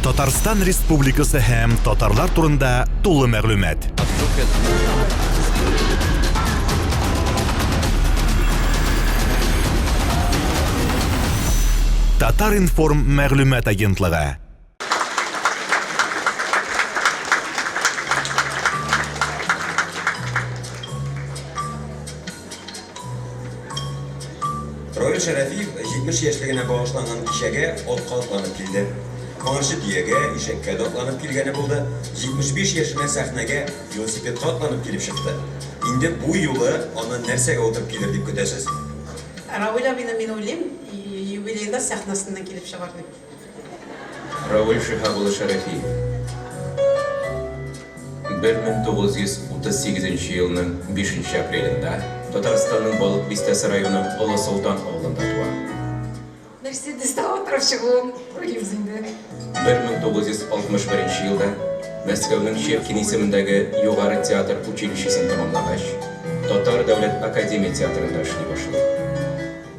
Татарстан Республикасы һәм татарлар турында тулы мәгълүмат. Татар-информ мәгълүмат агентлыгы. Равил Шәрәфиев 70 яшьлегенә багышланган кичәгә атка атланып килде. Моңарчы дөягә, ишәккә дә атланып килгәне булды, 75 яшенә сәхнәгә велосипедка атланып килеп чыкты. Инде бу юлы аны нәрсәгә утырып килер дип көтәсез? Равил абыйны мин уйлыйм, юбилейда сәхнә астыннан килеп чыгар дип. Равил Шиһап улы Шәрәфиев. 1938 елның 5 нче апрелендә Татарстанның Балык Бистәсе районы Олы Солтан авылында туа. Мерседеста утырып чыгуын уйлыйбыз инде. 1961 елда Мәскәүнең Щепкин исемендәге Югары театр училищесын тәмамлагач, Татар дәүләт академия театрында эшли башлый.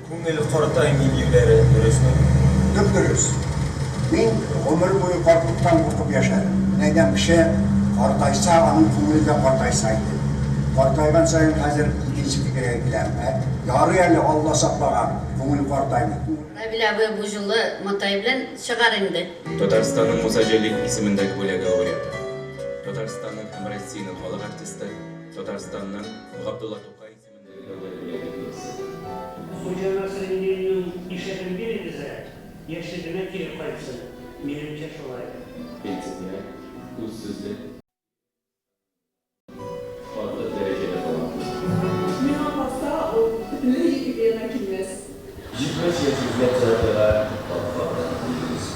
Күңел картаймый диюләре дөресме? Дөп-дөрес. Мин гомер буе картлыктан куркып яшәдем. Мин әйтәм, кеше картайса, аның күңеле дә картайса иде. Картайган саен хәзер икенче фикергә киләм. Ә ярый әле Алла саклаган, күңел картаймый. Равил абый бу җулы матай белән чыгар инде. Татарстанның Муса Җәлил исемендәге бүләге лауреаты, Татарстанның һәм Россиянең халык артисты, Татарстанның Габдулла Тукай исемендәге. Хуҗа Насретдинның ишәген бирегез ә, яшьлегенә кире кайтсын, минемчә шулай. Принципиаль, үзсүзле, артык дәрәҗәдә талантлы. Миңа калса, ул бөтенләй юбилеена килмәс. 70 яшегезгә театрга капка белән килдегез.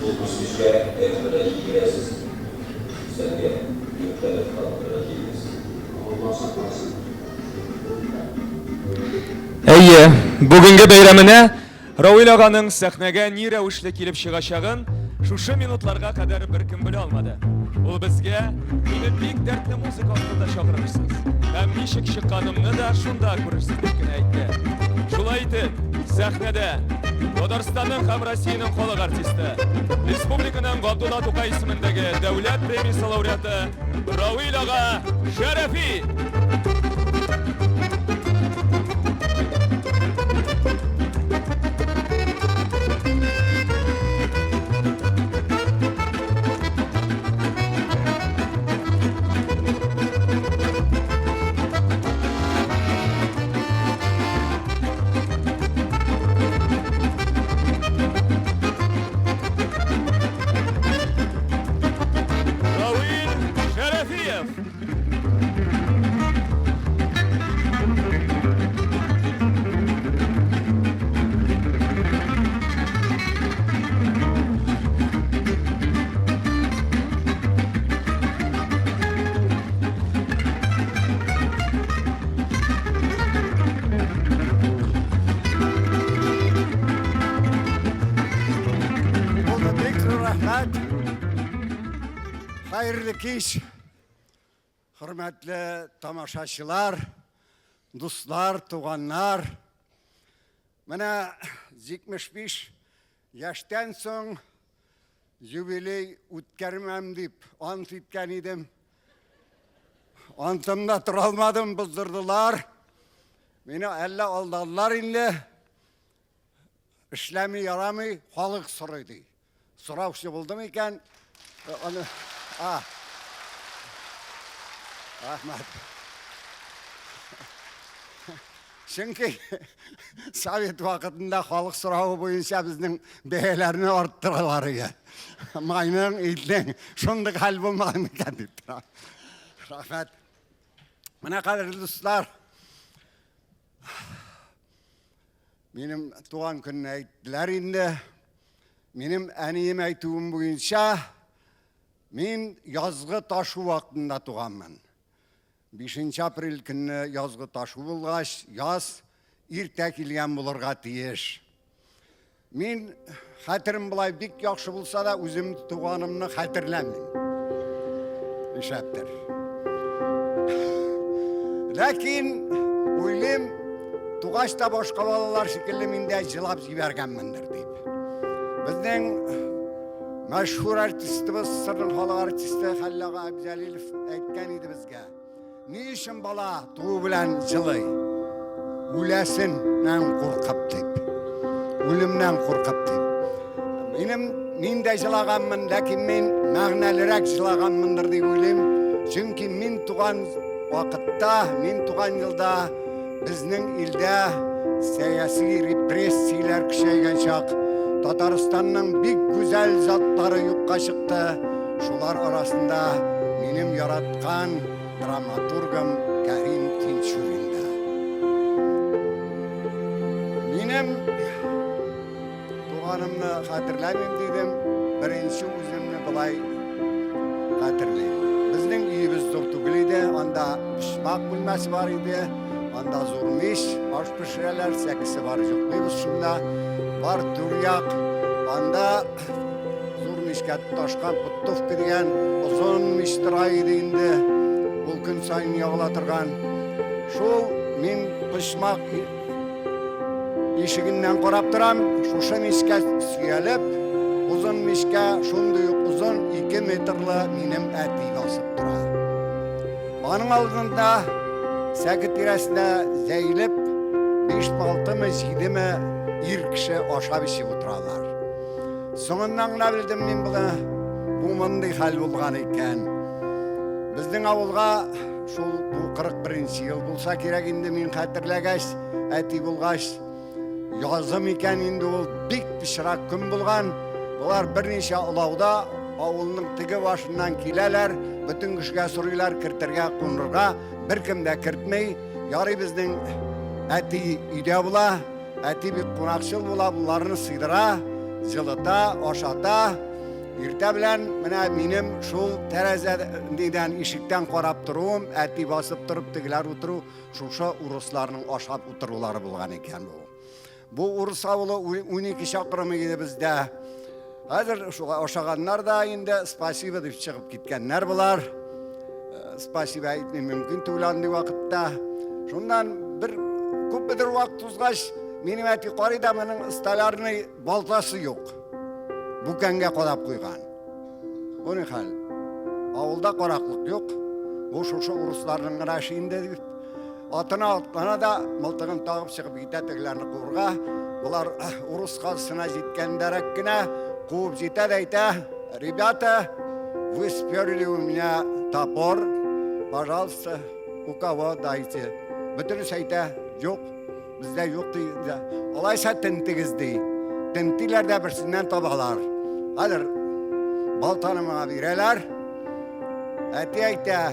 Ул үсешкә ФБда җиткерәсез, сәнгә мөхтәләф халыкларга килдегез. Алла сакласын. Әйе, бүгенге бәйрәменә Рауил аганың сәхнәгә ни рәвешле килеп чыгачагын шушы минутларга кадәр беркем белә алмады. Ул безгә мине бик дәртле музыка астында чакырырсыз һәм ничек чыкканымны да шунда күрерсез дип кенә әйтте. Шулай итеп, сәхнәдә Татарстанның һәм Россиянең халык артисты, республиканың Габдулла Тукай исемендәге дәүләт премиясе лауреаты Равил ага Шәрәфи! Равил Шәрәфиев! Булды, бик зур рәхмәт. Хәерле кич, хөрмәтле тамашачылар, дуслар, туганнар. Менә 75 яшьтән соң юбилей үткәрмәм дип ант иткән идем. Антымда тора алмадым, боздырдылар. Мине әллә алдадылар инде. Эшләми ярамый, халык сорый ди. Сораучы булдым икән, аны а. Рәхмәт. Чөнки совет вакытында халык соравы буенча безнең бәяләрне арттыралар иде. Майның, итнең шундый хәл булмаган микән дип тора. Рәхмәт. Менә кадерле дуслар, минем туган көнне әйттеләр инде. Минем әнием әйтүем буенча, мин язгы ташу вакытында туганмын. Бишенче апрель көнне язгы ташу булгач, яз иртә килгән булырга тиеш. Мин хәтерем болай бик яхшы булса да, үзем туганымны хәтерләмим. Нишләптер. Ләкин уйлыйм, тугач та башка балалар шикелле мин дә җылап җибәргәнмендер дип. Безнең Мәшһүр артистыбыз, СССРның халык артисты Хәлил ага Әбҗәлилов әйткән иде безгә. Ни өчен бала туу белән җылый? Үләсеннән куркып дип. Үлемнән куркып дип. Минем мин дә җылаганмын, ләкин мин мәгънәлерәк җылаганмындыр дип уйлыйм. Чөнки мин туган вакытта, мин туган елда безнең илдә сәяси репрессияләр көчәйгән чак. Татарстанның бик гүзәл затлары юкка чыкты. Шулар арасында минем яраткан драматургым Кәрим Тинчурин да. Минем туганымны хәтерләмим дидем, беренче үземне былай хәтерлим. Безнең өебез зур түгел иде, анда почмак бүлмәсе бар иде, анда зур мич, аш пешерәләр, сәкесе бар, йоклыйбыз шунда. Бар түр як, анда Зур мичкә тоташкан Путтовка дигән озын мич тора иде инде. Ул көн саен ягыла торган. Шул мин почмак ишегеннән карап торам, шушы мичкә сөялеп, озын мичкә шундый ук озын 2 метрлы минем әти басып тора. Аның алдында сәке тирәсендә җәелеп, 5-6-мы, 7-ме ир кеше ашап эчеп утыралар. Соңыннан гына белдем мин моны, бу мондый хәл булган икән. Безнең авылга шул бу 41 ел булса кирәк инде мин хәтерләгәч, әти булгач, язым икән инде ул бик пычрак көн булган. Болар берничә олауда авылның теге башыннан киләләр, бөтен кешегә сорыйлар кертергә, кунырга, беркем дә кертми. Ярый безнең әти өйдә була, Әти бик кунакчыл була, боларны сыйдыра, җылыта, ашата. Иртә белән менә минем шул тәрәзә нидән ишектән карап торуым, әти басып торып тегеләр утыру, шушы урысларның ашап утырулары булган икән бу. Бу урыс авылы 12 чакрым иде бездә. Хәзер шуга ашаганнар да инде спасибо дип чыгып киткәннәр болар. Э, спасибо әйтми мөмкин түгел андый вакытта. Шуннан бер күпмедер вакыт узгач, минем әти карый да моның столярный балтасы юк. Бүкәнгә кадап куйган. Бу ни хәл? Авылда караклык юк. Бу шушы урысларның гына эше инде дип. Атына атлана да, мылтыгын тагып чыгып китә тегеләрне куырга. Болар урыс казысына җиткәндәрәк кенә куып җитә дә әйтә, ребята, вы сперли у меня топор, пожалуйста, у кого дайте. Бөтенесе әйтә, юк, бездә юк ди. Алайса тентегез ди. Тентиләр дә берсеннән табалар. Хәзер балтаны миңа бирәләр. Әти әйтә,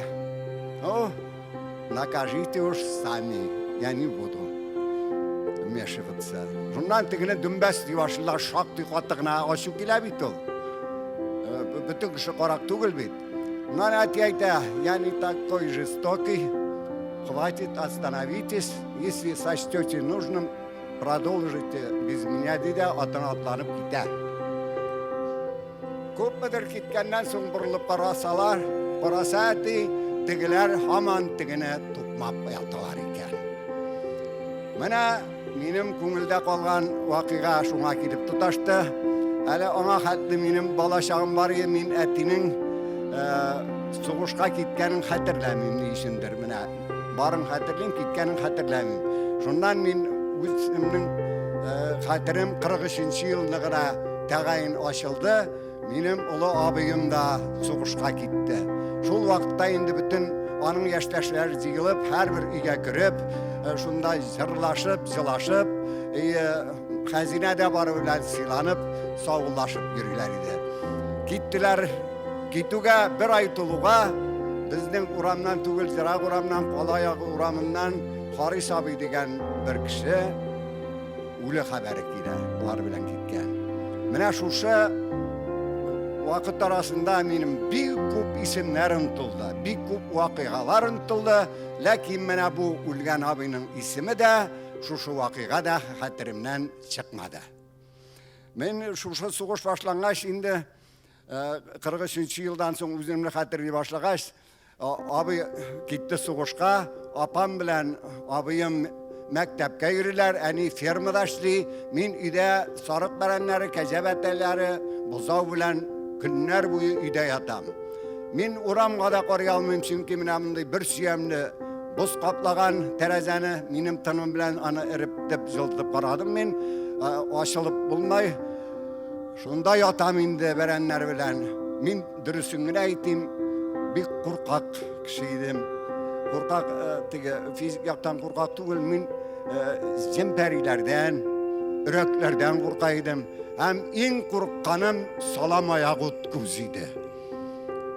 ну, Накажите уж сами, я не буду вмешиваться. Шуннан тегене дөмбәс дип башлыйлар, шактый каты гына ачу килә бит ул. Э, бөтен кеше карак түгел бит. Шуннан әти әйтә, я не такой жестокий, хватит, остановитесь, если сочтете нужным, продолжите без меня, ди дә атына атланып китә. Күпмедер киткәннән соң борылып карасалар, караса әти, тегеләр һаман тегене тукмап яталар икән. Менә минем күңелдә калган вакыйга шуңа килеп тоташты. Әле аңа хәтле минем бала чагым бар иде, мин әтинең э, сугышка киткәнен хәтерләмим ни өчендер. Менә барын хәтерлим, киткәнен хәтерләмим. Шуннан мин үземнең э, хәтерем 43 елны гына Тәгаен ачылды, минем олы абыем да сугышка китте. Шул вакытта инде бөтен аның яшьтәшләре җыелып, һәрбер өйгә кереп, э, шунда җырлашып, җылашып, э, хәзинә дә бары белән сыйланып, саулашып йөриләр иде. Киттеләр. Китүгә бер ай тулуга безнең урамнан түгел, ерак урамнан, кала ягы урамыннан Харис абый дигән бер кеше үле хәбәре килә, болар белән киткән. Менә шушы вакыт арасында минем бик күп исемнәр онытылды, бик күп вакыйгалар онытылды, ләкин менә бу үлгән абыйның исеме дә, шушы вакыйга да хәтеремнән чыкмады. Мин шушы сугыш башлангач инде 43 э, елдан соң үземне хәтерли башлагач, Абый китте сугышка, апам белән абыем мәктәпкә йөриләр, әни фермада эшли, мин өйдә сарык бәрәннәре, кәҗә бәтәләре, бозау белән Көннәр буе өйдә ятам. Мин урамга да карый алмыйм, чөнки менә мондый бер сөямле боз каплаган тәрәзәне минем тыным белән аны эретеп, җылытып карадым мин. Ачылып булмай. Шунда ятам инде бәрәннәр белән. Мин дөресен генә әйтим, бик куркак кеше идем. Куркак, теге физик яктан куркак түгел, мин җен-пәриләрдән, өрәкләрдән курка идем. Һәм иң курыкканым салам аяк ут күз иде.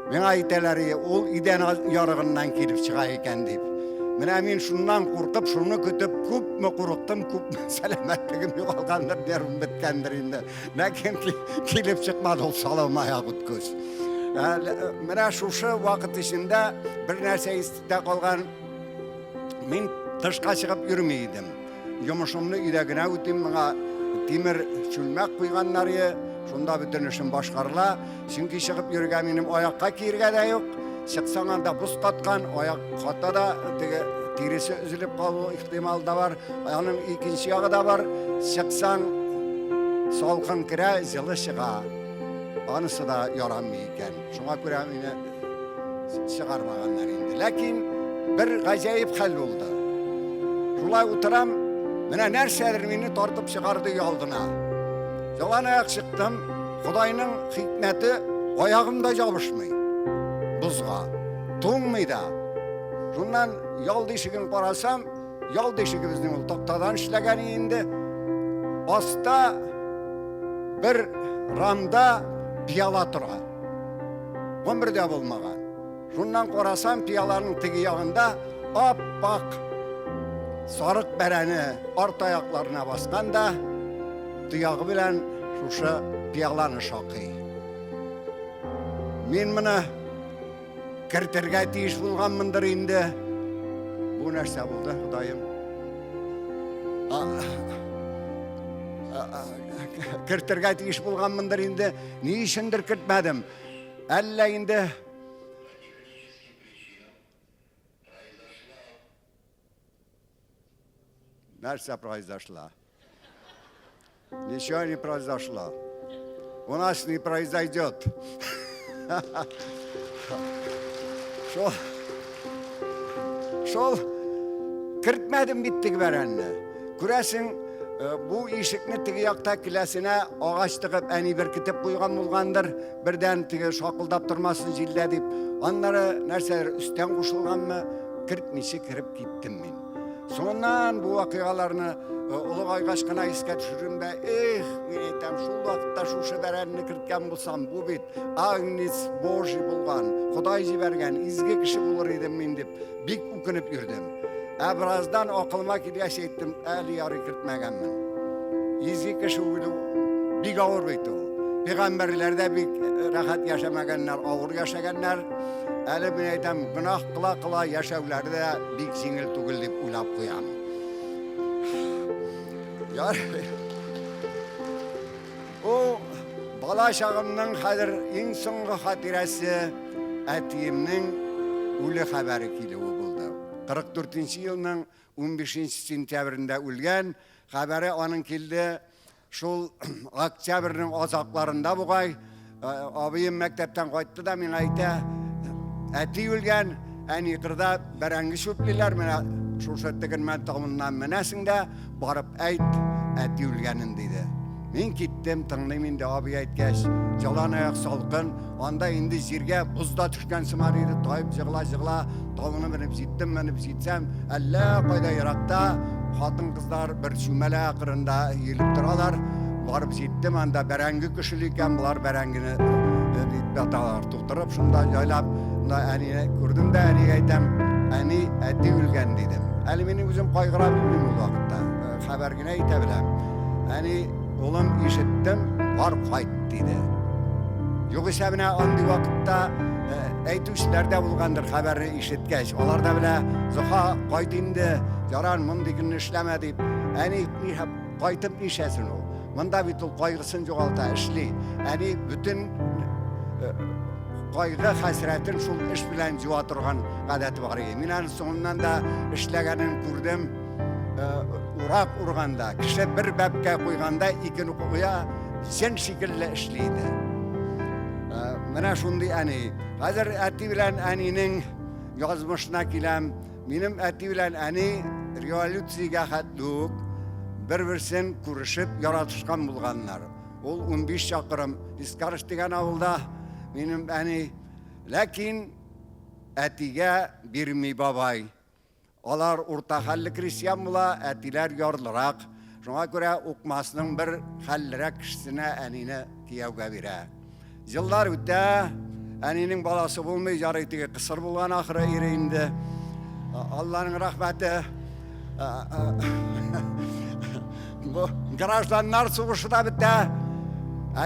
Миңа әйтәләр, ул идән ярыгыннан килеп чыга икән дип. Менә мин шуннан куркып, шуны көтеп, күпме курыктым, күпме сәламәтлегем югалгандыр, нервым беткәндер инде. Ләкин килеп чыкмады ул салам аяк ут күз. Менә шушы вакыт эчендә бер нәрсә истә калган. Мин тышка чыгып йөрми идем. Йомышымны өйдә генә үтим, моңа тимер чүлмәк куйганнар ие, шунда бөтен эшем башкарыла. Чөнки чыгып йөрергә минем аякка киергә дә юк. Чыксаң анда боз каткан, аяк ката да, теге тиресе өзелеп калу ихтималы да бар. Аның икенче ягы да бар. Чыксаң салкын керә, җылы чыга. Анысы да ярамый икән. Шуңа күрә мине чыгармаганнар инде. Ләкин бер гаҗәеп хәл булды. Шулай утырам, менә нәрсәдер мине тартып чыгарды өйалдына. Ялан аяк чыктым, Ходайның хикмәте аягым да ябышмый бозга, туңмый да. Шуннан ял ишеген карасам, ял ишеге безнең ул тактадан эшләгән инде. Аста бер рамда пиала тора. Гомердә булмаган. Шуннан карасам, пиаланың теге ягында ап-ак сарык бәрәне арт аякларына баскан да, тоягы белән шушы пиаланы шакый. Мин моны кертергә тиеш булганмындыр инде. Бу нәрсә булды, Ходаем? Кертергә тиеш булганмындыр инде. Ни өчендер кертмәдем. Әллә инде Нәрсә произошла? Ничего не произошло. У нас не произойдет. Шул, шул кертмәдем бит теге бәрәнне. Күрәсең, э, бу ишекне теге якта келәсенә агач тыгып әни беркетеп куйган булгандыр. Бердән теге шакылдап тормасын җилдә дип. Аннары нәрсәдер өстән кушылганмы, кертмичә кереп киттем мин. Соңыннан бу вакыйгаларны э, олыгайгач кына искә төшердем дә, эх, мин әйтәм, шул вакытта шушы бәрәнне керткән булсам, бу бит Агнец Божий булган, Ходай җибәргән изге кеше булыр идем мин дип, бик үкенеп йөрдем. Ә бераздан акылыма килгәч әйттем, әле ярый кертмәгәнмен. Изге кеше үлү бик авыр бит ул. Пәйгамбәрләр дә бик э, рәхәт яшәмәгәннәр, авыр яшәгәннәр. Әле мин әйтәм, гөнаһ кыла-кыла яшәүләре дә бик җиңел түгел дип уйлап куям. Ярый. Бу бала чагымның хәзер иң соңгы хатирәсе әтиемнең үле хәбәре килүе булды. 44 елның 15 сентябрендә үлгән, хәбәре аның килде шул октябрьнең азакларында бугай. Абыем мәктәптән кайтты да миңа әйтә, әти үлгән, әни кырда бәрәңге чүплиләр, менә шушы тегермән тавыннан менәсең дә, барып әйт, әти үлгәнен, диде. Мин киттем, тыңлыйм инде абый әйткәч, ялан аяк салкын, анда инде җиргә боз да төшкән сыман иде, таеп җыгыла-җыгыла тауны менеп җиттем, менеп җитсәм, әллә кайда еракта хатын-кызлар бер чүмәлә кырында өелеп торалар. Барып җиттем, анда бәрәңге көшел икән, болар бәрәңгене дип яталар, тутырып шунда җайлап, мына әнине күрдем дә, әнигә әйтәм, әни, әти үлгән, дидем. Әле мин үзем кайгыра белмим ул вакытта, хәбәр генә әйтә беләм. Әни, улым, ишеттем, бар кайт, диде. Югыйсә менә андый вакытта э, әйтүчеләр дә булгандыр хәбәрне ишеткәч. Алар да белә, Зоха, кайт инде, ярар, мондый көнне эшләмә дип. Әни, ниһәп, кайтып нишләсен ул? Монда бит ул кайгысын югалта, эшли. Әни бөтен э, кайгы хәсрәтен шул эш белән җуа торган гадәте бар иде. Мин аны соңыннан да эшләгәнен күрдем. Э, урак урганда, кеше бер бәбкә куйганда икене куя, җен шикелле эшли иде. Э, Менә шундый әни. Хәзер әти белән әнинең язмышына киләм. Минем әти белән әни революциягә хәтле үк бер-берсен күрешеп яратышкан булганнар. Ул 15 чакрым Искарыш дигән авылда минем әни. Ләкин әтигә бирми бабай. Алар урта хәлле крестьян була, әтиләр ярлырак. Шуңа күрә Укмасның бер хәллерәк кешесенә әнине кияүгә бирә. Еллар үтә, әнинең баласы булмый, ярый теге кысыр булган ахыры ире инде. Алланың рәхмәте. Бу гражданнар сугышы да бетә.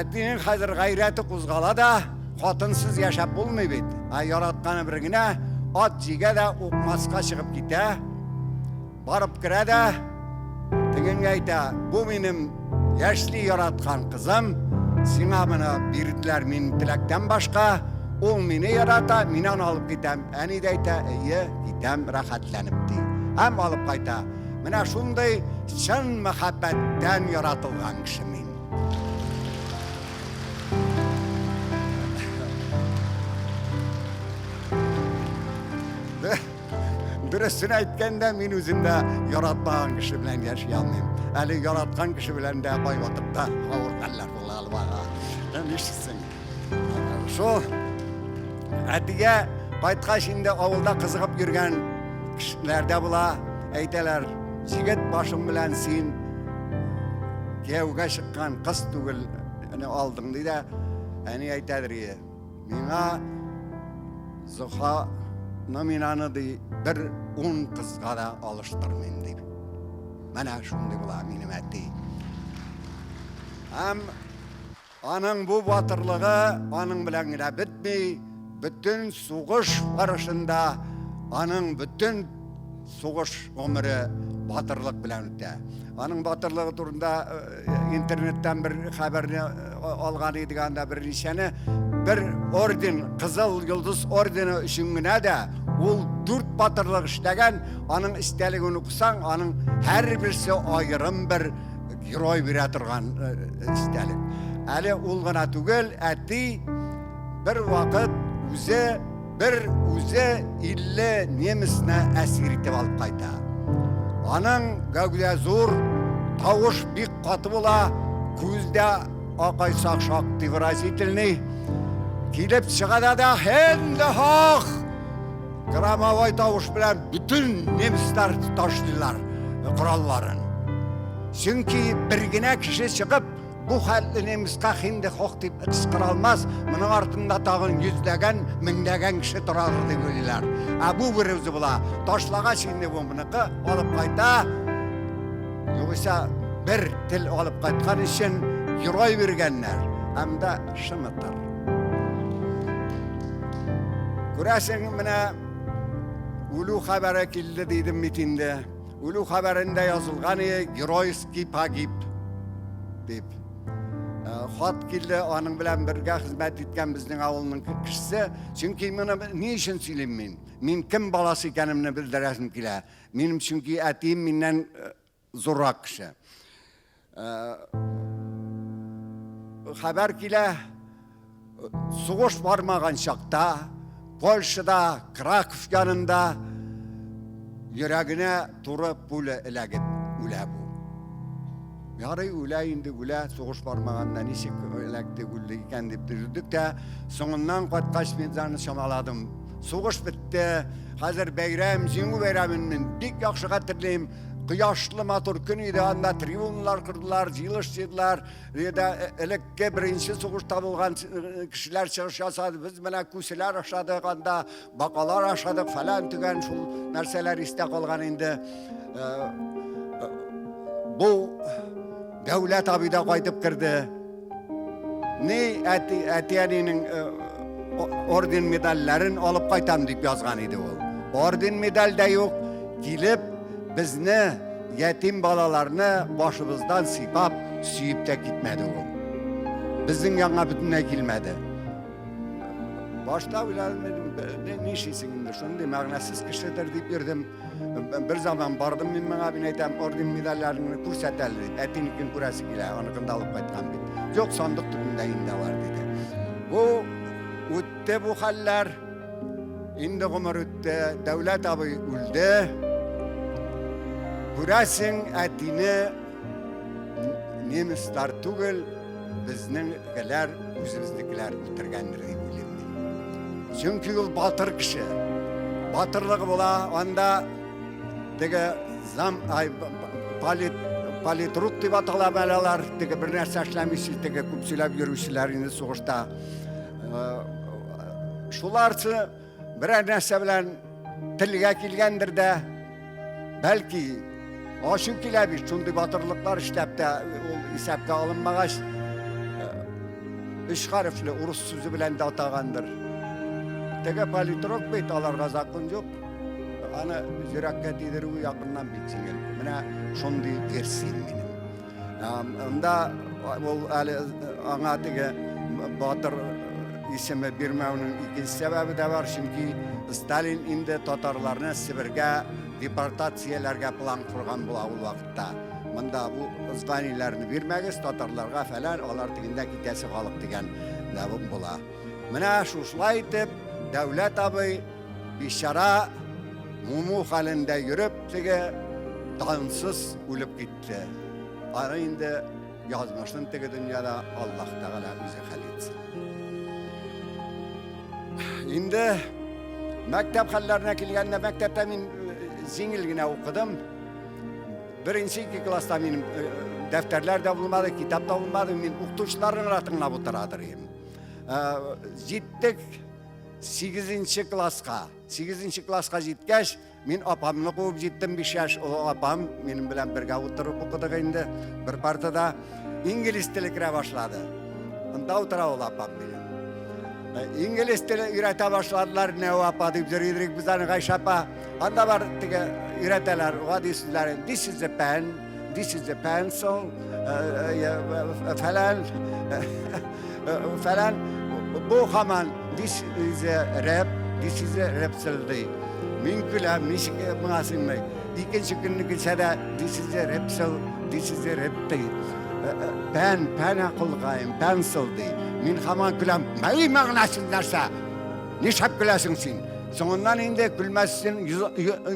Әтинең хәзер гайрәте кузгала да, хатынсыз яшәп булмый бит. Ә яратканы бер генә, ат җигә дә укмаска чыгып китә. Барып керә дә, тегенгә әйтә, бу минем яшьли яраткан кызым, сиңа моны бирделәр минем теләктән башка, ул мине ярата, мин аны алып китәм. Әни дә әйтә, әйе, китәм, рәхәтләнеп ди. Һәм алып кайта. Менә шундый чын мәхәббәттән яратылган кеше мин. Дөресен әйткәндә, мин үзем дә яратмаган кеше белән яши алмыйм. Әле яраткан кеше белән дә кайвакытта авыр хәлләр була албага. Нишлисең? Шул әтигә кайткач инде авылда кызыгып йөргән кешеләр дә була. Әйтәләр, җегет башың белән син кияүгә чыккан кыз түгел, әне алдың ди дә, әни әйтәдер ие. Миңа Зоха, но мин аны ди бер ун кызга да алыштырмыйм дип. Менә шундый була минем әти. Һәм Аның бу батырлыгы аның белән генә бетми, бөтен сугыш барышында аның бөтен сугыш гомере батырлык белән үтә. Аның батырлыгы турында э, интернеттан бер хәбәрне э, алган идек анда берничәне. Бер орден, Кызыл Йолдыз ордены өчен генә дә ул дүрт батырлык эшләгән. Аның истәлеген укысаң, аның һәрберсе аерым бер герой бирә торган э, истәлек. Әле ул гына түгел, әти бер вакыт үзе бер үзе 50 немецны әсир итеп алып кайта. Аның гәүдә зур, тавыш бик каты була, күздә акайсак шактый выразительный. Килеп чыга да да, хенде хох! Громовой тавыш белән бөтен немецлар ташлыйлар коралларын. Чөнки бер генә кеше чыгып, бу хәтле немецка хинде хох дип кычкыра алмас, моның артында тагын йөзләгән, меңләгән кеше торадыр дип уйлыйлар. Ә бу бер үзе була. Ташлагач инде бу моныкы алып кайта. Югыйсә бер тел алып кайткан өчен герой биргәннәр. Һәм дә шымытыр. Күрәсең, менә үлү хәбәре килде дидем бит инде. Үлү хәбәрендә язылган иде, геройский погиб дип. Э, хат килде, аның белән бергә хезмәт иткән безнең авылның кешесе. Чөнки моны ни өчен сөйлим мин? Мин кем баласы икәнемне белдерәсем килә. Минем чөнки әтием миннән э, зуррак кеше. Э, хәбәр килә, сугыш бармаган чакта, Польшада, Краков янында йөрәгенә туры пуля эләгеп үлә бу. Ярый үлә инде үлә, сугыш бармаганда ничек эләкте, үлде икән дип төзедек тә, соңыннан кайткач мин аны чамаладым. Сугыш бетте, хәзер бәйрәм, җиңү бәйрәмен мин бик яхшы хәтерлим. Кояшлы матур көн иде, анда трибуналар кордылар, җыелыш җыйдылар. Биредә э, элекке беренче сугышта булган э, кешеләр чыгыш ясады. Без менә күселәр ашадык, анда бакалар ашадык, фәлән төгән шул нәрсәләр истә калган инде. Э, бу Дәүләт абый да кайтып керде. Ни әти, әти-әнинең орден медальләрен алып кайтам дип язган иде ул. Орден медаль дә юк. Килеп безне ятим балаларны башыбыздан сыйпап, сөеп тә китмәде ул. Безнең янга бөтенләй килмәде. Башта уйладым, нишлисең инде, шундый мәгънәсез кешедер дип йөрдем. Бер заман бардым мин моңа, мин әйтәм, орден медальләреңне күрсәт әле дип. Әтинекен күрәсе килә, аныкын да алып кайткан бит. Юк, сандык төбендә инде алар диде. Бу Үтте бу хәлләр. Инде гомер үтте, Дәүләт абый үлде. Күрәсең, әтине немецлар түгел, безнең геләр, үзебезнекеләр үтергәндер дип уйлыйм мин. Чөнки ул батыр кеше. Батырлыгы була, анда теге зам, ай, полит, политрук дип атала әле алар, теге бер нәрсә эшләмичә, теге күп сөйләп йөрүчеләр инде сугышта. Шуларсы берәр нәрсә белән телгә килгәндер дә, бәлки ачу килә бит, шундый батырлыклар эшләп тә ул исәпкә алынмагач, өч хәрефле урыс сүзе белән дә атагандыр. Теге политрук бит, аларга закон юк. Аны йөрәккә тидерүе якыннан бик җиңел. Менә шундый версия минем. Анда ул әле аңа теге батыр исеме бирмәүнең икенче сәбәбе дә бар, чөнки Сталин инде татарларны Себергә депортацияләргә план корган була ул вакытта. Монда бу званиеләрне бирмәгез татарларга фәлән, алар тегендә китәсе халык дигән дә була. Менә шушылай итеп Дәүләт абый Бичара муму хәлендә йөреп, теге дансыз үлеп китте. Аны инде язмышын теге дөньяда Аллаһ Тәгалә үзе хәл итсен. Инде мәктәп хәлләренә килгәндә, мәктәптә мин э, җиңел генә укыдым. Беренче ике класста минем э, дәфтәрләр дә булмады, китап та булмады. Мин укытучыларны гына тыңлап утырадыр идем. Э, җиттек Сигезенче класска. Сигезенче класска җиткәч, мин апамны куып җиттем, 5 яшь олы апам минем белән бергә утырып укыдык инде, бер партада. Инглиз теле керә башлады. Анда утыра ул апам минем. Э, инглиз теле өйрәтә башладылар, Нәү апа дип йөри идек без аны Гайшә апа. Анда бар теге өйрәтәләр, гади сүзләрен. This is a pen, this is a pencil, э, э, фәлән. Фәлән, бу хаман, this is a rap, this is a rap ди. Мин көләм, ничек моңа сыймый. Икенче көнне килсә дә, this is a rap, this is a rap ди. Пән, пән акылгаем, pencil ди. Мин хаман көләм, мәй мәгънәсез нәрсә. Нишләп көләсең син? Соңыннан инде көлмәс өчен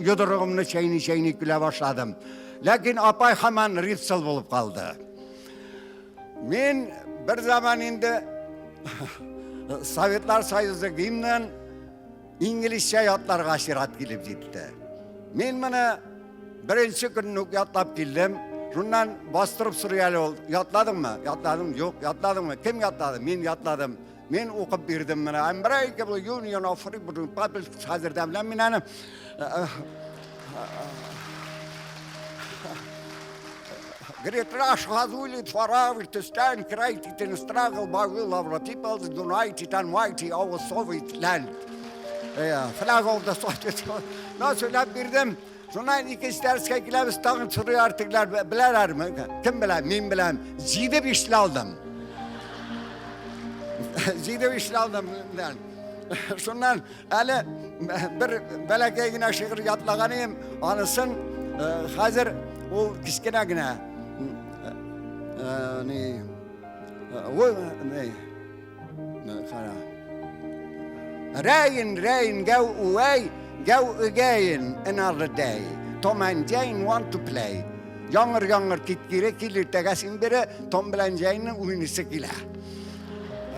йодрыгымны чәйни-чәйни көлә башладым. Ләкин апай хаман рипсел булып калды. Мин бер заман инде Советлар Союзы гимнын инглизчә ятларга чират килеп җитте. Мин моны беренче көнне үк ятлап килдем. Шуннан бастырып сорый әле ул, ятладыңмы? Ятладым, юк, ятладыңмы? Кем ятлады? Мин ятладым. Мин укып бирдем менә. Unbreakable Union of Free Republics хәзердә беләм мин аны. Great Rush has really forever to stand created in struggle by will of the people united and mighty our Soviet land. Flag of the Soviet. No, сөйләп бирдем. Шуннан икенче дәрескә киләбез, тагын сорый артыклар беләләрме? Кем белә? Мин беләм. Җиде бишле алдым. Җиде бишле алдым. Шуннан әле бер бәләкәй генә шигырь ятлаган идем. Анысын хәзер ул кечкенә генә ни ни Кара. Rain, rain, go away, go again another day. Tom and Jane want to play. Яңгыр, яңгыр, кит кире, кил иртәгә син бире, Том белән Джейнның уйныйсы килә.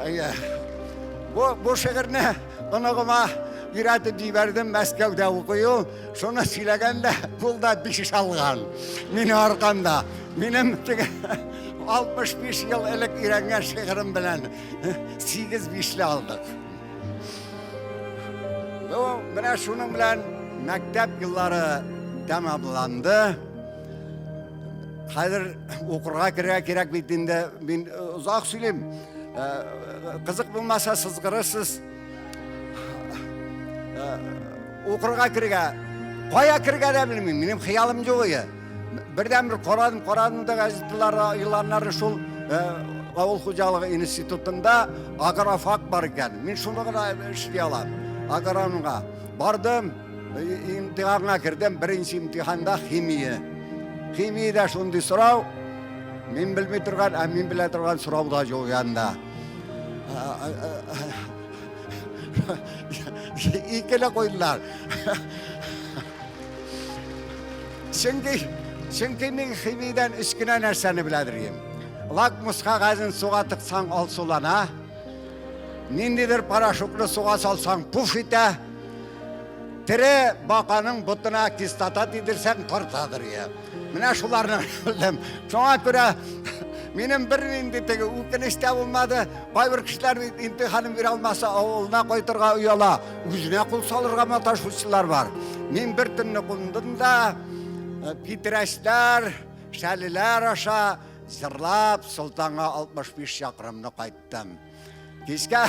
Әйе. Бу, бу шигырьне оныгыма өйрәтеп җибәрдем, Мәскәүдә укый ул. Шуны сөйләгәндә, ул да биш алган. Мине аркамда. Минем теге 65 ел элек өйрәнгән шигырем белән 8 бишле алдык. Бу менә шуның белән мәктәп еллары тәмамланды. Хәзер укырга керергә кирәк бит инде. Мин озак сөйлим. Кызык булмаса сызгырырсыз. Укырга керергә. Кая керергә дә белмим. Минем хыялым юк иде. Бердән-бер карадым, карадым да газеталарда игъланнарны шул э, авыл хуҗалыгы институтында агрофак бар икән. Мин шуны гына эшли алам. Агрономга бардым, э, имтиханга кердем. Беренче имтиханда химия. Химиядә шундый сорау, мин белми торган, ә мин белә торган сорау да юк янда. Икеле куйдылар. Чөнки, чөнки мин химиядән өч кенә нәрсәне беләдер идем. Лакмус кәгазен суга тыксаң алсулана, ниндидер порошокны суга салсаң пуф итә, тере баканың ботына кислота тидерсәң тартадыр я. Менә шуларны белдем. Шуңа күрә минем бернинди теге үкенеч тә булмады. Кайбер кешеләр бит имтиханын бирә алмаса авылына кайтырга ояла, үзенә кул салырга маташучылар бар. Мин бер төнне кундым да, э, Питрәчләр, Шәлеләр аша җырлап Солтанга 65 чакрымны кайттым. Кичкә,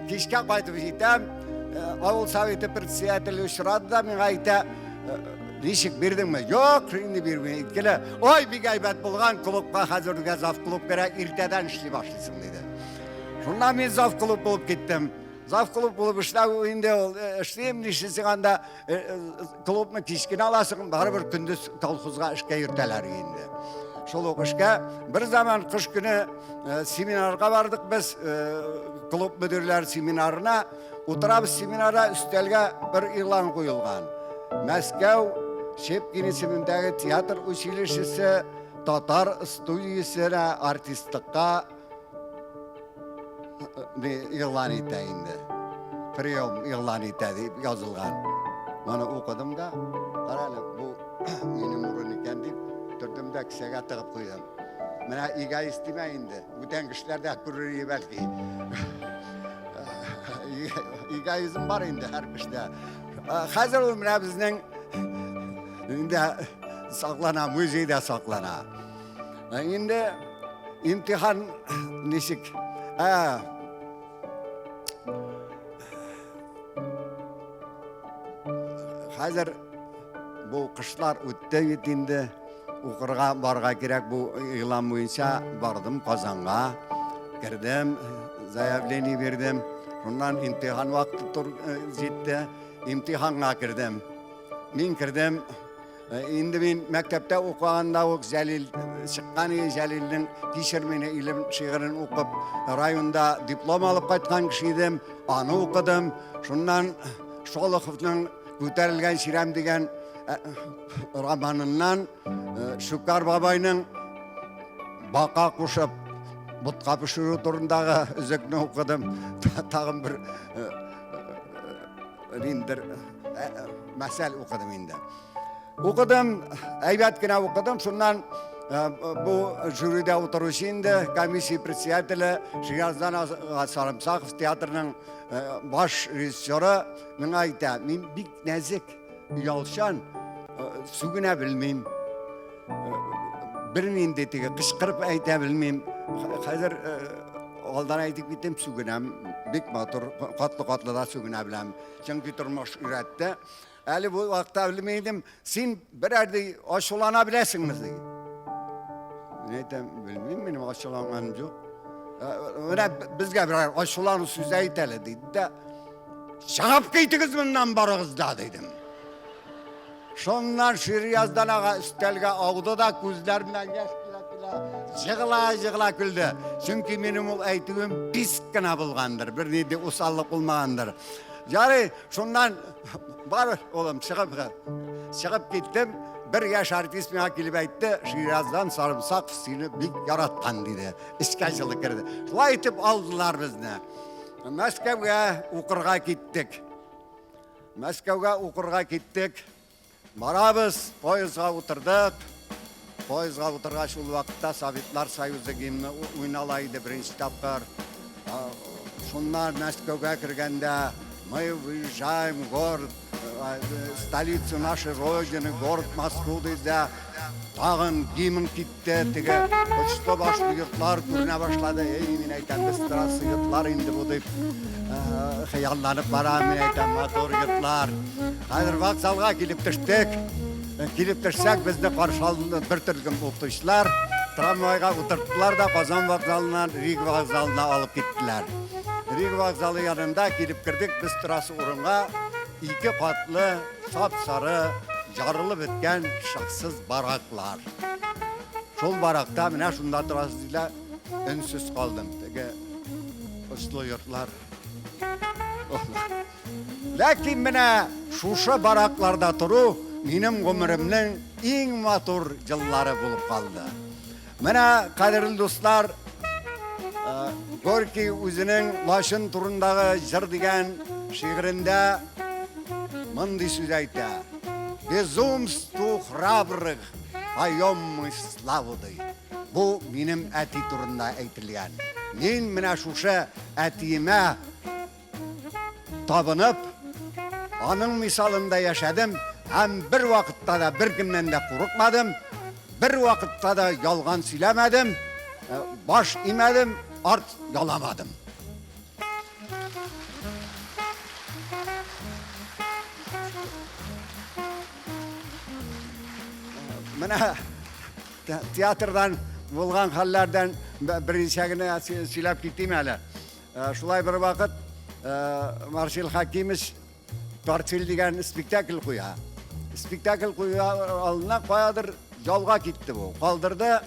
кичкә кайтып җитәм, э, авыл советы председателе очрады да миңа әйтә, э, ничек бирдеңме? Юк, инде бирмим. Әйткәле, ой, бик әйбәт булган, клубка хәзер безгә завклуб кирәк, иртәдән эшли башлыйсың, диде. Шуннан мин завклуб булып киттем. Завклуб булып эшләү инде ул э, эшлим, нишлисең анда, Клубны кич кенә аласың, барыбер көндез колхозга эшкә йөртәләр инде. Шул ук эшкә бер заман кыш көне э, семинарга бардык без, э, клуб мөдирләр семинарына. Утырабыз семинарда, өстәлгә бер игълан куелган. Мәскәү Щепкин исемендәге театр училищесы татар студиясенә артистлыкка игълан итә инде. Прием игълан итә дип язылган. Моны укыдым да, кара әле, бу минем урын икән дип, тордым да кесәгә тыгып куйдым. Менә эгоист димә инде, бүтән кешеләр дә күрер иде бәлки. Эгоизм бар инде һәр кешедә. Хәзер ул менә безнең инде саклана, музейда саклана. Ә инде имтихан ничек? Ә, хәзер бу кышлар үтте бит инде. Укырга барга кирәк бу игълан буенча бардым Казанга. Кердем, заявление бирдем. Шуннан имтихан вакыты тур, җитте. Имтиханга кердем. Мин кердем. Э, инде мин мәктәптә укыганда ук Җәлил э, чыккан иде, Җәлилнең Кичер мине илем шигырен укып, районда диплом алып кайткан кеше идем, аны укыдым. Шуннан Шолоховның Күтәрелгән чирәм дигән э, романыннан Шукар бабайның бака кушып ботка пешерү турындагы өзекне укыдым. Тагын бер ниндер мәсәл укыдым инде. Укыдым, әйбәт кенә укыдым. Шуннан бу жюрида утыручы инде комиссия председателе Шираздан Сарымсаков театрының баш режиссеры миңа әйтә, мин бик нәзек, оялчан, сүгенә белмим. Бернинди теге кычкырып әйтә белмим. Хәзер алдан әйтеп киттем, сүгенәм, бик матур, катлы-катлы да сүгенә беләм. Чөнки тормыш өйрәтте. Әле бу вакытта белми идем, син берәр ди ачулана беләсеңме ди. Мин әйтәм, белмим, минем ачуланганым юк. Менә безгә берәр ачулану сүзе әйт әле диде дә, чыгып китегез моннан барыгыз да дидем. Шуннан Ширияздан ага өстәлгә ауды да күзләреннән яшь килә-килә җыгыла-җыгыла көлде. Чөнки минем ул әйтүем пис кенә булгандыр, бернинди усаллык булмагандыр. Ярый, шуннан бар, улым, чыгып, чыгып киттем. Бер яшь артист миңа килеп әйтте, Шираздан Сарымсак сине бик яраткан, диде. Эчкә җылы керде. Шулай итеп алдылар безне. Мәскәүгә укырга киттек. Мәскәүгә укырга киттек. Барабыз, поездга утырдык. Поездга утыргач, ул вакытта Советлар Союзы гимны уйнала иде беренче тапкыр. Шуннан Мәскәүгә кергәндә мы выезжаем в город, столицу нашей Родины, город Москву диде. Тагын гимн китте. Теге очлы башлы йортлар күренә башлады. Эй, мин әйтәм, без торасы йортлар инде бу дип хыялланып барам, мин әйтәм, матур йортлар. Хәзер вокзалга килеп төштек. Килеп төшсәк, безне каршы алды бер төркем укытучылар. Трамвайга утырттылар да Казан вокзалыннан Рига вокзалына алып киттеләр. Рига вокзалы янында килеп кердек, без торасы урынга ике катлы сап-сары ярылып беткән шыксыз бараклар. Шул баракта менә шунда торасыз диләр. Өнсез калдым. Теге очлы йортлар. Ләкин менә шушы баракларда тору минем гомеремнең иң матур еллары булып калды. Менә, кадерле дуслар, э, Горький үзенең Лачын турындагы җыр дигән шигырендә мондый сүз әйтә. Безумству храбрых поем мы славу ди. Бу минем әти турында әйтелгән. Мин менә шушы әтиемә табынып, аның мисалында яшәдем һәм бер вакытта да беркемнән дә курыкмадым, бер вакытта да ялган сөйләмәдем, э, баш имәдем, арт яламадым. Менә театрдан булган хәлләрдән берничә генә сөйләп китим әле. Э, шулай бер вакыт э, Марсель Хакимович Тортфиль дигән спектакль куя. Спектакль куя алдына каядыр ялга китте бу. Калдырды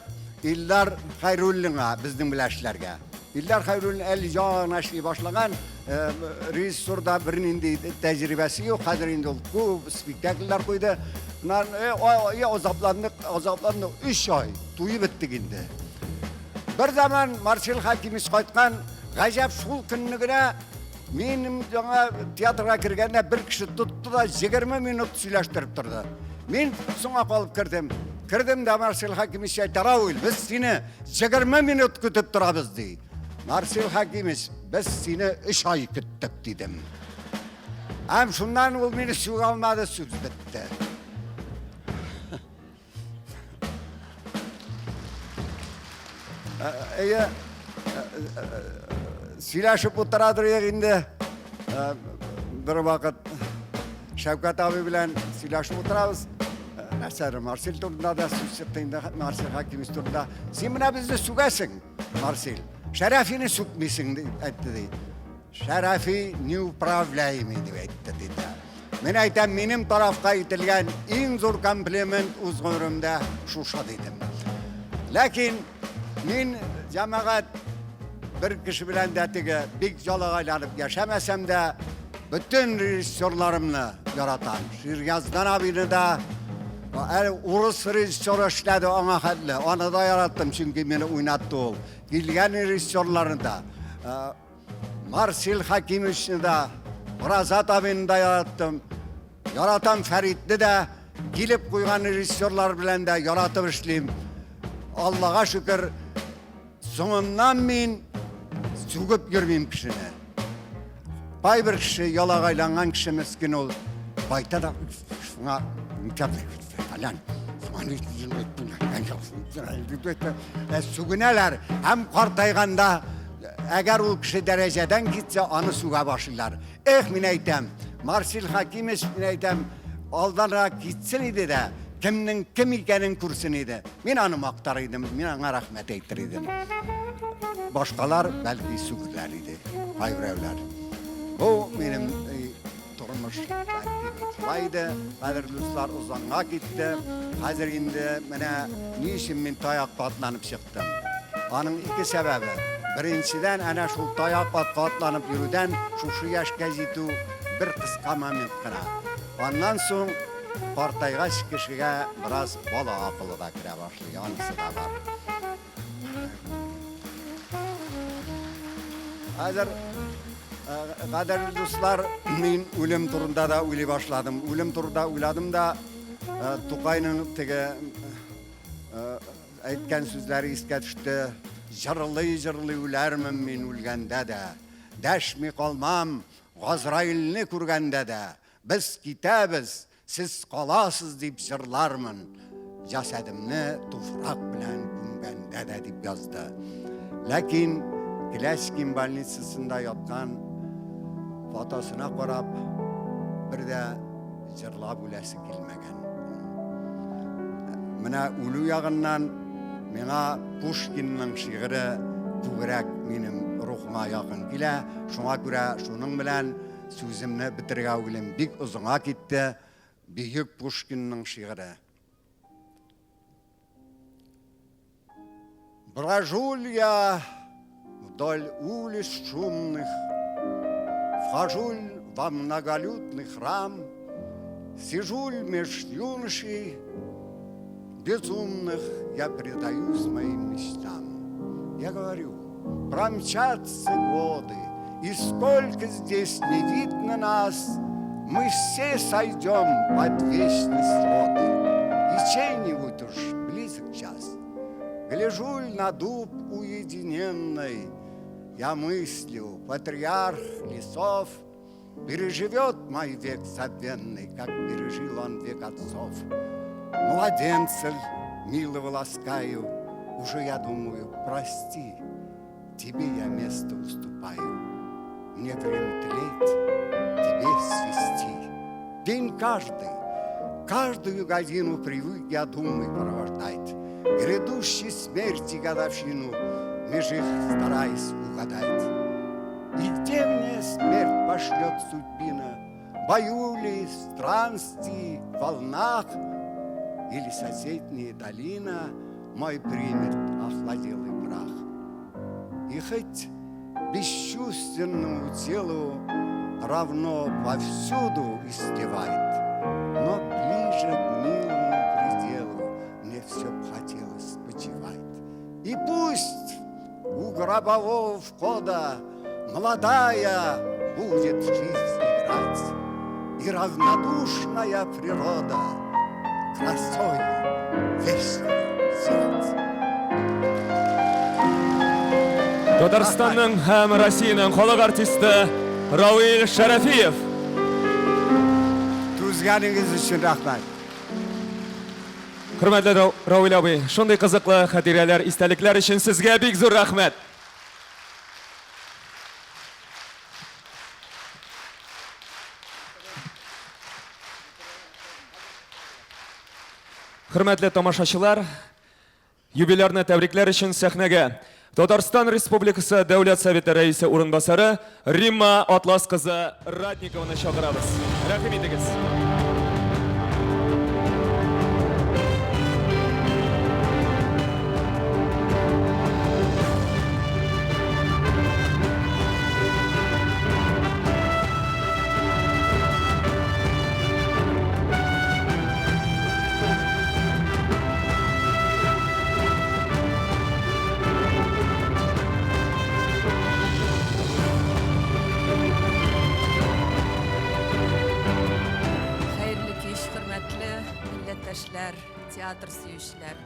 Илдар Хайруллинга, безнең белән эшләргә. Илдар Хайруллин әле яңа гына эшли башлаган, э, режиссерда бернинди тәҗрибәсе юк. Хәзер инде ул күп спектакльләр куйды. Менә азапландык, азапландык 3 ай туеп беттек инде. Бер заман Марсель Хакимович кайткан, гаҗәп шул көнне генә минем яңа театрга кергәндә бер кеше тотты да 20 минут сөйләштереп торды. Мин соңа калып кердем. Кердем дә Марсель Хакимович әйтә, Рауил, без сине 20 минут көтеп торабыз, ди. Марсель Хакимович, без сине 3 ай көттек, дидем. Һәм шуннан ул мине сүгә алмады, сүз бетте. Әйе, сөйләшеп утырадыр идек инде. Бер вакыт Шәүкәт абый белән сөйләшеп утырабыз. Нәрсә, Марсель турында да сүз чыкты инде, Марсель Хакимович турында. Син менә безне сүгәсең, Марсель. Шәрәфине сүкмисең, дип әйтте ди. Шәрәфи неуправляемый дип әйтте диде. Мин әйтәм, минем тарафка ителгән иң зур комплимент үз гомеремдә шушы дидем. Ләкин мин җәмәгать бер кеше белән дә теге бик ялагайланып яшәмәсәм дә, бөтен режиссерларымны яратам. Ширгаздан абыйны да, әле урыс режиссеры эшләде аңа хәтле, аны да яраттым, чөнки мине уйнатты ул. Килгән режиссерларны да, Марсель Хакимовичны да, Разат абыйны да яраттым. Яратам Фәритне дә, килеп куйган режиссерлар белән дә яратып эшлим. Аллага шөкер, соңыннан мин сүгеп йөрмим кешене. Кайбер кеше ялагайланган кеше мескен ул. Кайта да шуңа сүгенәләр һәм картайганда әгәр ул кеше дәрәҗәдән китсә, аны сүгә башлыйлар. Эх, мин әйтәм, Марсель Хакимович, мин әйтәм, алданрак китсен иде дә, кемнең кем икәнен күрсен иде. Мин аны мактар идем, мин аңа рәхмәт әйтер идем. Башкалар бәлки сүгерләр иде, кайберәүләр. Бу минем э, тормыш тәртибе шулай иде. Кадерле дуслар, озанга китте. Хәзер инде менә ни өчен мин таякка атланып чыктым. Аның ике сәбәбе. Беренчедән, әнә шул таяк атка атланып йөрүдән шушы яшькә җитү бер кыска момент кына. Аннан соң картайгач кешегә бераз бала акылы да керә башлый, анысы да бар. Хәзер, э, кадерле дуслар, мин үлем турында да уйлый башладым. Үлем турында уйладым да, э, Тукайның теге э, әйткән сүзләре искә төште. Җырлый-җырлый үләрмен мин үлгәндә дә. Дәшми калмам, Газраилне күргәндә дә. Без китәбез, Сез каласыз дип җырлармын, җасәдемне туфрак белән күмгәндә дә дип язды. Ләкин Клячкин больницасында яткан фотосына карап, бер дә җырлап үләсе килмәгән. Менә үлү ягыннан миңа Пушкинның шигыре күбрәк минем рухыма якын килә. Шуңа күрә шуның белән Сүземне бетерергә уйлыйм, бик озынга китте бөек Пушкинның шигыре. Брожу я вдоль улиц шумных, вхожу во многолюдный храм, Сижу меж юношей безумных, Я предаюсь моим мечтам. Я говорю, промчатся годы, И сколько здесь не видно нас, Мы все сойдем под вечный своды, И чей-нибудь уж близок час. Гляжу ль на дуб уединенный, Я мыслю, патриарх лесов Переживет мой век забвенный, Как пережил он век отцов. Младенца милого ласкаю, Уже я думаю, прости, Тебе я место уступаю. Мне время тлеть, тебе свести. День каждый, каждую годину Привык я думы провождать, Грядущей смерти годовщину Меж их стараясь угадать. И где мне смерть пошлет судьбина, Бою ли, странствий, волнах, Или соседняя долина Мой примет охладелый прах. И хоть бесчувственному телу Равно повсюду истлевает, Но ближе к милому пределу Мне все б хотелось почивать. И пусть у гробового входа Молодая будет жизнь играть, И равнодушная природа Красою вечную сиять. Татарстанның һәм Россиянең халык артисты Равил Шәрәфиев. Түзгәнегез өчен рәхмәт. Хөрмәтле Равил абый, шундый кызыклы хатирәләр, истәлекләр өчен сезгә бик зур рәхмәт. Хөрмәтле тамашачылар, юбилярны тәбрикләр өчен сәхнәгә Татарстан Республикасы Дәүләт Советы Рәисе урынбасары Римма Атлас кызы Ратникованы чакырабыз. Рәхим итегез. Хәерле кич, хөрмәтле милләттәшләр, театр сөючеләр.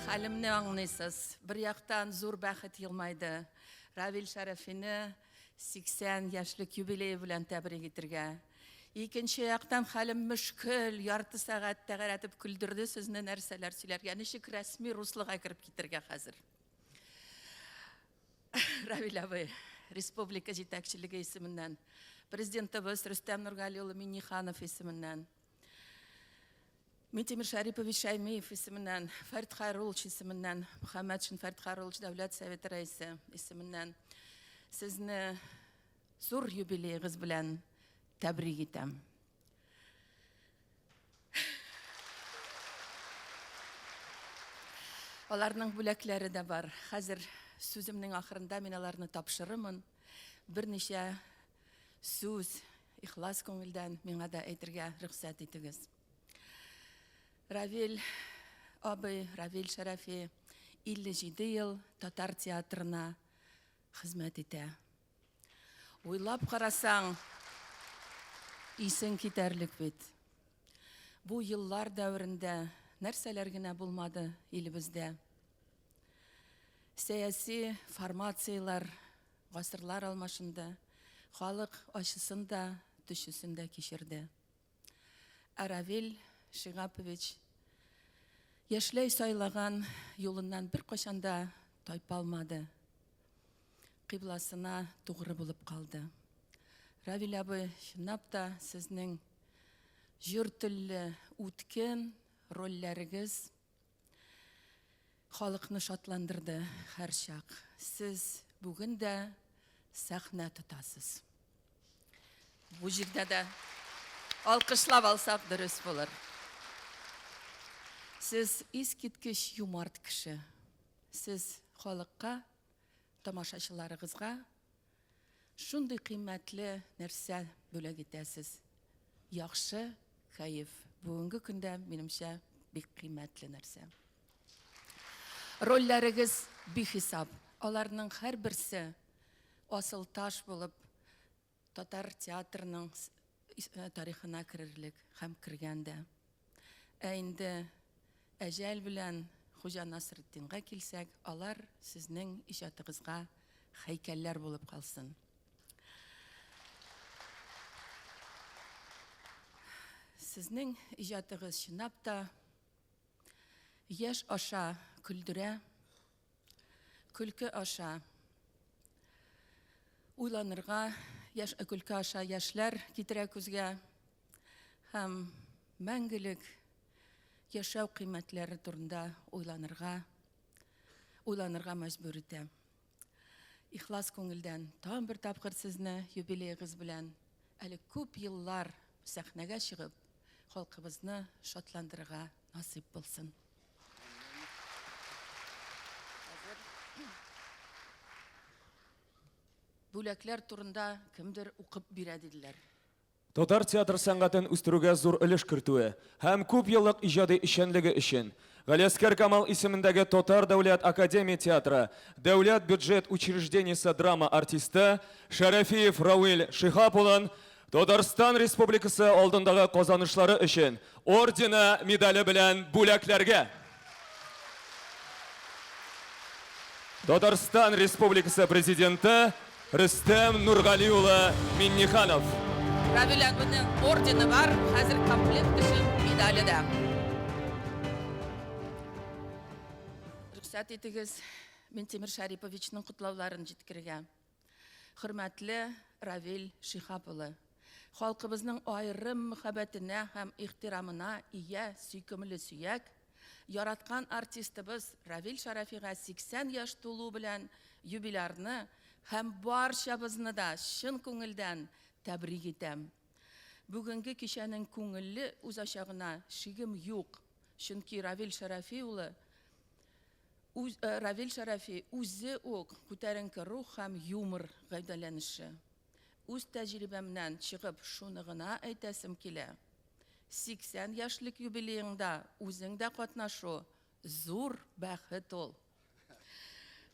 Хәлемне аңлыйсыз. Бер яктан зур бәхет елмайды. Равил Шәрәфине 80 яшьлек юбилее белән тәбрик итергә. Икенче яктан хәлем мөшкел, ярты сәгать тәгәрәтеп көлдерде сезне нәрсәләр сөйләргә, ничек рәсми руслога кереп китергә хәзер. Равил абый, республика җитәкчелеге исеменнән, президентыбыз Рөстәм Нургали улы Минниханов исеменнән, Минтимер Шәрипович Шәймиев исеменнән, Фәрит Хайруллович исеменнән, Мөхәммәтшин Фәрит Хайруллович Дәүләт Советы рәисе исеменнән сезне зур юбилеегыз белән тәбрик итәм. Аларның бүләкләре дә бар. Хәзер сүземнең ахырында мин аларны тапшырырмын. Берничә сүз ихлас күңелдән миңа да әйтергә рөхсәт итегез. Равил абый, Равил Шәрәфи 57 ел татар театрына хезмәт итә. Уйлап карасаң, исең китәрлек бит. Бу еллар дәверендә нәрсәләр генә булмады илебездә. Сәяси формацияләр гасырлар алмашынды, халык ачысын да, төчесен дә кичерде. Ә Равил Шигапович яшьләй сайлаган юлыннан беркайчан да тайпалмады. Кыйбласына тугры булып калды. Равил абый, чынлап та сезнең җор телле, үткен рольләрегез халыкны шатландырды һәрчак. Сез бүген дә сәхнә тотасыз. Бу җирдә дә алкышлап алсак дөрес булыр. Сез искиткеч юмарт кеше. Сез халыкка, тамашачыларыгызга. шундый кыйммәтле нәрсә бүләк итәсез. Яхшы кәеф. Бүгенге көндә, минемчә, бик кыйммәтле нәрсә. Рольләрегез бихисап. Аларның һәрберсе асылташ булып татар театрының тарихына керерлек һәм кергән дә. Ә инде Әҗәл белән Хуҗа Насретдинга килсәк, алар сезнең иҗатыгызга һәйкәлләр булып калсын. Сезнең иҗатыгыз чынлап та яшь аша көлдерә, көлке аша уйланырга, яшь көлке аша яшьләр китерә күзгә һәм мәңгелек яшәү кыйммәтләре турында уйланырга, уйланырга мәҗбүр итә. Ихлас күңелдән тагын бер тапкыр сезне юбилеегыз белән әле күп еллар сәхнәгә чыгып, халкыбызны шатландырырга насыйп булсын. Бүләкләр турында кемдер укып бирә диделәр. Татар театр сәнгатен үстерүгә зур өлеш кертүе һәм күп еллык иҗади эшчәнлеге өчен Галиәскәр Камал исемендәге Татар дәүләт академия театры дәүләт бюджет учреждениесе драма артисты Шәрәфиев Равил Шиһап улын Татарстан Республикасы алдындагы казанышлары өчен ордены медале белән бүләкләргә. Татарстан Республикасы Президенты Рөстәм Нургали улы Минниханов. Равил абының ордены бар, хәзер комплект өчен медале дә. Рөхсәт итегез, Минтимер Шәриповичның котлауларын җиткерергә. Хөрмәтле Равил Шиһап улы! Халкыбызның аерым мөхәббәтенә һәм ихтирамына ия сөйкемле сөяк, яраткан артистыбыз Равил Шәрәфигә 80 яшь тулу белән юбилярны һәм барчабызны да чын күңелдән тәбрик итәм. Бүгенге кичәнең күңелле узачагына шигем юк, чөнки Равил Шәрәфи улы үз, Равил Шәрәфи үзе үк күтәренке рух һәм юмор гәүдәләнеше. Үз тәҗрибәмнән чыгып шуны гына әйтәсем килә, 80 яшьлек юбилееңда үзең дә катнашу, зур бәхет ул.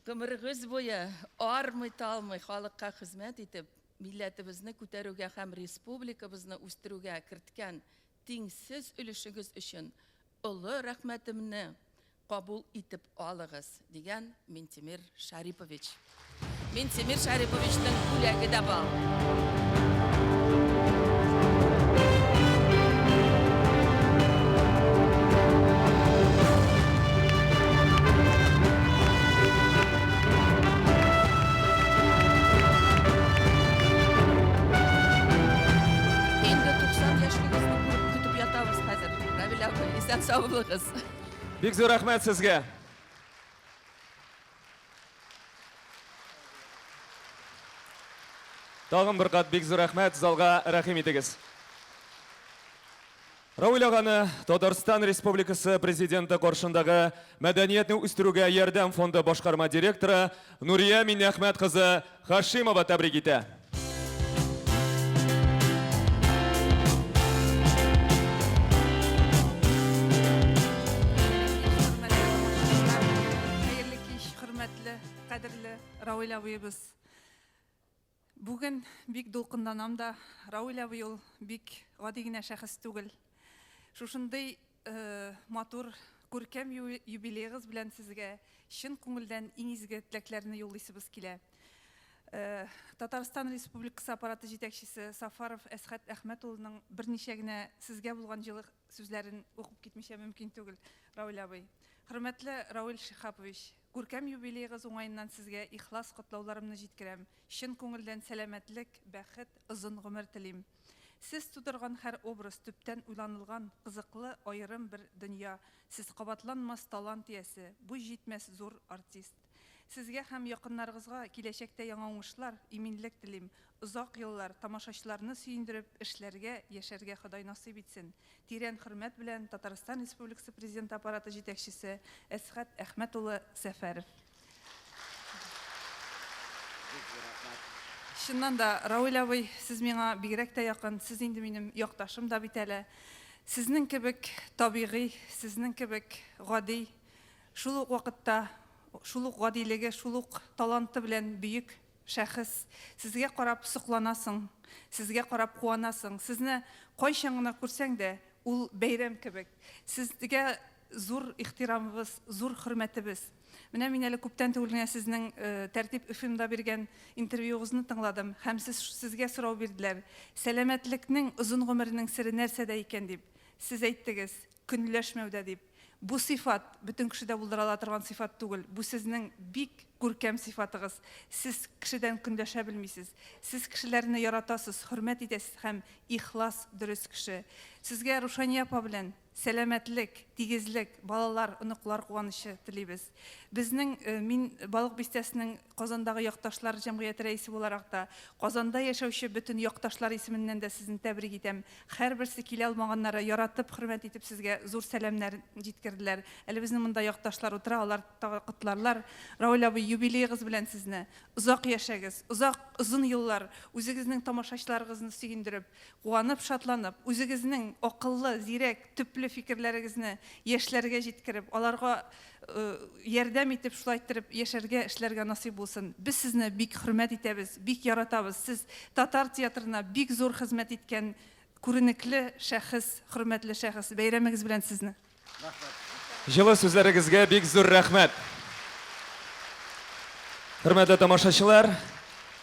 Гомерегез буе армый-талмый халыкка хезмәт итеп, милләтебезне күтәрүгә һәм республикабызны үстерүгә керткән тиңсез өлешегез өчен олы рәхмәтемне кабул итеп алыгыз, дигән Минтимер Шарипович. Минтимер Шариповичның бүләге дә бар. Инде 90 яшьлегезне күреп көтеп ятабыз хәзер. Равил абый, исән-сау булыгыз. Бик зур рәхмәт сезгә. Тагын бер кат бик зур рәхмәт, залга рәхим итегез. Равил аганы Татарстан Республикасы Президенты каршындагы Мәдәниятне үстерүгә ярдәм фонды башкарма директоры Нурия Миннәхмәт кызы Хашимова тәбрик итә. Хәерле кич, хөрмәтле, кадерле Равил абыебыз. Бүген бик дулкынланам да, Равил абый ул бик гади генә шәхес түгел. Шушындый матур, күркәм юбилеегыз белән сезгә чын күңелдән иң изге теләкләрне юллыйсыбыз килә. Татарстан Республикасы аппараты җитәкчесе Сафаров Әсхәт Әхмәт улының берничә генә сезгә булган җылы сүзләрен укып китмичә мөмкин түгел, Равил абый. Хөрмәтле Равил Шиһапович, күркәм юбилеегыз уңаеннан сезгә ихлас котлауларымны җиткерәм, чын күңелдән сәламәтлек, бәхет, озын гомер телим. Сез тудырган һәр образ төптән уйланылган, кызыклы, аерым бер дөнья. Сез кабатланмас талант иясе, буй җитмәс зур артист. Сезгә һәм якыннарыгызга киләчәктә яңа уңышлар, иминлек телим. Озак еллар тамашачыларны сөендереп, эшләргә, яшәргә Ходай насыйп итсен. Тирән хөрмәт белән, Татарстан Республикасы Президенты Аппараты җитәкчесе Әсгать Әхмәт улы Сәфәров. Чыннан да, Равил абый, сез миңа бигрәк тә якын, сез инде минем якташым да бит әле. Сезнең кебек табигый, сезнең кебек гади, шул ук вакытта шул ук гадилеге, шул ук таланты белән бөек шәхес. Сезгә карап сокланасың, сезгә карап куанасың. Сезне кайчан гына күрсәң дә, ул бәйрәм кебек. Сезгә зур ихтирамыбыз, зур хөрмәтебез. Менә мин әле күптән түгел генә сезнең Тәртип FM-да биргән интервьюыгызны тыңладым һәм сез сезгә сорау бирделәр. Сәламәтлекнең, озын гомернең сере нәрсәдә икән дип. Сез әйттегез, көнләшмәүдә дип. Бу сыйфат бөтен кешедә булдыра ала торган сыйфат түгел. Бу сезнең бик күркәм сыйфатыгыз. Сез кешедән көнләшә белмисез. Сез кешеләрне яратасыз, хөрмәт итәсез һәм ихлас, дөрес кеше. Сезгә Рушания апа белән Сәламәтлек, тигезлек, балалар, оныклар куанычы телибез. Безнең, мин Балык Бистәсенең Казандагы якташлар җәмгыяте рәисе буларак та, Казанда яшәүче бөтен якташлар исеменнән дә сезне тәбрик итәм. Һәрберсе килә алмаганнары яратып, хөрмәт итеп сезгә зур сәламнәрен җиткерделәр. Әле безнең монда якташлар утыра, алар тагы котларлар. Равил абый, юбилеегыз белән сезне! Озак яшәгез, озак, озын еллар үзегезнең тамашачыларыгызны сөендереп, Куанып, шатланып, үзегезнең акыллы, зирәк, төпле фикерләрегезне яшьләргә җиткереп, аларга ярдәм итеп, шулай иттереп яшәргә, эшләргә насыйп булсын. Без сезне бик хөрмәт итәбез, бик яратабыз. Сез татар театрына бик зур хезмәт иткән күренекле шәхес, хөрмәтле шәхес. Бәйрәмегез белән сезне! Җылы сүзләрегезгә бик зур рәхмәт. Хөрмәтле тамашачылар,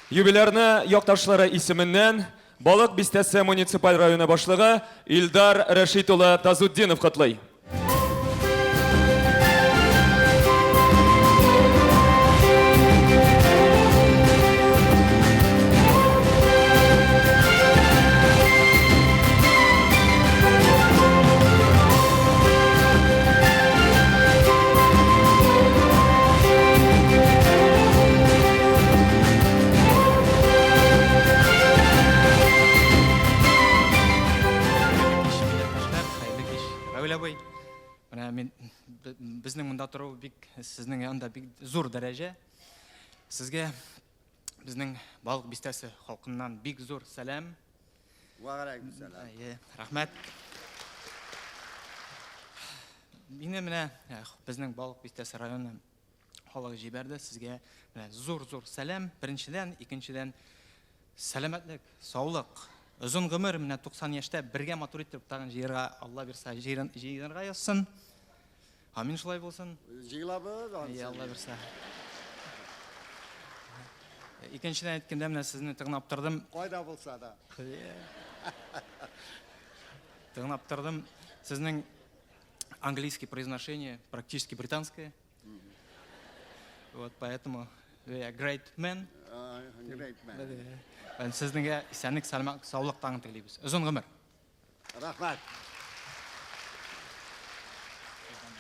юбилярны якташлары исеменнән Балык Бистәсе муниципаль районы башлыгы Илдар Рәшит улы Тазутдинов котлый. Равил абый, менә мин безнең монда тору бик сезнең янда бик зур дәрәҗә. Сезгә Безнең Балык Бистәсе халкыннан бик зур сәлам. Вәгаләйкүм сәлам. Әйе, рәхмәт. Мине менә э, безнең Балык Бистәсе районы халык җибәрде сезгә менә зур-зур сәлам. Беренчедән, икенчедән сәламәтлек, саулык, озын гомер, менә 90 яшьтә бергә матур итеп тагын җыерга, Алла бирса, җыенырга язсын. Амин шулай булсын. Җыелабыз анысы. Әйе, Алла бирсә. Икенчедән әйткәндә, менә сезне тыңлап тордым. Кайда булса да. Тыңлап тордым. Сезнең английский произношение практически британское. Вот поэтому вы a great man. Great man. Сезнеңгә исәнлек, сәламәтлек, саулык тагын телибез. Озын гомер. Рәхмәт.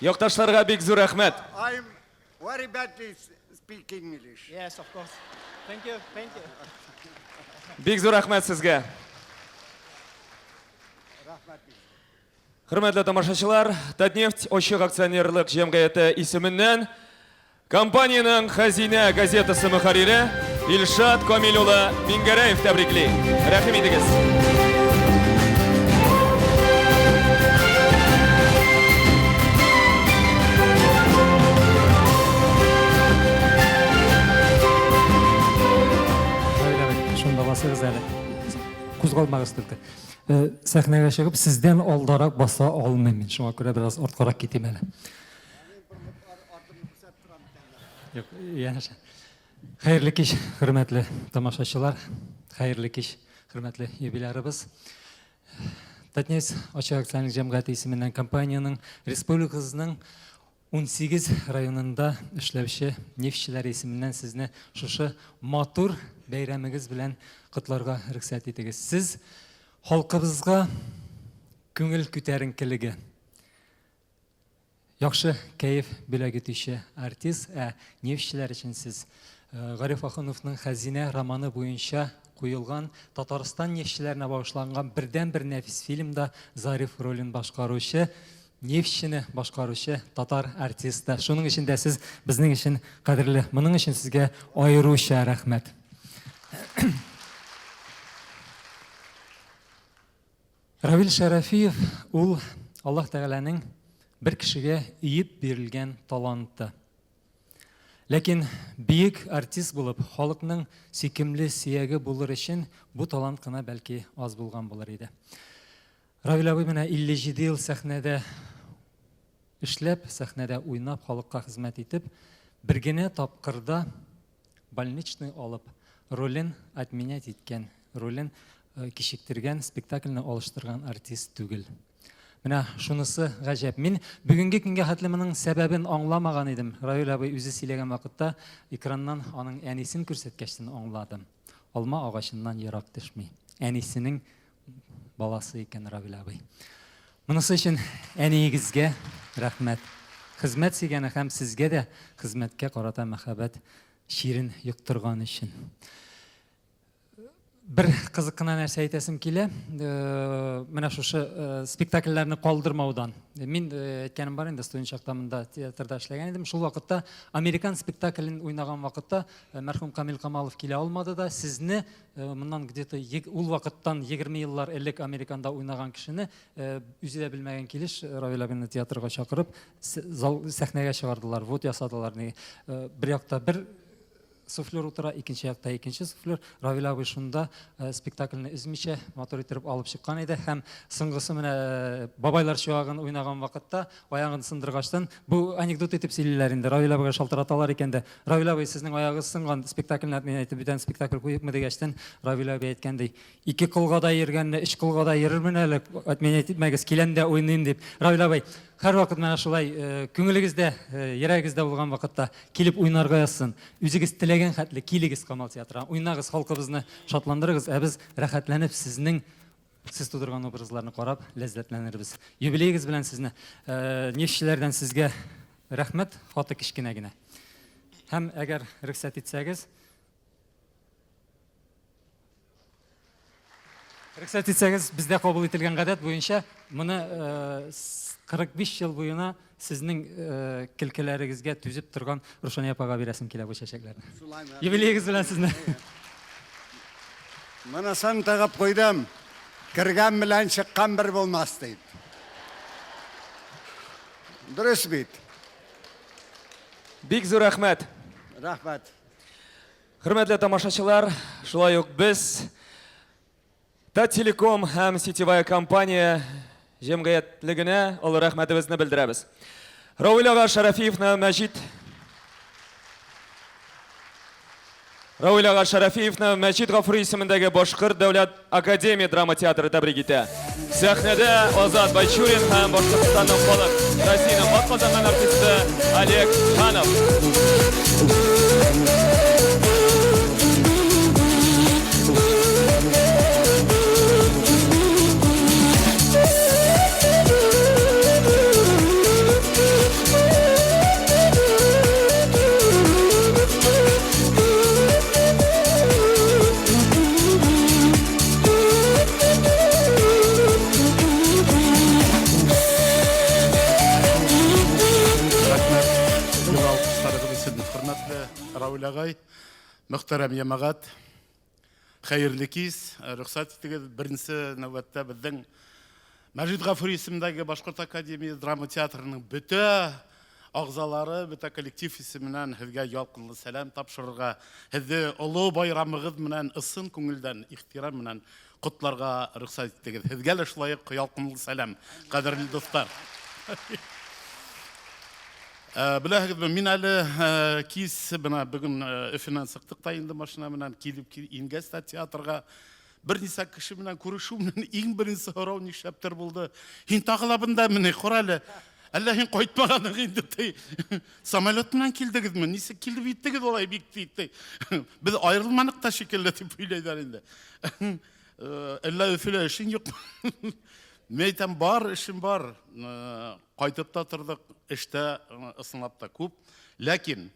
Якташларга бик зур рәхмәт. I'm very badly speak English. Yes, of course. Thank you, thank you. Бик зур рәхмәт сезгә. Рәхмәт. Хөрмәтле тамашачылар, Татнефть ачык акционерлык җәмгыяте исеменнән Компаниянең Хәзинә газетасы мөхәррире Илшат Камил улы Миңгәрәев тәбрикли. Рәхим итегез. Шунда басыгыз әле. Кузгалмагыз только. Э, сәхнәгә чыгып, сездән алдарак баса алмыйм мин. Шуңа күрә бераз арткарак китим әле. Юк, янәшә. Хәерле кич, хөрмәтле тамашачылар. Хәерле кич, хөрмәтле юбилярыбыз. Татнефть ачык акционерлык җәмгыяте исеменнән компаниянең республикабызның 18 районында эшләүче нефтьчеләр исеменнән сезне шушы матур бәйрәмегез белән котларга рөхсәт итегез. Сез халкыбызга күңел күтәренкелеге, Яхшы кәеф бүләк итүче артист, ә нефтьчеләр өчен сез э, Гариф Ахуновның Хәзинә романы буенча куелган Татарстан нефтьчеләренә багышланган бердәнбер нәфис фильмда Зариф ролен башкаручы нефтьчене башкаручы татар артисты. Шуның өчен дә сез безнең өчен кадерле. Моның өчен сезгә аеруча рәхмәт. Равил Шәрәфиев ул Аллаһ Тәгаләнең бер кешегә өеп бирелгән таланты. Ләкин бөек артист булып, халыкның сөйкемле сөяге булыр өчен бу талант кына бәлки аз булган булыр иде. Равил абый менә 57 ел сәхнәдә эшләп, сәхнәдә уйнап, халыкка хезмәт итеп, бер генә тапкырда больничный алып, ролен отменять иткән, ролен э, кичектергән, спектакльне алыштырган артист түгел. Менә шунысы гаҗәп. Мин бүгенге көнгә хәтле моның сәбәбен аңламаган идем. Равил абый үзе сөйләгән вакытта экраннан аның әнисен күрсәткәчтен аңладым. Алма агачыннан ерак төшми. Әнисенең баласы икән Равил абый. Монысы өчен әниегезгә рәхмәт. Хезмәт сөйгәне һәм сезгә дә хезмәткә карата мәхәббәт чирен йоктырган өчен. Бер кызык кына нәрсә әйтәсем килә. Э, менә шушы э, спектакльләрне калдырмаудан. Мин э, әйткәнем бар инде, студент чакта монда театрда эшләгән идем. Шул вакытта американ спектаклен уйнаган вакытта мәрхүм Камил Камалов килә алмады да, сезне моннан где-то ул вакыттан 20 еллар элек Американда уйнаган кешене үзе дә белмәгән килеш Равил абыйны театрга чакырып, зал сәхнәгә чыгардылар, вот ясадылар. Бер якта бер суфлер утыра, икенче якта икенче суфлер. Равил абый шунда э, спектакльне өзмичә матур иттереп алып чыккан иде һәм соңгысы менә э, бабайлар чуагын уйнаган вакытта аягын сындыргачтан бу анекдот итеп сөйлиләр инде. Равил абыйга шалтыраталар икән дә, Равил абый, сезнең аягыгыз сынган, спектакльне мин әйтеп бүтән спектакль куепмы дигәчтен, Равил абый әйткән ди, ике кулга да йөргәнне өч кулга да йөрермен әле, отменять итмәгез, киләм дә уйныйм дип. Равил абый, һәрвакыт менә шулай э, күңелегездә, йөрәгегездә булган вакытта Килеп уйнарга язсын. Үзегез теләгән хәтле килегез Камал театрына. Уйнагыз, халкыбызны шатландырыгыз, ә без рәхәтләнеп сезнең сез тудырган образларны карап ләззәтләнербез. Юбилеегыз белән сезне, э, нефтьчеләрдән сезгә рәхмәт хаты кечкенә генә. Һәм әгәр рөхсәт итсәгез, Рөхсәт итсәгез, бездә кабул ителгән гадәт буенча моны 45 ел буена сезнең көлкеләрегезгә түзеп торган Рушания апага бирәсем килә бу чәчәкләрне. Юбилеегыз белән сезне. Монысын тыгып куйдым. Кергән белән чыккан бер булмас дип. Дөрес бит. Бик зур рәхмәт. Рәхмәт. Хөрмәтле тамашачылар, шулай ук без Таттелеком һәм сетевая компания җәмгыятьлегенә олы рәхмәтебезне белдерәбез. Равил ага Шәрәфиевны Мәҗит Равил ага Шәрәфиевны Мәҗит Гафури исемендәге Башкорт дәүләт академия драма театры тәбрик итә. Сәхнәдә Азат Байчурин һәм Башкортстанның халык Россиянең атказанган артисты Олег Ханов. Рәхмәт җылы алкышларыгыз өчен, хөрмәтле Равил агай, мөхтәрәм җәмәгать. Хәерле кич. Рөхсәт итегез, беренче нәүбәттә безнең Мәҗит Гафури исемендәге Башкорт академия драма театрының бөтә агъзалары, бөтә коллектив исеменнән һеҙгә ялкынлы сәлам тапшырырга, һеҙҙе оло байрамығыҙ менән ысын күңелдән, ихтирам менән котларга рөхсәт итегеҙ. Һеҙгә лә шулай ук ялкынлы сәлам, кадерле дуҫтар. Э, беләһегеҙме, мин әле э, кис бына бөгөн э, Өфөнән сыҡтыҡ та инде машина менән килеп ингәс тә театрга берничә кеше белән күрешү белән иң беренче һорау нишләптер булды. Һин тагы ла бында мени, кара әле. Әллә һин кайтмаганың инде ти. Самолет белән килдегезме? Ничек килеп җиттегез алай бик ти. Без аерылманык та шикелле дип уйлыйлар инде. Әллә Өфөлә эшең юк. Мин әйтәм, бар, эшем бар. Кайтып та тордык, эштә ысынлап та күп. Ләкин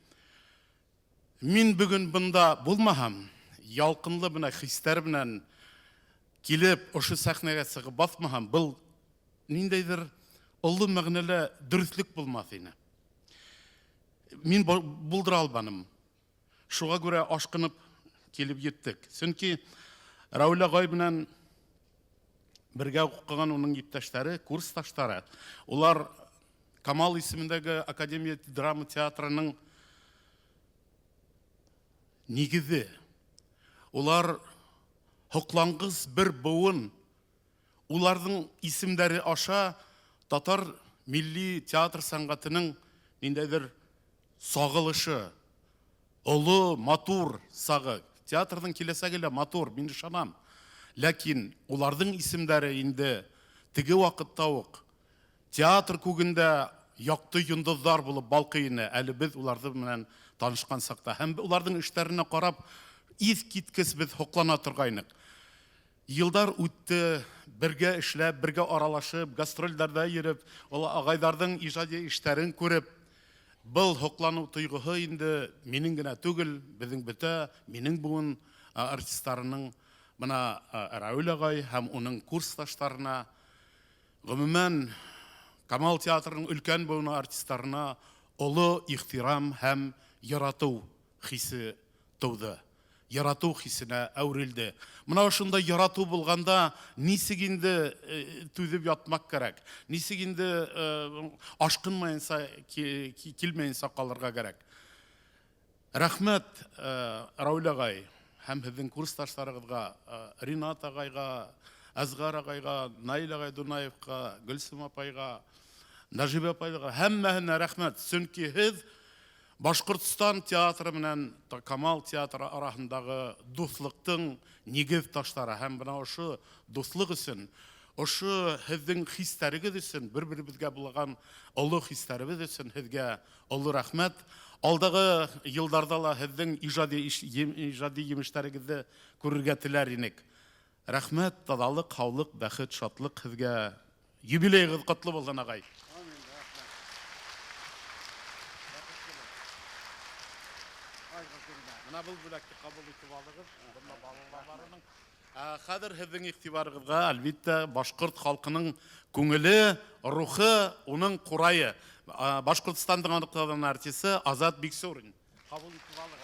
мин бүген бында булмаһам, ялкынлы менә хисләр белән килеп, ошо сәхнәгә чыгып басмаһам, был ниндәйдер олы мәгънәле дөреслек булмас ине. Мин булдыра алманым. Шуга күрә ашкынып килеп җиттек. Чөнки Равил агай белән бергә укыган уның иптәшләре, курсташлары, улар Камал исемендәге академия драма театрының нигезе. Улар һоклангыс бер буын. Уларның исемнәре аша татар милли театр сәнгатенең ниндәйдер сагылышы, олы, матур сагы. Театрның киләчәге лә матур, мин ышанам. Ләкин уларның исемнәре инде теге вакытта ук театр күгендә якты йондызлар булып балкый ине, әле без уларды белән танышкан чакта. Һәм уларның эшләренә карап, искиткеч без һоклана торгайнык. Елдар үтте, бергә эшләп, бергә аралашып, гастрольләрдә йөреп, ул агайларның иҗади эшләрен күреп, был һоклану тойгыһы инде минең генә түгел, безнең бөтә минең буын артистларының, менә Равил агай һәм уның курсташларына, гомумән, Камал театрының өлкән буыны артистларына олы ихтирам һәм ярату хисе туды. Ярату хисенә әверелде. Менә шунда ярату булганда ничек инде түзеп ятмак кирәк? Ничек инде ашкынмаенча, килмәенчә калырга кирәк? Рәхмәт, Рауль агай һәм һезнең курсташларыгызга, Ринат агайга, Әзгар агайга, Наил агай Дунаевка, Гөлсем апайга, Нәҗибә апайга һәммәһенә рәхмәт. Чөнки һез Башкортстан театры белән Камал театры арасындагы дуслыктың нигез ташлары һәм менә ошо дуслык өчен, ошо һезнең хисләрегез өчен, бер-беребезгә булган олы хисләребез өчен һезгә олы рәхмәт. Алдагы елларда ла һезнең иҗади иҗади емешләрегезне күрергә теләр инек. Рәхмәт, тазалык, һаулык, бәхет, шатлык һезгә. Юбилеегыз котлы булсын, агай. Менә бу бүләкне кабул итеп алыгыз. Бында балаларының. Хәзер һезнең игътибарыгызга, әлбәттә, башкорт халкының күңеле, рухы, уның курае. Башкортстанның атказанган артисты Азат Биксурин. Кабул итеп алыгыз.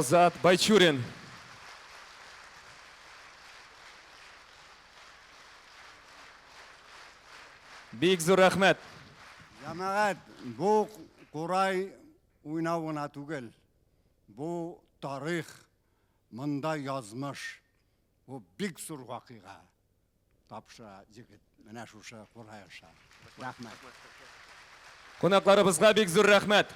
Азат Байчурин. Бик зур рәхмәт. Җәмәгать, бу курай уйнау гына түгел. Бу тарих, монда язмыш. Бу бик зур вакыйга. Тапшыра егет менә шушы курай аша. Рәхмәт. Кунакларыбызга бик зур рәхмәт.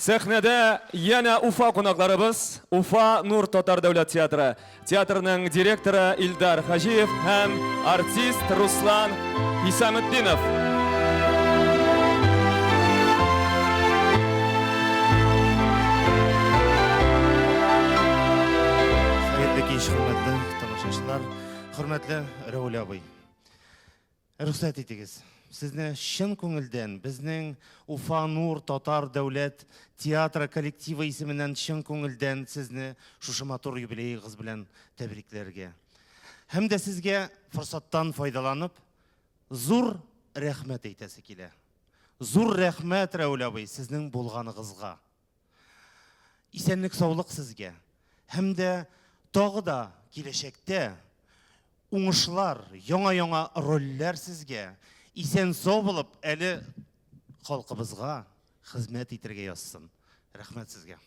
Сәхнәдә янә Уфа кунакларыбыз, Уфа Нур татар дәүләт театры. Театрның директоры Илдар Хаҗиев һәм артист Руслан Хисаметдинов. Хәерле кич, хөрмәтле тамашачылар, хөрмәтле Рәүл абый. Рөхсәт итегез, сезне чын күңелдән безнең Уфа Нур татар дәүләт театры коллективы исеменнән чын күңелдән сезне шушы матур юбилеегыз белән тәбрикләргә. Һәм дә сезгә форсаттан файдаланып, зур рәхмәт әйтәсе килә. Зур рәхмәт, Рәүл абый, сезнең булганыгызга. Исәнлек-саулык сезгә. Һәм дә тагы да киләчәктә уңышлар, яңа-яңа рольләр сезгә. Исән-сау булып, әле халкыбызга хезмәт итәргә язсын. Рәхмәт сезгә.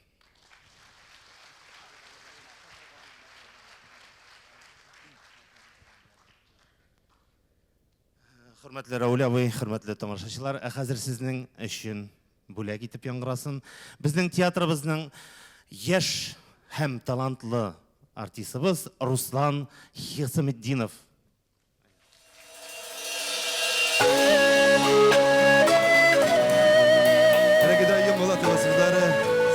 Хөрмәтле Рауль абый, хөрмәтле тамашачылар, ә хәзер сезнең өчен бүләк итеп яңгырасын. Безнең театрыбызның яшь һәм талантлы артистыбыз Руслан Хисаметдинов. Әлеге Булатова сүзләре,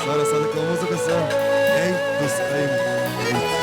Сара Садыкова музыкасы, Әй, дускаем, әйт.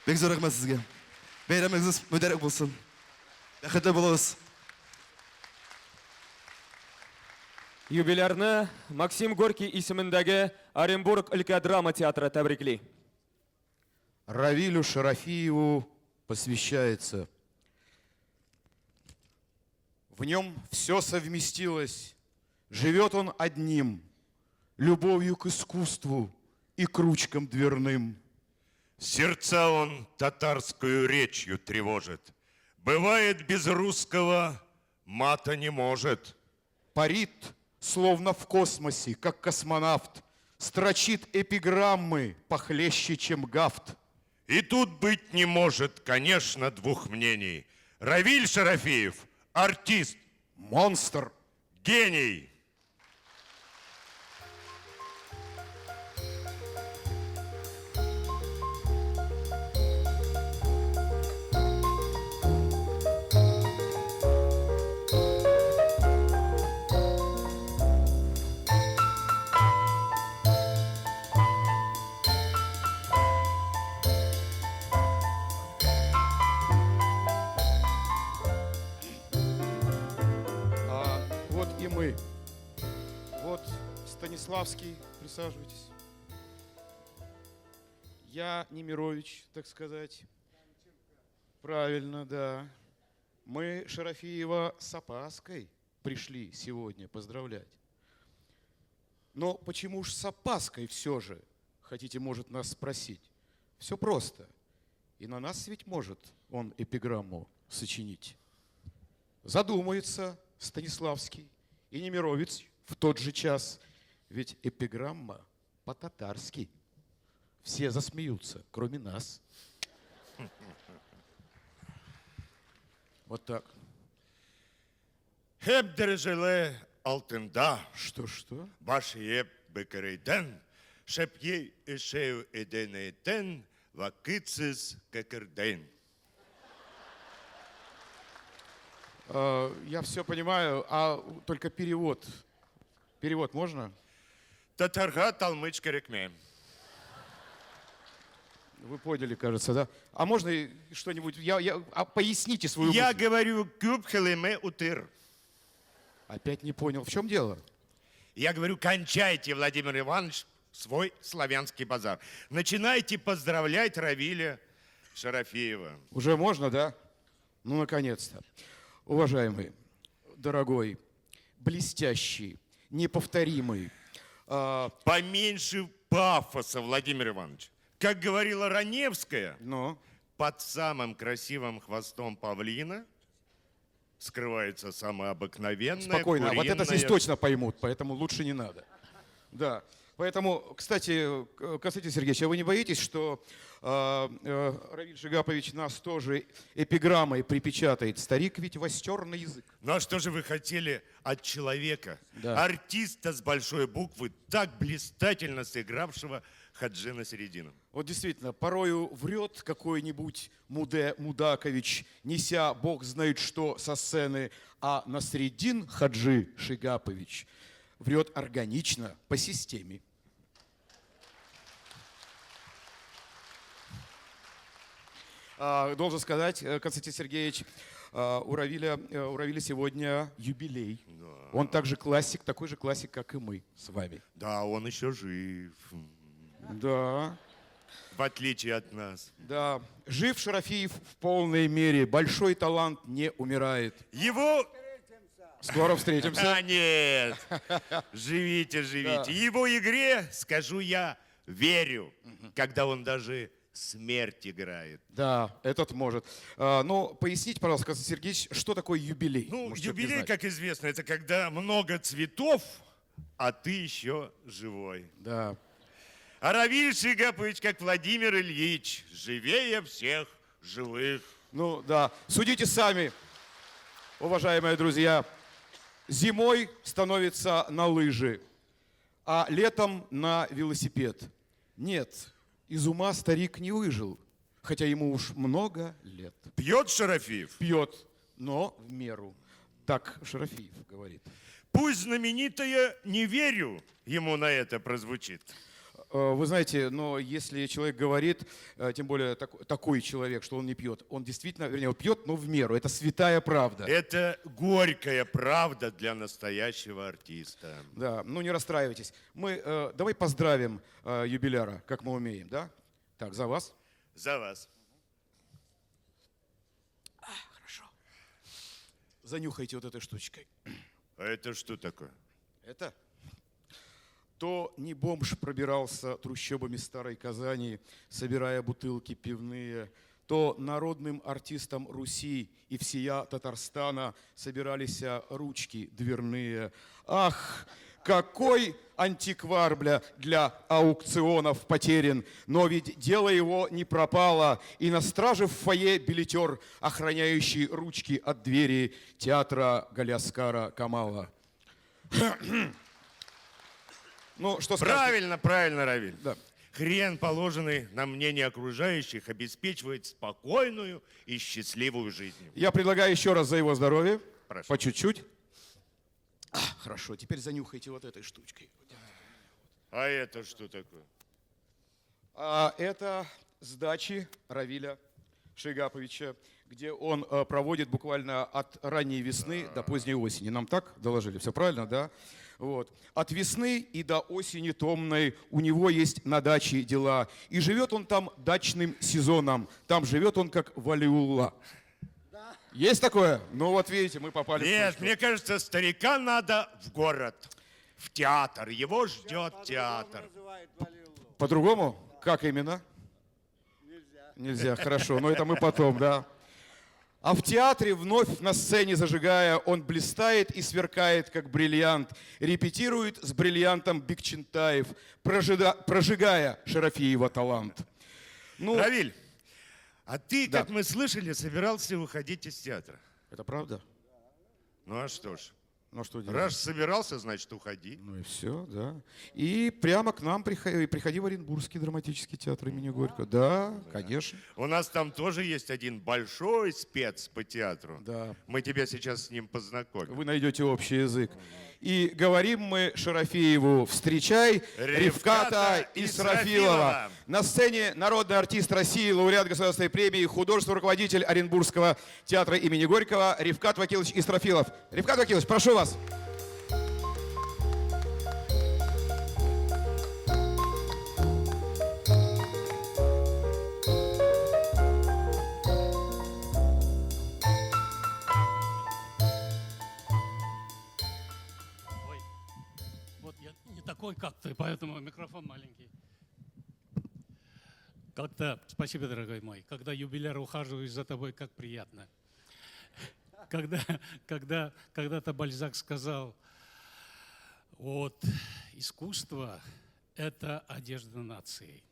Бик зур рәхмәт сезгә. Бәйрәмегез мөбарәк булсын. Бәхетле булыгыз. Юбилярны Максим Горький исемендәге Оренбург өлкә драма театры тәбрикли. Равилю Шарафиеву посвящается. В нем все совместилось. Живет он одним – любовью к искусству и к ручкам дверным. Сердца он татарскую речью тревожит. Бывает, без русского мата не может. Парит, словно в космосе, как космонавт. Строчит эпиграммы похлеще, чем гафт. И тут быть не может, конечно, двух мнений. Равиль Шарафиев – артист. Монстр. Гений. А, вот и мы. Вот Станиславский, присаживайтесь. Я Немирович, так сказать. Правильно, да. Мы Шарафиева с опаской пришли сегодня поздравлять. Но почему ж с опаской все же, хотите, может, нас спросить? Все просто. И на нас ведь может он эпиграмму сочинить. Задумается Станиславский и Немирович в тот же час. Ведь эпиграмма по-татарски. Все засмеются, кроме нас. Вот так. Hep дәрәҗәле алтында. Что-что? Баш иеп бекерейден, шепьей эшею эденейтен, вакытсыз кекерден. Я все понимаю, а только перевод. Перевод можно? Татарга талмыч кәрәкме. Вы поняли, кажется, да? А можно что-нибудь? А поясните свою Я мысль. говорю, күп хелеме утыр. Опять не понял. В чем дело? Я говорю, кончайте, Владимир Иванович, свой славянский базар. Начинайте поздравлять Равиля Шарафиева. Уже можно, да? Ну, наконец-то. Уважаемый, дорогой, блестящий, неповторимый. Поменьше пафоса, Владимир Иванович. Как говорила Раневская, Но. под самым красивым хвостом павлина скрывается самая обыкновенная Спокойно, вот это здесь куриная точно поймут, поэтому лучше не надо. Да. Поэтому, кстати, Константин Сергеевич, а вы не боитесь, что Равиль Шигапович нас тоже эпиграммой припечатает? Старик ведь востер на язык. Ну а что же вы хотели от человека, Да. артиста с большой буквы, так блистательно сыгравшего Ходжи Насреддина? Вот действительно, порою врет какой-нибудь Муде Мудакович, неся бог знает что со сцены, а Насреддин Хаджи Шигапович врет органично, по системе. Должен сказать, Константин Сергеевич, у Равиля сегодня юбилей. Да. Он также классик, такой же классик, как и мы с вами. Да, он еще жив. Да. В отличие от нас. Да. Жив Шарафиев в полной мере. Большой талант не умирает. Его... Скоро встретимся. А, нет. Живите, живите. Да. Его игре, скажу я, верю, когда он даже смерть играет. Да, этот может. Поясните, пожалуйста, Константин Сергеевич, что такое юбилей? Может, человек не Юбилей, знает. как известно, это когда много цветов, а ты еще живой. Да. А Равиль Шигапович, как Владимир Ильич, живее всех живых. Ну да, судите сами, уважаемые друзья. Зимой становится на лыжи, а летом на велосипед. Нет, из ума старик не выжил, хотя ему уж много лет. Пьет Шарафиев? Пьет, но в меру. Так Шарафиев говорит. Пусть знаменитое «не верю» ему на это прозвучит. Вы знаете, но если человек говорит, тем более такой человек, что он не пьет, он действительно, вернее, он пьет, но в меру. Это святая правда. Это горькая правда для настоящего артиста. Да, ну не расстраивайтесь. Мы давай поздравим юбиляра, как мы умеем, да? Так, за вас. За вас. Хорошо. Занюхайте вот этой штучкой. А это что такое? Это? То не бомж пробирался трущобами старой Казани, собирая бутылки пивные, то народным артистам Руси и всея Татарстана собирались ручки дверные. Ах, какой антиквар, бля, для аукционов потерян, но ведь дело его не пропало, и на страже в фойе билетер, охраняющий ручки от двери театра Галиаскара Камала. Ну, что скажете? Правильно, правильно, Равиль. Да. Хрен, положенный на мнение окружающих, обеспечивает спокойную и счастливую жизнь. Я предлагаю еще раз за его здоровье. Прошу. По чуть-чуть. Хорошо, теперь занюхайте вот этой штучкой. А это что такое? А это с дачи Равиля Шигаповича, где он проводит буквально от ранней весны до поздней осени. Нам так доложили? Все правильно, да? Вот. От весны и до осени томной у него есть на даче дела. И живет он там дачным сезоном. Там живет он как Валиулла. Да. Есть такое? Ну вот видите, мы попали. Нет, мне кажется, старика надо в город, в театр. Его ждет театр. По-другому? Как именно? Нельзя. Нельзя, хорошо. Но это мы потом, да. А в театре, вновь на сцене зажигая, он блистает и сверкает, как бриллиант. Репетирует с бриллиантом Бикчентаев, прожигая Шарафиева талант. Ну, Равиль, а ты, да, как мы слышали, собирался уходить из театра. Это правда? Ну а что ж. Ну, что делать? Раз собирался, значит, уходи. Ну и все, да. И прямо к нам приходи в Оренбургский драматический театр имени Горького. Да, да, конечно. У нас там тоже есть один большой спец по театру. Да. Мы тебя сейчас с ним познакомим. Вы найдете общий язык. И говорим мы Шарафиеву: встречай Рифката Исрафилова. На сцене народный артист России, лауреат государственной премии, художественный руководитель Оренбургского театра имени Горького Рифкат Вакилович Исрафилов. Рифкат Вакилович, прошу вас. Ой, вот я не такой, как ты, поэтому микрофон маленький. Как-то, спасибо, дорогой мой, когда юбиляр ухаживает за тобой, как приятно. Когда-то Бальзак сказал, вот, искусство – это одежда нации.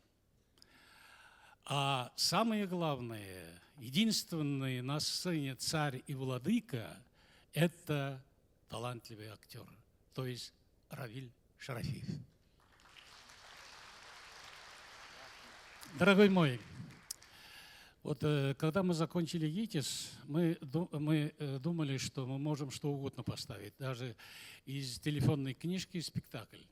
А самое главное, единственный на сцене царь и владыка – это талантливый актер, то есть Равиль Шарафиев. Дорогой мой, вот когда мы закончили ГИТИС, мы думали, что мы можем что угодно поставить, даже из телефонной книжки спектакль.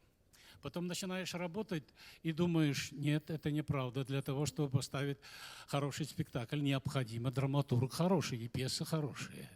Потом начинаешь работать и думаешь, нет, это неправда. Для того, чтобы поставить хороший спектакль, необходимо драматург хороший и пьесы хорошие.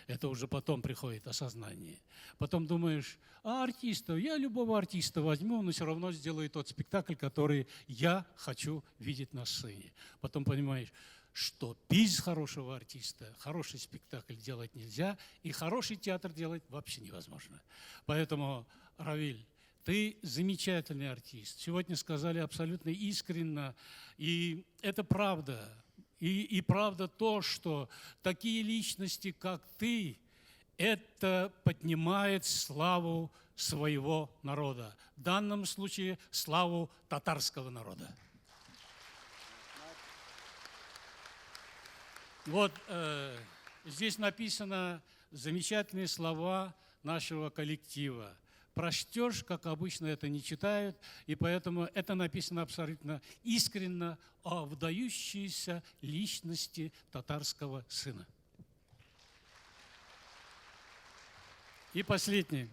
Это уже потом приходит осознание. Потом думаешь, а артистов, я любого артиста возьму, но все равно сделаю тот спектакль, который я хочу видеть на сцене. Потом понимаешь, что без хорошего артиста хороший спектакль делать нельзя, и хороший театр делать вообще невозможно. Поэтому, Равиль, ты замечательный артист. Сегодня сказали абсолютно искренно, и это правда. И правда то, что такие личности, как ты, это поднимает славу своего народа. В данном случае славу татарского народа. Вот здесь написано замечательные слова нашего коллектива. Прочтешь, как обычно это не читают, и поэтому это написано абсолютно искренно о выдающейся личности татарского сына. И последнее.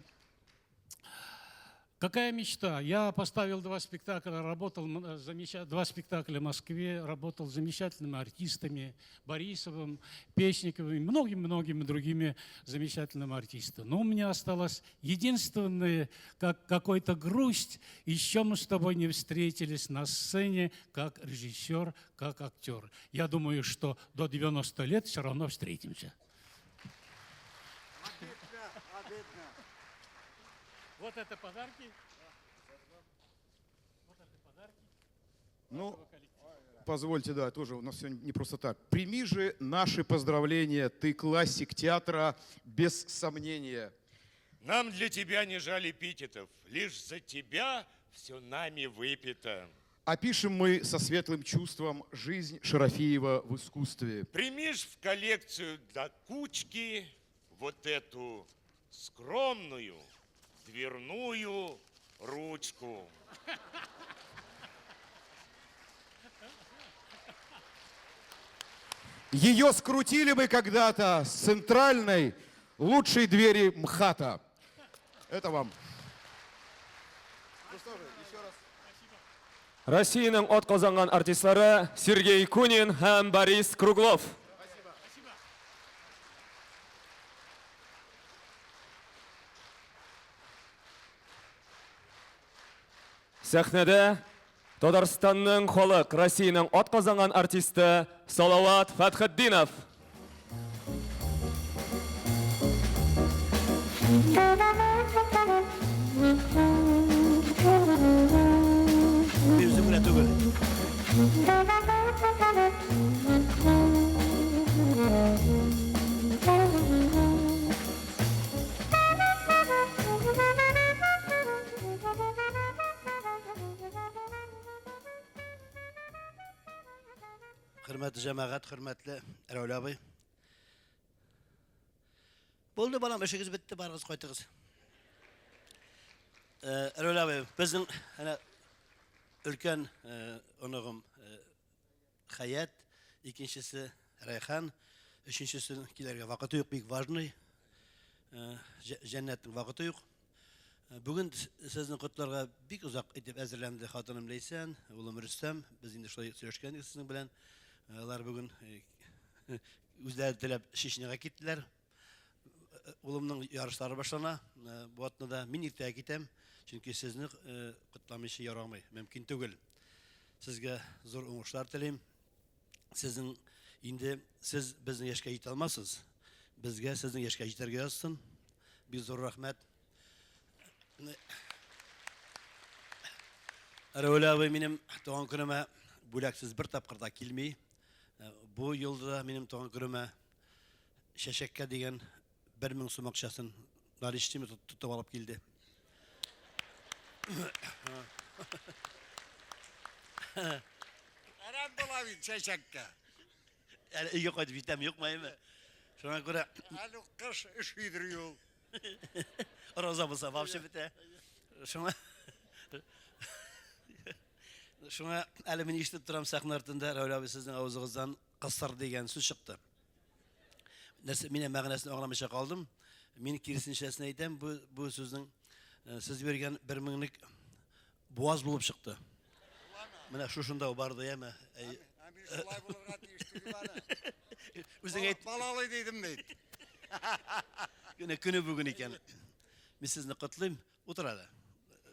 Какая мечта? Я поставил два спектакля, работал два спектакля в Москве, работал с замечательными артистами, Борисовым, Печниковым и многими-многими другими замечательными артистами. Но у меня осталось единственное, как какой-то грусть, еще мы с тобой не встретились на сцене как режиссер, как актер. Я думаю, что до 90 лет все равно встретимся. Обидно, обидно. Вот это подарки. Вот это подарки. Ну, позвольте, да, тоже у нас сегодня не просто так. Прими же наши поздравления, ты классик театра, без сомнения. Нам для тебя не жаль эпитетов, лишь за тебя все нами выпито. Опишем мы со светлым чувством жизнь Шарафиева в искусстве. Примишь в коллекцию до кучки вот эту скромную дверную ручку. Ее скрутили мы когда-то с центральной лучшей двери МХАТа. Это вам. Ну что же, еще раз. Россиянең атказанган артистлары Сергей Кунин һәм Борис Круглов. Сәхнәдә Татарстанның халык, Россиянең атказанган артисты Салават Фәтхетдинов. Мин үзем генә түгел. Хөрмәтле җәмәгать, хөрмәтле Рәүлә абый. Булды, балам, эшегез бетте, барыгыз, кайтыгыз. Э, Рәүлә абый, безнең әнә өлкән э, оныгым э, Хәят, икенчесе Рәйхан, өченчесе килергә вакыты юк, бик важный. Җәннәтнең вакыты юк. Бүген сезне котларга бик озак итеп әзерләнде хатыным Ләйсән, улым Рөстәм. Без инде шулай сөйләшкән идек сезнең белән. Алар бүген үзләре теләп Чечняга киттеләр. Улымның ярышлары башлана. Бу атнада мин иртәгә китәм, чөнки сезне котламыйча ярамый, мөмкин түгел. Сезгә зур уңышлар телим. Сезнең инде сез безнең яшькә җитә алмассыз. Безгә сезнең яшькә җитәргә язсын. Бик зур рәхмәт. Рәүлә абый минем туган көнемә бүләксез бер тапкыр да килми. Бу елда да минем туган көнемә чәчәккә дигән 1000 сум акчасын наличныйми тотып алып килде. Әрәм була бит чәчәккә. Әле өйгә кайтып җитәм, юкмы, әйме? Шуңа күрә Әле кыш өшидер юл. Роза булса вообще бетә. Шуңа Шуңа әле мин ишетеп торам сәхнә артында Рәүлә абый сезнең авызыгыздан кысыр дигән сүз чыкты. Нәрсә мин мәгънәсен аңламыйча калдым. Мин киресенчәсен әйтәм, бу бу сүзнең э, сез биргән бер меңлек буаз булып чыкты. Менә шушында барды, яме. Ә мин шулай булырга тиеш түгел аны. Үзең әйт. Балалы дидем бит. Көне көне бүген икән. Мин сезне котлыйм. Утыр әле.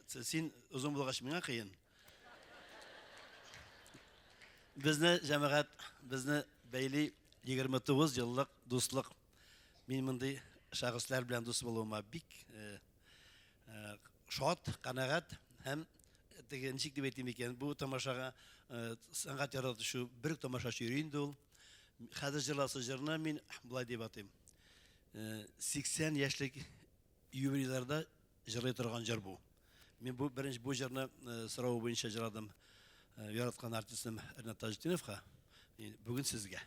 Син озын булгач миңа кыен. Безне җәмәгать, безне бәйли 29 еллык дуслык. Мин мондый шәхесләр белән дус булуыма бик э, э, шат, канәгать һәм теге ничек дип әйтим икән, бу тамашага э, сәнгать яратучы бер үк тамашачы йөри инде ул. Хәзер җырласы җырны мин болай дип атыйм. 80 э, яшьлек юбилейларда җырлый торган җыр бу. Мин бу беренче бу җырны э, соравы буенча җырладым яраткан артистым Ренат Таҗетдиновка. Бүген сезгә.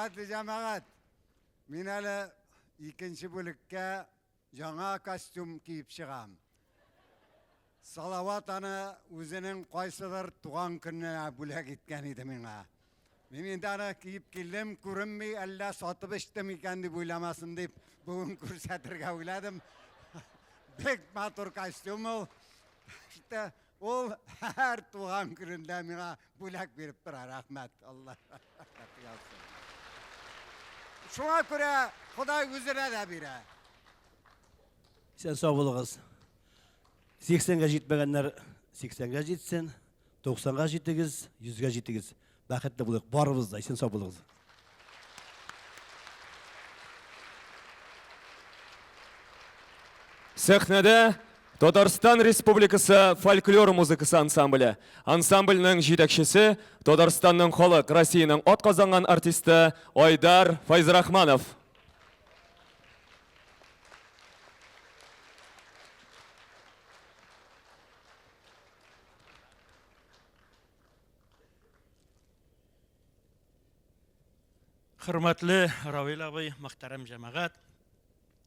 Хөрмәтле җәмәгать, мин әле икенче бүлеккә яңа костюм киеп чыгам. Салават аны үзенең кайсыдыр туган көненә бүләк иткән иде миңа. Мин инде аны киеп килдем, күренми, әллә сатып эчтем икән дип уйламасын дип, бүген күрсәтергә уйладым. Бик матур костюм ул. Işte ул һәр туган көнендә миңа бүләк биреп тора, рәхмәт. Алла рәхмәт яусын. Шуңа күрә Ходай үзенә дә бирә. Исән сау булыгыз. 80-гә җитмәгәннәр 80-гә җитсен, 90-га җитегез, 100-гә җитегез. Бәхетле булыйк барыбыз да, исән сау булыгыз. Сәхнәдә Татарстан Республикасы фольклор музыкасы ансамбле. Ансамбльнең җитәкчесе Татарстанның халык, Россиянең атказанган артисты Айдар Файзрахманов. Хөрмәтле Равил абый, мөхтәрәм җәмәгать.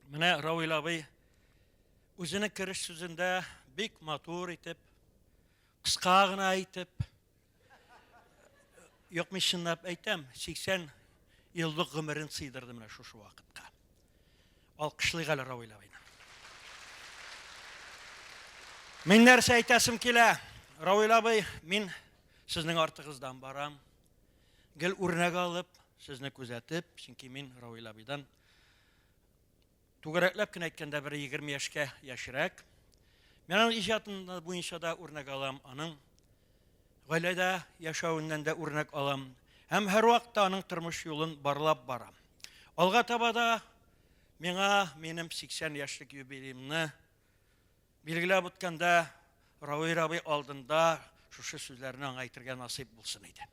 Менә Равил абый үзенең кереш сүзендә бик матур итеп, кыска гына итеп, юк, мин чынлап әйтәм, 80 еллык гомерен сыйдырды менә шушы вакытка. Алкышлыйк әле Равил абыйны. Мин нәрсә әйтәсем килә? Равил абый, мин сезнең артыгыздан барам. Гел үрнәк алып, сезне күзәтеп, чөнки мин Равил абыйдан түгәрәкләп кенә әйткәндә бер 20 яшькә яшьрәк. Мин аның иҗатын буенча да үрнәк алам, аның гаиләдә яшәвеннән дә үрнәк алам һәм һәрвакытта аның тормыш юлын барлап барам. Алга таба да миңа минем 80 яшьлек юбилеемны билгеләп үткәндә Равил абый алдында шушы сүзләрне аңа әйтергә насыйп булсын иде.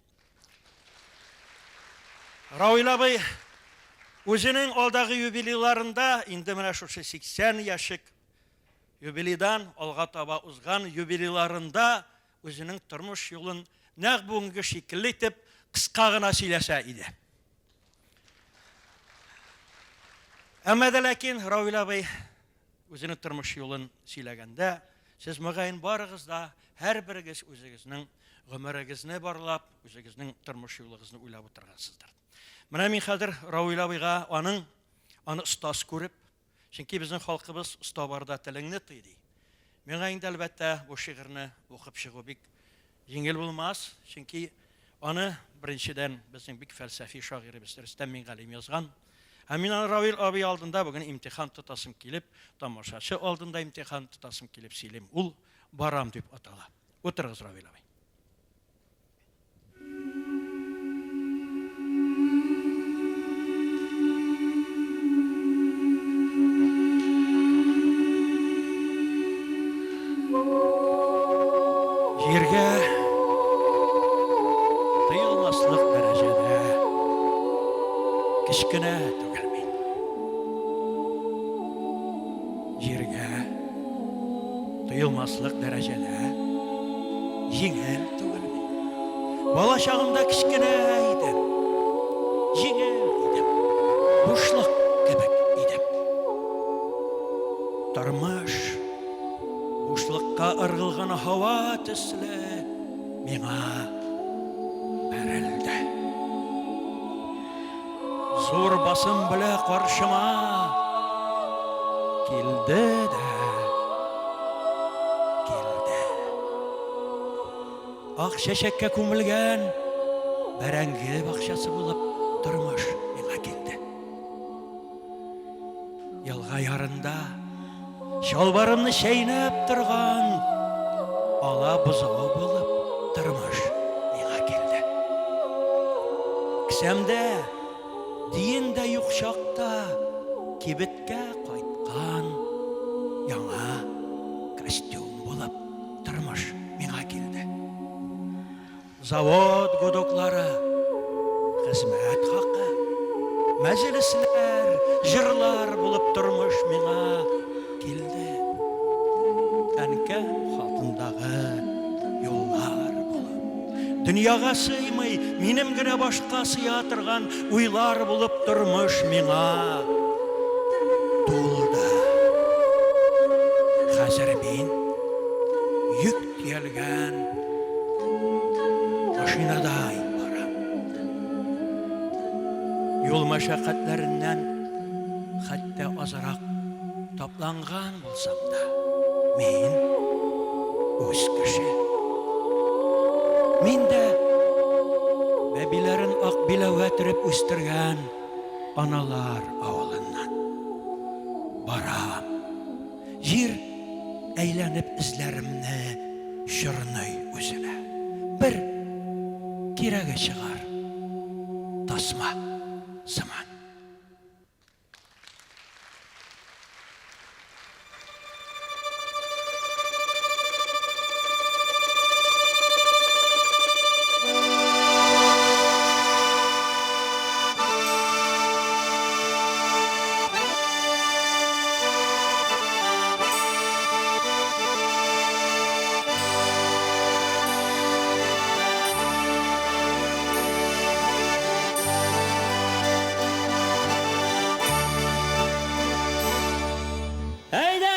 Равил абый үзенең алдагы юбилейларында инде менә шушы 80 яшьлек юбилейдан алга таба узган юбилейларында үзенең тормыш юлын нәкъ бүгенге шикелле итеп кыска гына сөйләсә иде. Әмма дә ләкин Равил абый үзенең тормыш юлын сөйләгәндә, сез мөгаен барыгыз да һәрберегез үзегезнең гомерегезне барлап, үзегезнең тормыш юлыгызны уйлап утыргансыздыр. Менә мин хәзер Равил абыйга аның аны остаз күреп, Чөнки безнең халкыбыз оста барда телеңне тый ди. Миңа инде әлбәттә бу шигырьне укып чыгу бик җиңел булмас, чөнки аны беренчедән безнең бик фәлсәфи шагыйребез Рөстәм Мингалим язган. Һәм мин аны Равил абый алдында бүген имтихан тотасым килеп, тамашачы алдында имтихан тотасым килеп сөйлим. Ул Барам дип атала. Утырыгыз, Равил абый. Җиргә тыелмаслык дәрәҗәдә кечкенә түгел мин. Җиргә тоелмаслык дәрәҗәдә җиңел түгел мин. Бала чагымда кечкенә идем, җиңел идем, бушлык кебек идем. Тормыш бушлыкка ыргылган һава төсле миңа бәрелде. Зур басым белә каршыма килде дә килде. Ак чәчәккә күмелгән бәрәңге бакчасы булып тормыш миңа килде. Елга ярында чалбарымны чәйнәп торган ала бозау булып тормыш миңа килде. Кесәмдә тиен дә юк чакта кибеткә кайткан яңа костюм булып тормыш миңа килде. Завод гудоклары, хезмәт хакы, мәҗлесләр, җырлар булып тормыш миңа килде. Әнкәм хатындагы юллар булып. Дөньяга сыймый, минем генә башка сыя торган уйлар булып тормыш миңа тулды. Хәзер мин йөк төялгән машинадай барам. Юл мәшәкатьләреннән хәтта азрак тапланган булсам да, мин үз кеше. Мин дә бәбиләрен ак биләүгә төреп үстергән аналар авылыннан барам. Җир әйләнеп эзләремне чорный үзенә. Бер кирәге чыгар тасма сыман. Әйдә!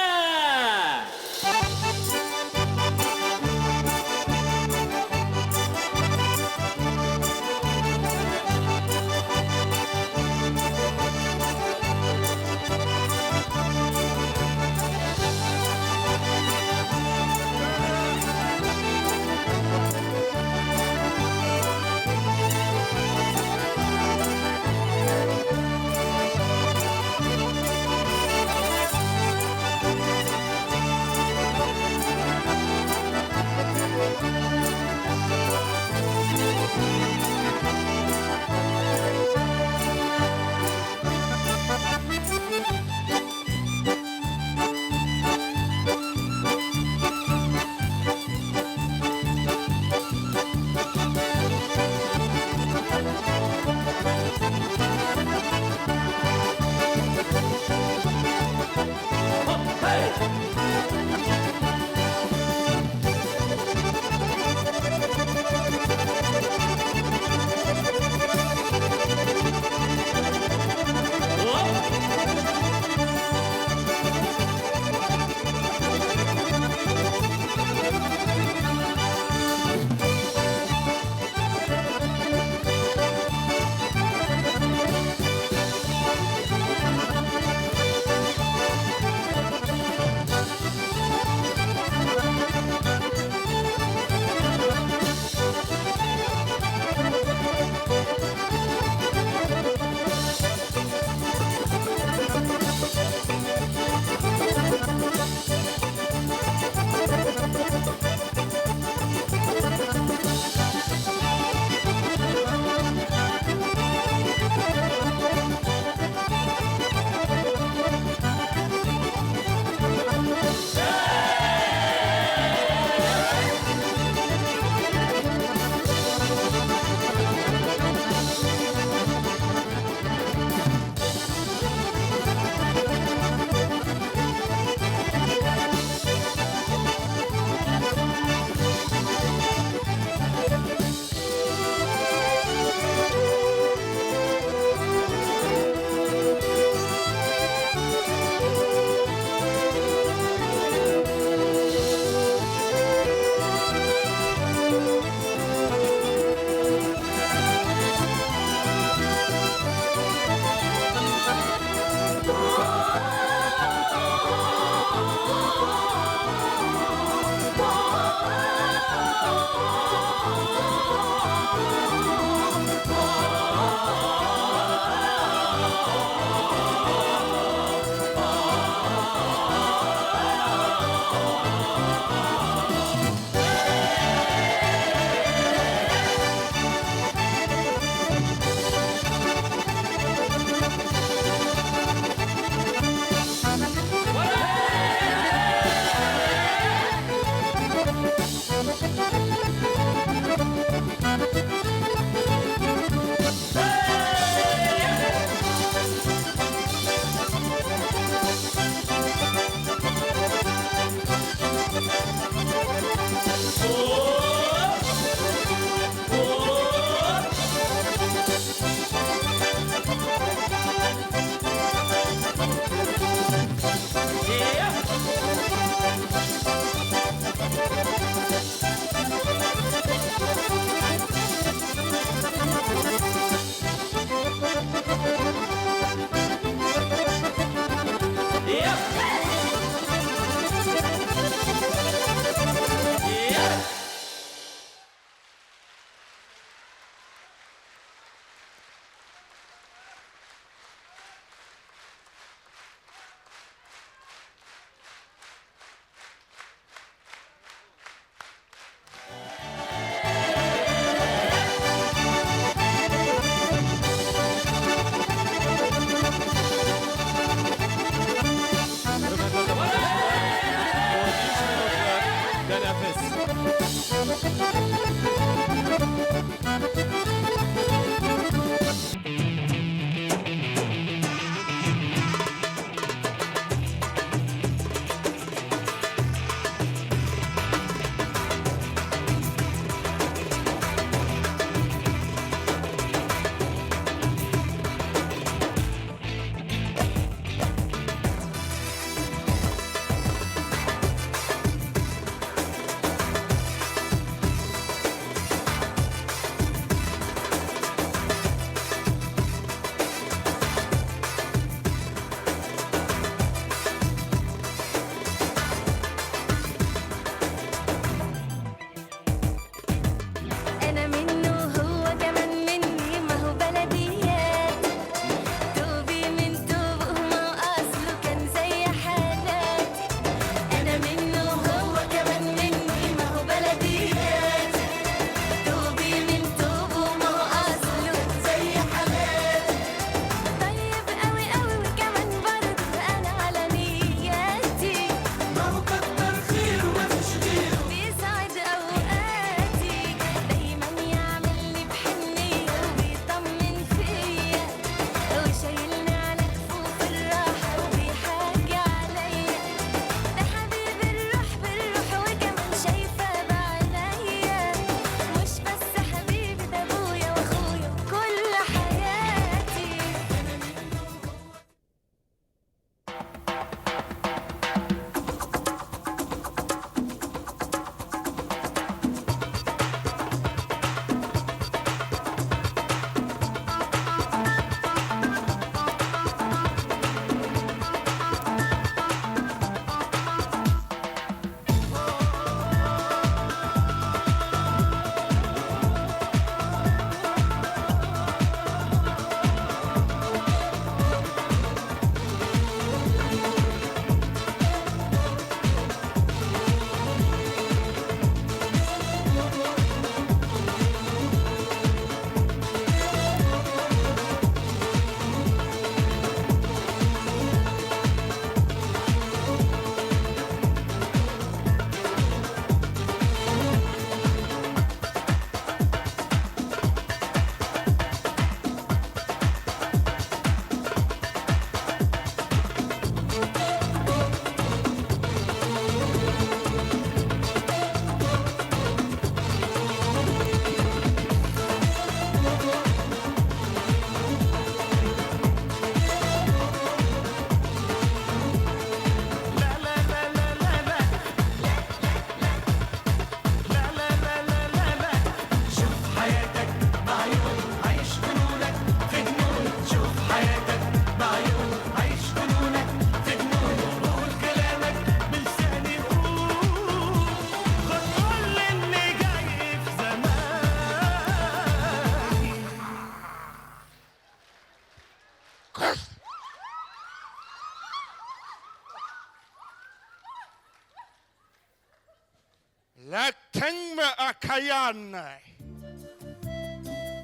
Эләктеңме, окаянный?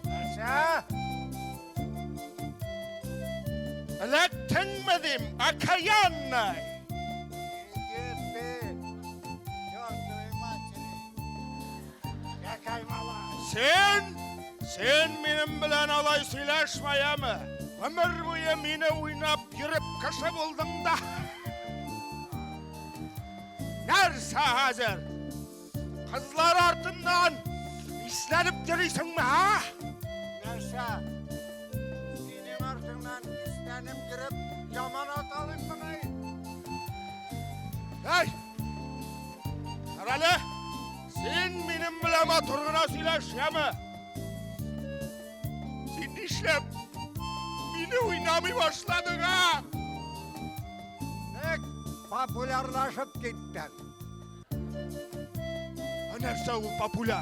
Нәрсә? Эләктеңме дим, окаянный? Иди ты, чертовой матери. Какай малай. Син, син минем белән алай сөйләшмә, яме? Гомер буе мине уйнап йөреп кеше булдың да. Нәрсә хәзер? Кызлар артыннан исләнеп йөрисеңме, а? Нәрсә? Синең артыңнан исләнеп йөреп, яман ат алыйммыни? Әй! Карале, син минем белән матур гына сөйләш, яме? Син нишләп мине уйнамый башладың, а? Бик популярлашып киттең. Ә нәрсә ул популяр?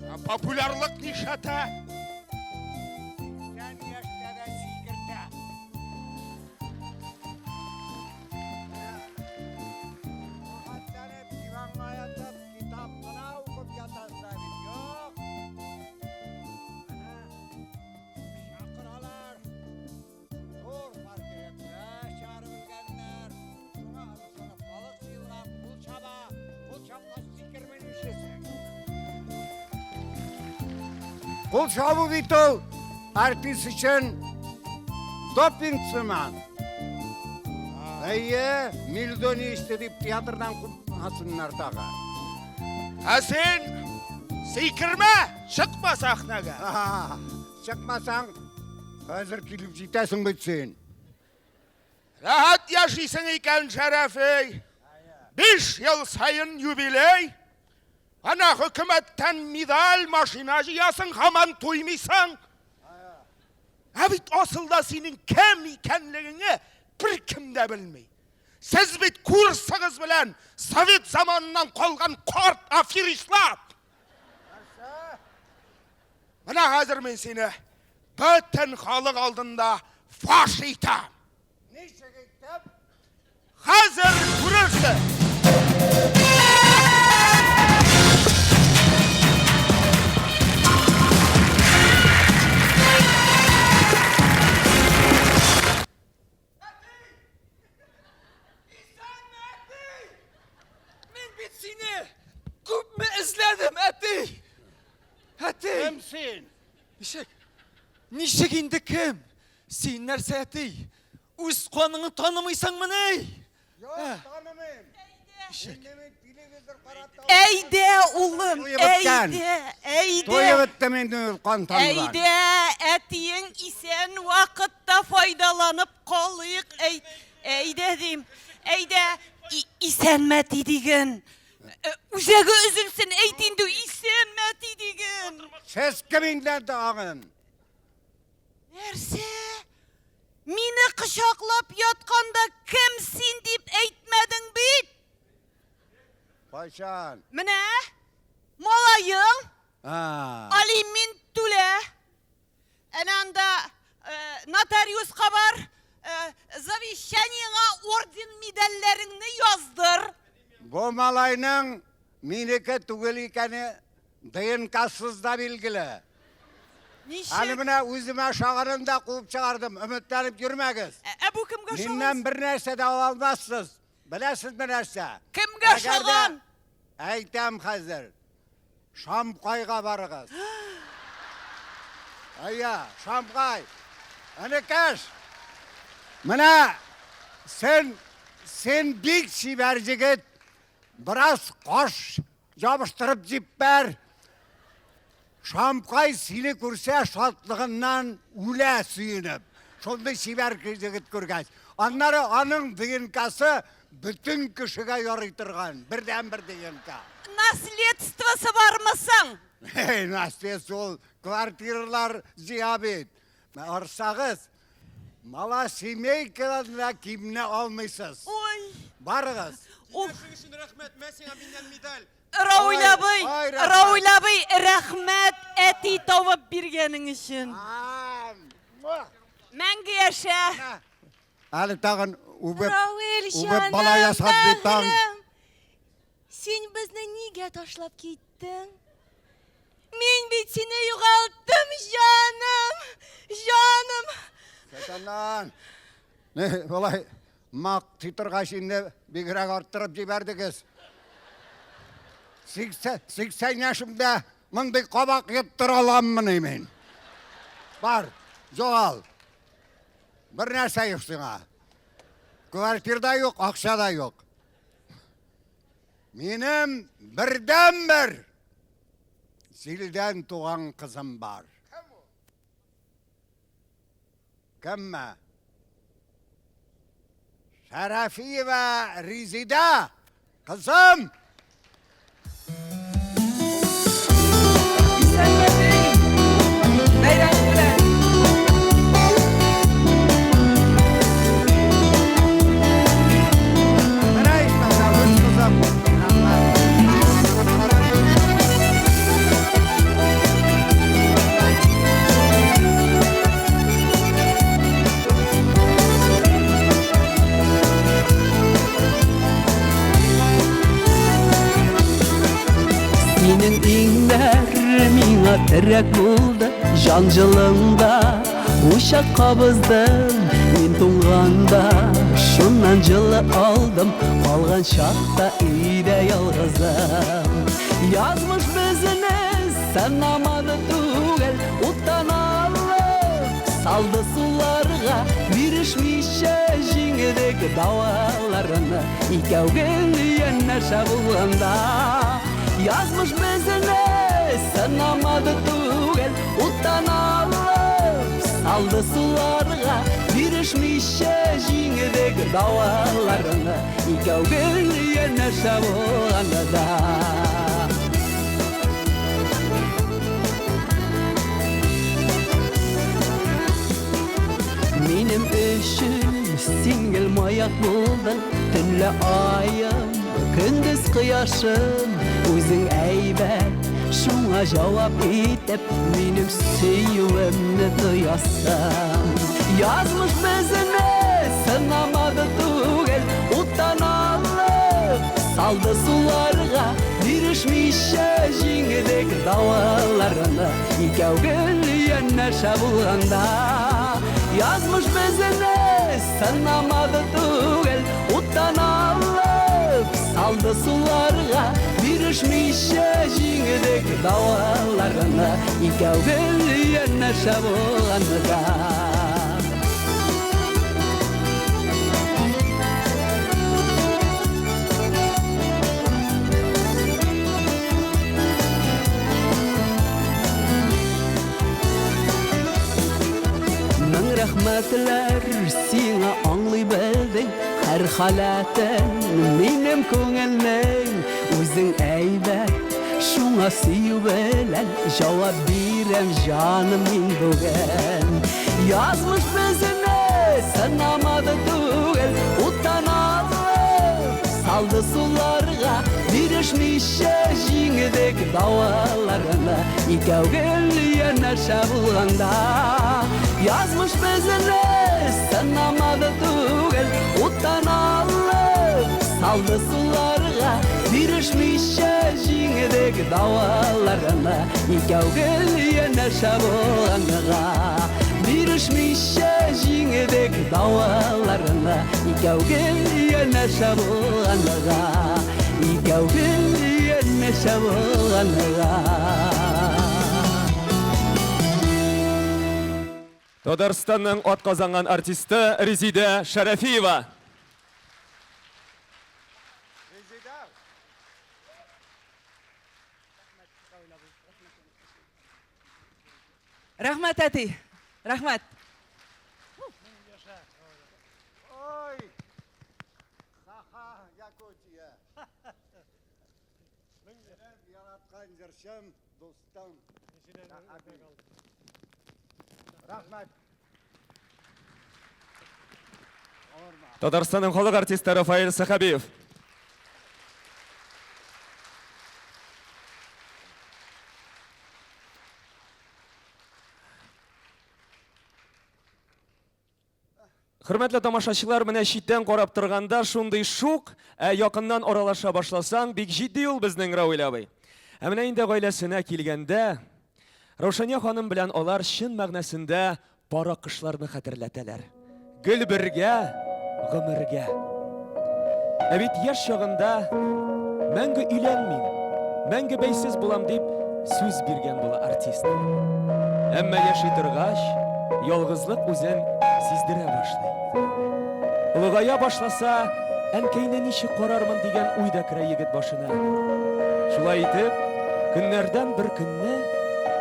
Ә популярлык нишләтә? 80 яшьтә дә сикертә. Рәхәтләнеп диванга ятып, китап кына укып ятасың да бит. Юк. Әнә чакыралар. Зур портретны чыгарып элгәннәр. Шуңа анысына халык җыелган, кул чаба. Кул чапкач сикерми нишлисең? Кул чабу бит ул артист өчен допинг сыман. Әйе, мельдоний эчте дип театрдан куасыннар тагы. Ә син сикермә, чыкма сәхнәгә. Чыкмасаң, хәзер килеп җитәсең бит син. Рәхәт яшисең икән, Шәрәфи. 5 ел саен юбилей. Ана хөкүмәттән медаль, машина җыясың, һаман туймыйсың. Ә бит асылда синең кем икәнлегеңне беркем дә белми. Сез бит курсыгыз белән совет заманыннан калган карт аферистлар. Менә хәзер мин сине бөтен халык алдында фаш итәм. Ничек итеп? Хәзер күрерсең. Мин бит сине күпме эзләдем, әти! Әти! Кем син? Ничек? Ничек инде кем? Син нәрсә, әти? Үз каныңны танымыйсыңмыни? Юк, танымыйм. Инде мин телевизор карап та Әйдә, улым, Туеп беткән. әйдә, әйдә. Туеп беттем инде ул кан танудан. Әйдә, әтиең исән вакытта файдаланып калыйк. Әй, әйдә дим. Әйдә, исәнме әти диген. Үзәге өзелсен, әйт инде, исәнме әти диген. Сез кем инде тагын? Нәрсә? Мине кочаклап ятканда кем син дип әйтмәдең бит? Кайчан? Менә малаең алимент түлә. Әнә анда нотариуска бар, завещаниеңа орден медальләреңне яздыр. Бу малайның минеке түгел икәне ДНКсыз да билгеле. Ничек? Әле менә үземә ошаганын да куып чыгардым. Өметләнеп йөрмәгез. Ә бу кемгә ошаган? Миннән бер нәрсә дә ала алмассыз. Беләсезме нәрсә? Кемгә ошаган? Әйтәм хәзер. Шамкайга барыгыз. Әйе, Шамкай. Энекәш. Менә син син бик чибәр җегет. Бераз каш Ябыштырып җиппәр. Шамкай сине күрсә, шатлыгыннан үлә сөенеп. Шундый чибәр җегет күргәч. Аннары аның ДНКсы бөтен кешегә ярый торган бердәнбер ДНК. Наследствосы бармы соң? Эй, наследство ул квартиралар җыя бит. Арсагыз, Малосемейкадан да кимне алмыйсыз. Ой. Барыгыз. Сөйләшүң өчен рәхмәт, мә сиңа миннән медаль. Рауил Ай, абый, ай, рәхмәт. Рауил абый, рәхмәт әти табып биргәнең өчен. Мәңге яшә. Әле тагын үбеп, Равил, үбеп бала җаным, ясап бит таң. бәгърем. Син безне нигә ташлап киттең? Мин бит сине югалттым, җаным, җаным. Сатаннан. Не, болай мактый торгач инде бигрәк арттырып җибәрдегез. 80 яшемдә мондый кабак йоттыра аламмыни мин? Бар, югал. Бер нәрсә юк сиңа. Квартирда юк, акча да юк. Минем бердәнбер җилдән туган кызым бар. Кемме? Шәрәфиева Резида, кызым! Бәйрәм белән. Менә ичмаса үз кызым. Синең иңнәр миңа терәк булды, җан җылыңда учак кабыздым. Мин туңганда шуннан җылы алдым, калган чакта өйдә ялгызым. Язмыш безне сынамады түгел, уттан алып салды суларга, бирешмичә җиңдек даваларны, икәү гел янәшә булганда. Язмыш безне сынамады түгел, уттан алып салды суларга, бирешмичә җиңдек даваларны, икәү гел янәшә булганда. Минем өчен син гел маяк булдың, төнлә аем, көндез кояшым, үзең әйбәт, шуңа җавап итеп минем сөюемне тоясың. Язмыш безне сынамады түгел, уттан алып салды суларга, бирешмичә җиңдек даваларны, икәү гел янәшә булганда. Язмыш безне сынамады түгел, уттан алып салды суларга, бирешмичә җиңдек даваларны, икәү гел янәшә булганда. Мең рәхмәтләр сиңа, аңлый белдең һәр халәтен минем күңелнең. Үзең әйбәт, шуңа сөю белән җавап бирәм, җаным, мин бүген. Язмыш безне сынамады түгел, уттан алып салды суларга, бирешмичә җиңдек даваларны, икәү гел янәшә булганда. Язмыш безне сынамады түгел, уттан алып салды суларга, бирешмичә җиңдек даваларны, икәү гел янәшә булганга. Бирешмичә җиңдек даваларны, икәү гел янәшә булганга. Икәү гел янәшә булганга. Татарстанның атказанган артисты Резидә Шәрәфиева. Рәхмәт, әти. Рәхмәт. Ой, Саха, Якутия. Минем яраткан җырчым, дустым. Рәхмәт. Татарстанның халык артисты Рафаэль Сәхәбиев. Хөрмәтле тамашачылар, менә читтән карап торганда шундый шук, ә якыннан аралаша башласаң, бик җитди ул безнең Рауил абый. Ә менә инде гаиләсенә килгәндә, Раушания ханым белән алар чын мәгънәсендә пар аккошларны хәтерләтәләр. Гел бергә, гомергә. Ә бит яшь чагында мәңге өйләнмим, мәңге бәйсез булам дип сүз биргән була артист. Әмма яши торгач, ялгызлык үзен сиздерә башлый. Олыгая башласа, әнкәйне ничек карармын дигән уй да керә егет башына. Шулай итеп, көннәрдән бер көнне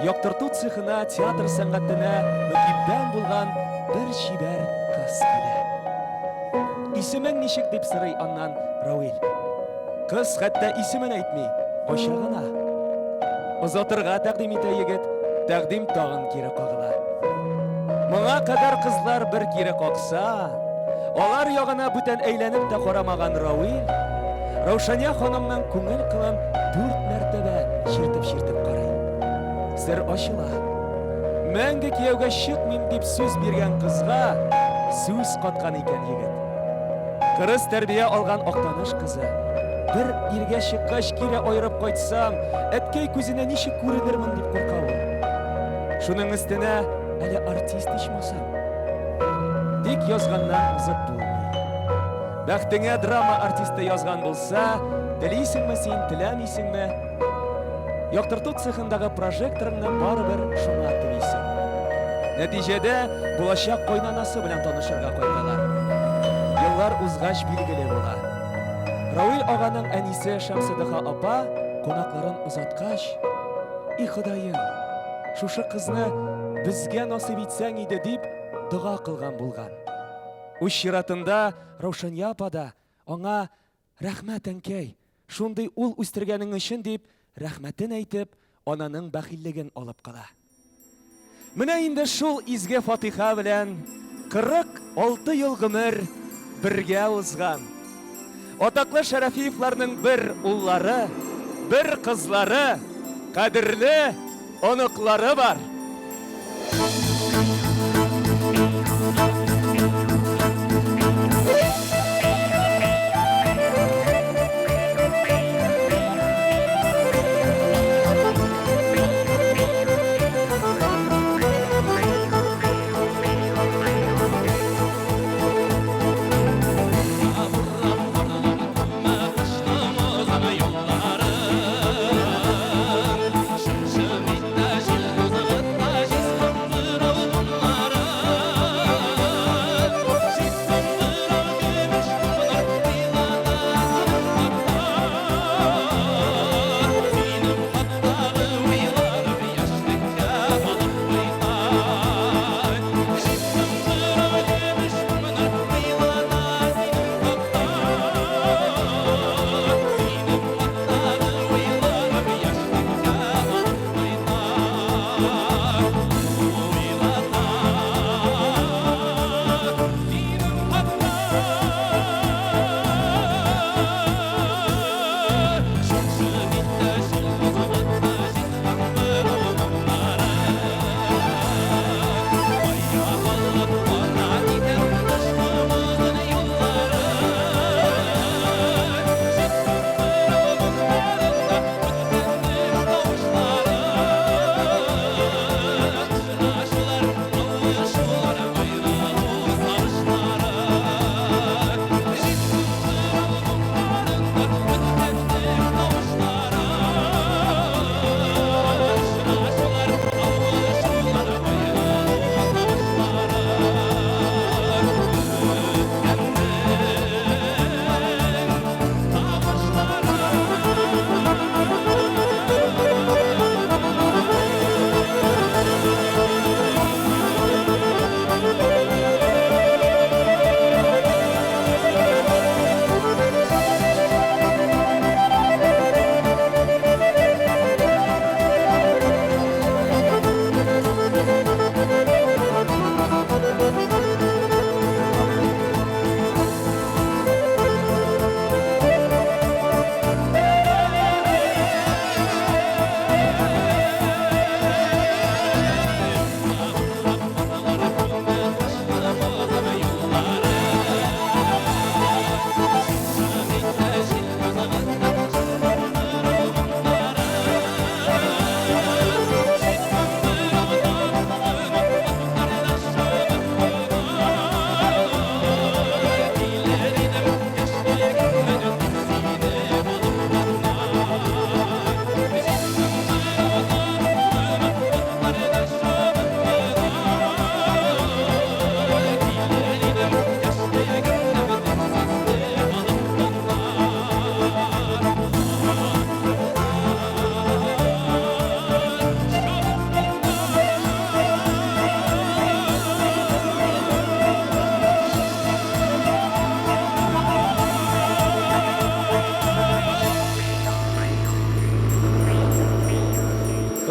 яктырту цехына театр сәнгатенә мөкиббән булган бер чибәр кыз килә. Исемең ничек дип сорый аннан Рауил. Кыз хәтта исемен әйтми, кача гына. Озатырга тәкъдим итә егет, тәкъдим тагын кире кагыла. Моңа кадәр кызлар бер кире какса, алар ягына бүтән әйләнеп тә карамаган Рауил, Раушания ханымның күңел кылын дүрт мәртәбә чиртеп-чиртеп карый. Сер ачыла. Мәңге кияүгә чыкмыйм дип сүз биргән кызга сүз каткан икән егет. Кырыс тәрбия алган Актаныш кызы. Бер иргә чыккач кире аерып кайтсам, әткәй күзенә ничек күренермен дип курка ул. Шуның өстенә әле артист ичмасам. Тик язганнан узып булмый. Бәхтеңә драма артисты язган булса, телисеңме син, теләмисеңме, Яктырту цехындагы прожекторыңны барыбер шуңа төбисең. Нәтиҗәдә, булачак кайнанасы белән танышырга кайталар. Еллар узгач билгеле була. Рауил аганың әнисе Шәмседыха апа кунакларын озаткач, И Ходаем, шушы кызны безгә насыйп итсәң иде, дип дога кылган булган. Үз чиратында Раушания апа да аңа Рәхмәт, әнкәй, шундый ул үстергәнең өчен, дип, рәхмәтен әйтеп, ананың бәхиллеген алып кала. Менә инде шул изге фатиха белән 46 ел гомер бергә узган. Атаклы Шәрәфиевларның бер уллары, бер кызлары, кадерле оныклары бар.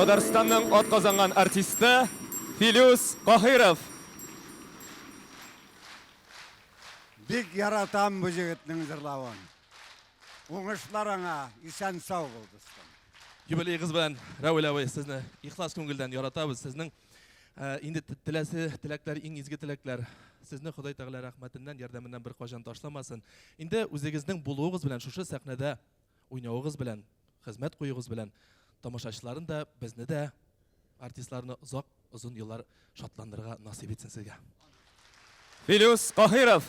Татарстанның атказанган артисты Филүс Каһиров. Бик яратам бу җегетнең җырлавын. Уңышлар аңа, исән-сау бул, дустым. Юбилеегыз белән, Равил абый, сезне ихлас күңелдән яратабыз. Сезнең э, инде теләсе теләкләр, иң изге теләкләр. Сезне Ходай Тәгалә рәхмәтеннән, ярдәменнән беркайчан ташламасын. Инде үзегезнең булуыгыз белән шушы сәхнәдә уйнавыгыз белән, хезмәт куюыгыз белән тамашачыларын да, безне дә, артистларны озак, озын еллар шатландырырга насыйп итсен сезгә. Филүс Каһиров.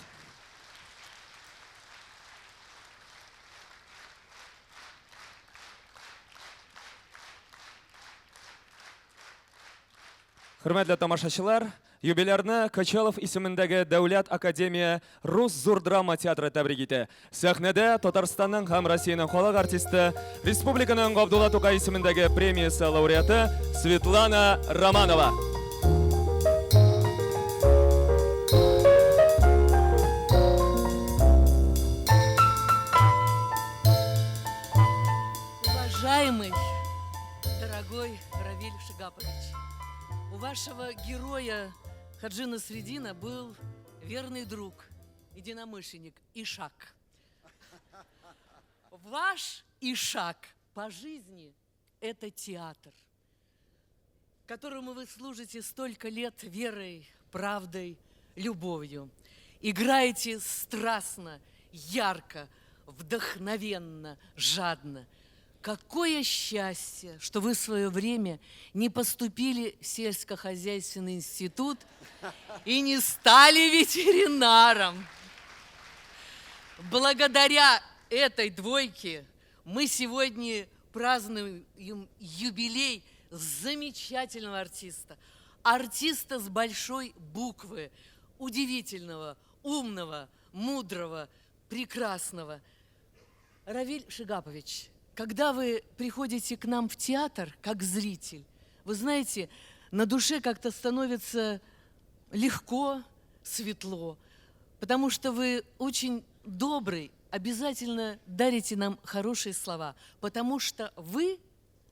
Хөрмәтле тамашачылар, юбилярны Качалов исемендәге Дәүләт академия Рус зур драма театры тәбрик итә. Сәхнәдә Татарстанның һәм Россиянең халык артисты, республиканың Габдулла Тукай исемендәге премиясе лауреаты Светлана Романова. Уважаемый, дорогой Равиль Шигапович, у вашего героя Хаджина Средина был верный друг, единомышленник Ишак. Ваш Ишак по жизни – это театр, которому вы служите столько лет верой, правдой, любовью. Играете страстно, ярко, вдохновенно, жадно. Какое счастье, что вы в свое время не поступили в сельскохозяйственный институт и не стали ветеринаром. Благодаря этой двойке мы сегодня празднуем юбилей замечательного артиста. Артиста с большой буквы, удивительного, умного, мудрого, прекрасного. Равиль Шигапович, когда вы приходите к нам в театр, как зритель, вы знаете, на душе как-то становится легко, светло, потому что вы очень добрый, обязательно дарите нам хорошие слова, потому что вы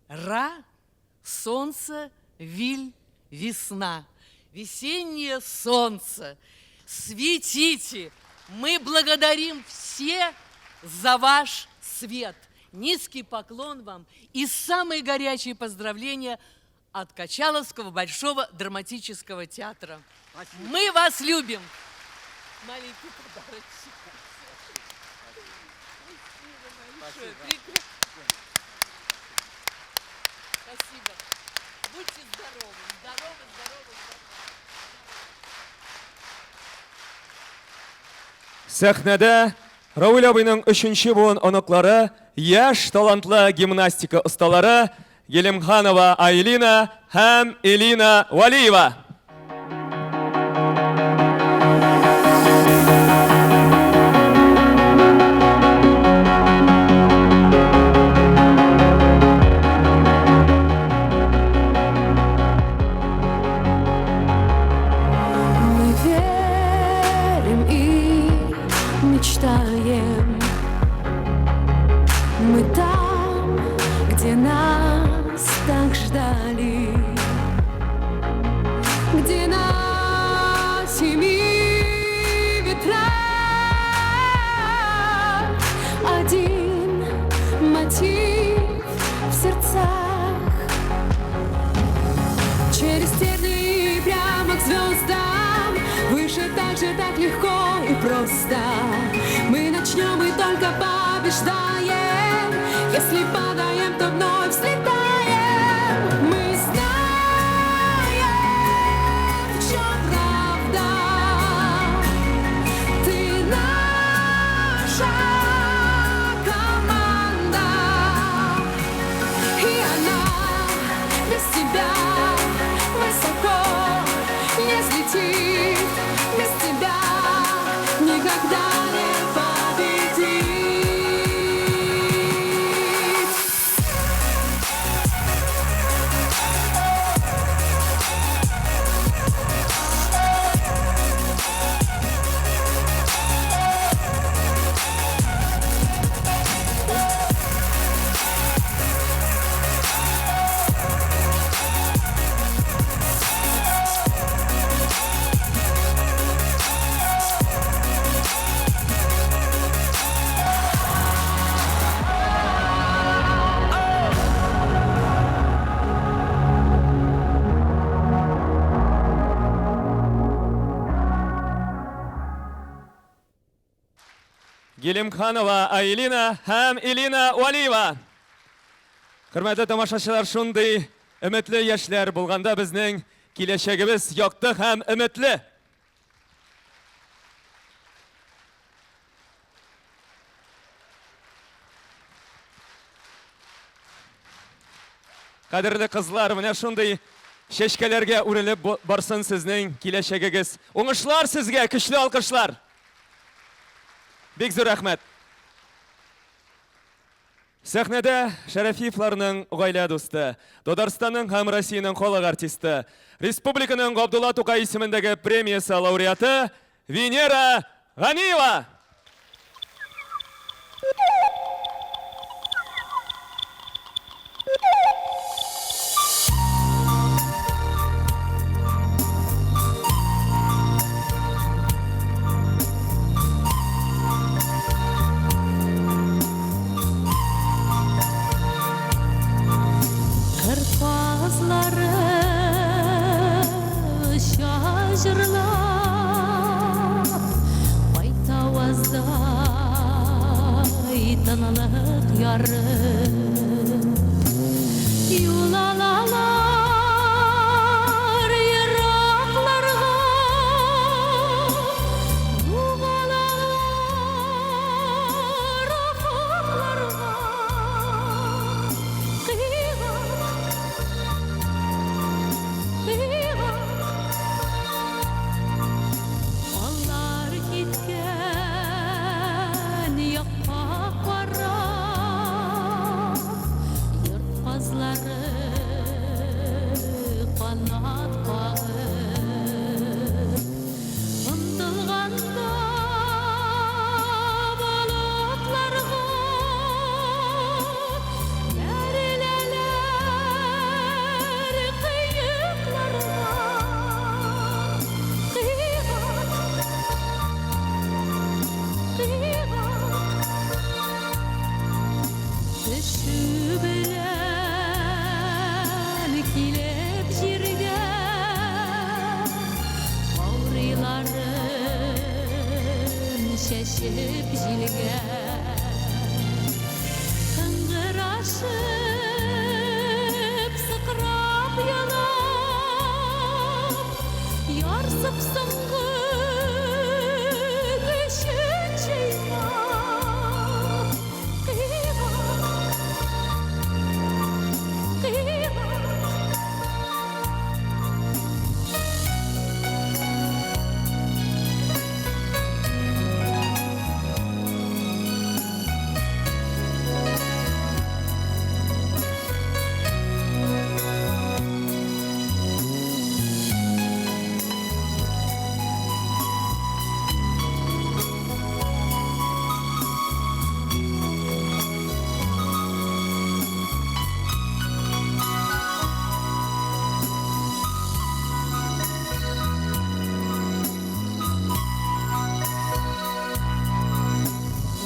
Ра, солнце, виль, весна. Весеннее солнце. Светите! Мы благодарим все за ваш свет. Низкий поклон вам и самые горячие поздравления от Качаловского Большого драматического театра. Спасибо. Мы вас любим. Маленький подарочек. Спасибо большое. Спасибо. Будьте здоровы. Здоровы, здоровы, здоровы. Сәхнәдә Равил абыйның өченче буын оныклары, яшь талантлы гимнастика осталары Гелимханова Айлина һәм Элина Валиева. Мы верим и мечтаем. Мы там, где нас так ждали, где на семи ветрах один мотив в сердцах. Через тернии прямо к звездам, выше так же, так легко и просто. Мы начнем и только побеждаем, если падаем, то вновь взлетаем. Мы знаем, в чем правда. Ты наша команда, и она без тебя высоко не взлетит, без тебя никогда не победит. Гилемханова Айлина һәм Элина Валиева. Хөрмәтле тамашачылар, шундый өметле яшьләр булганда безнең киләчәгебез якты һәм өметле. Кадерле кызлар, менә шундый чәчкәләргә үрелеп барсын сезнең киләчәгегез. Уңышлар сезгә, көчле алкышлар! Бик зур рәхмәт. Сәхнәдә Шәрәфиевларның гаилә дусты, Татарстанның һәм Россиянең халык артисты, республиканың Габдулла Тукай исемендәге премиясе лауреаты Венера Ганиева! Кыр казлары оча җырлап, Кайтаваздай тынлык ярып. Юл алалар еракларга, Югалалар офыкларга. Кыйгак, кыйгак. Алар киткән якка карап, Йорт казлары канат кагып, Омтылганда болытларга Бәреләләр кыекларга. Кыйгак, кыйгак. Төшү белән килеп җиргә, Каурыйларын чәчеп җилгә. Кыңгырашып, сыкрап елап, Ярсып соңгы көчен җыйнап, Кыйгак, кыйгак.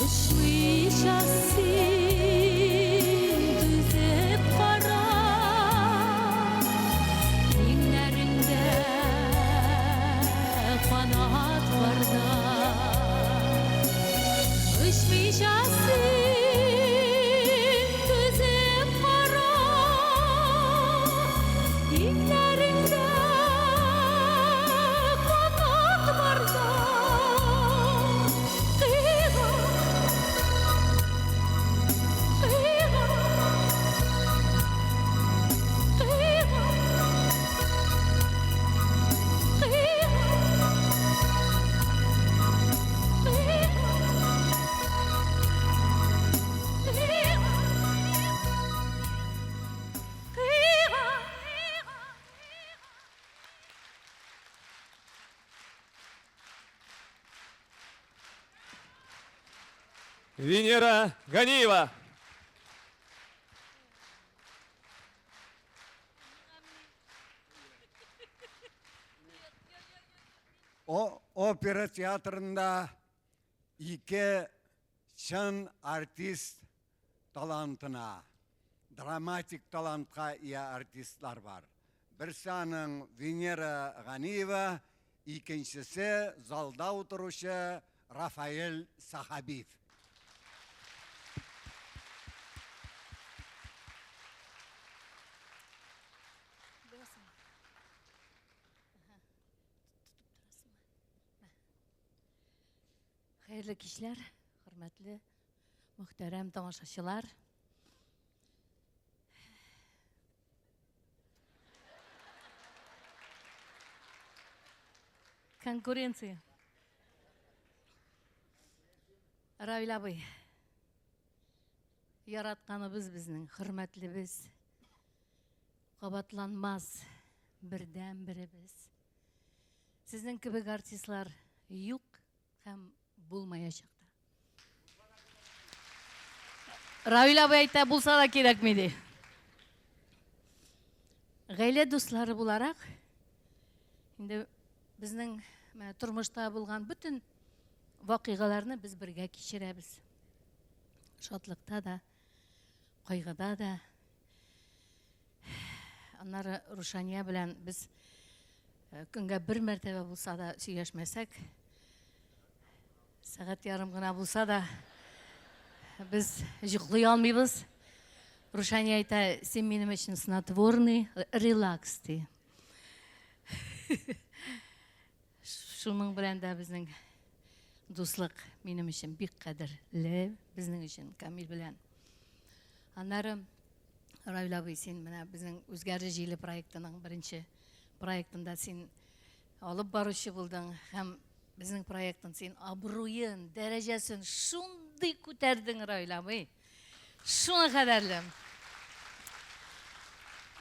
Очмыйча син түзеп кара, Иңнәреңдә канат барда. Очмыйча син түзеп кара, Иңнәреңдә канат барда. Кыйгак, кыйгак, кыйгак, кыйгак, кыйгак, кыйгак. Венера Ганиева. О опера театрында ике чын артист талантына, драматик талантка ия артистлар бар. Берсе аның Венера Ганиева, икенчесе залда утыручы Рафаэль Сахабиев. Хәерле кичләр, хөрмәтле, мөхтәрәм тамашачылар. Конкуренция. Равил абый, яратканыбыз безнең, хөрмәтлебез, кабатланмас бердән беребез. Сезнең кебек артистлар юк һәм булмаячак та. Равил абый әйтә, булса да кирәкми ди. Гаилә дуслары буларак, инде безнең менә тормышта булган бөтен вакыйгаларны без бергә кичерәбез. Шатлыкта да, кайгыда да. Аннары Рушания белән без э, көнгә бер мәртәбә булса да сөйләшмәсәк, сәгать ярым гына булса да без йоклый алмыйбыз. Рушания әйтә, син минем өчен снотворный, релакс ди. Шуның белән дә безнең дуслык минем өчен бик кадерле, безнең өчен Камил белән. Аннары Равил абый, син менә безнең Үзгәреш җиле проектының беренче проектында син алып баручы булдың һәм безнең проектын син абруен, дәрәҗәсен шундый күтәрдең, Равил абый. Шуны кадәрле.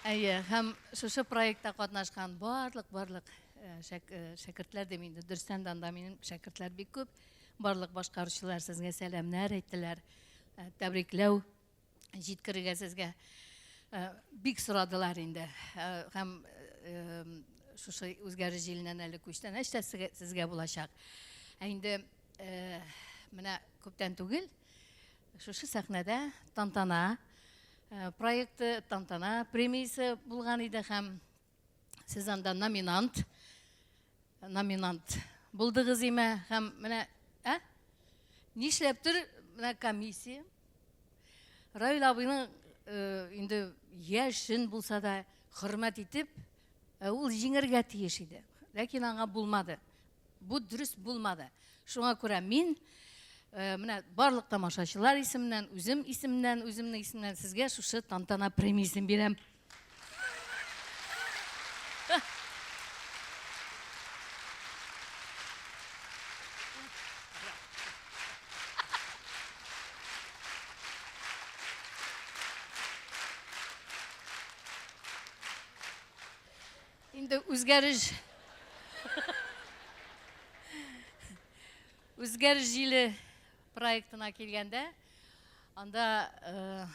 Әйе, һәм шушы проектта катнашкан барлык барлык э, шәк, э, шәкертләр дим инде, дөрестән дә анда минем шәкертләр бик күп. Барлык башкаручылар сезгә сәламнәр әйттеләр, э, тәбрикләү җиткерергә сезгә бик сорадылар инде. Һәм шушы үзгәреш җиленнән әле күчтәнәч тә сезгә булачак. Ә инде менә күптән түгел шушы сәхнәдә тантана проекты, тантана премиясе булган иде һәм сез анда номинант, номинант булдыгыз име һәм менә, ә? Нишләптер менә комиссия Равил абыйның инде яшен булса да хөрмәт итеп, ул җиңергә тиеш иде. Ләкин аңа булмады. Бу дөрес булмады. Шуңа күрә мин менә барлык тамашачылар исеменнән, үзем исемнән, үземнең исемнән сезгә шушы тантана премиясен бирәм. Инде үзгәреш Үзгәреш җиле проектына килгәндә, анда э,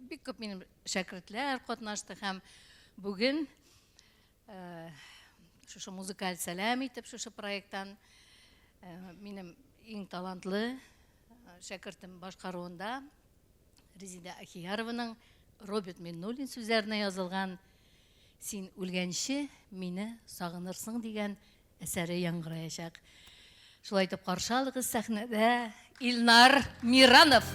бик күп минем шәкертләр катнашты һәм бүген э, шушы музыкаль сәлам итеп шушы проекттан э, минем иң талантлы шәкертем башкаруында Резида Ахиярованың Роберт Миннуллин сүзләренә язылган Син үлгәнче мине сагынырсың дигән әсәре яңгыраячак. Шулай итеп каршы алыгыз сәхнәдә Илнар Миранов.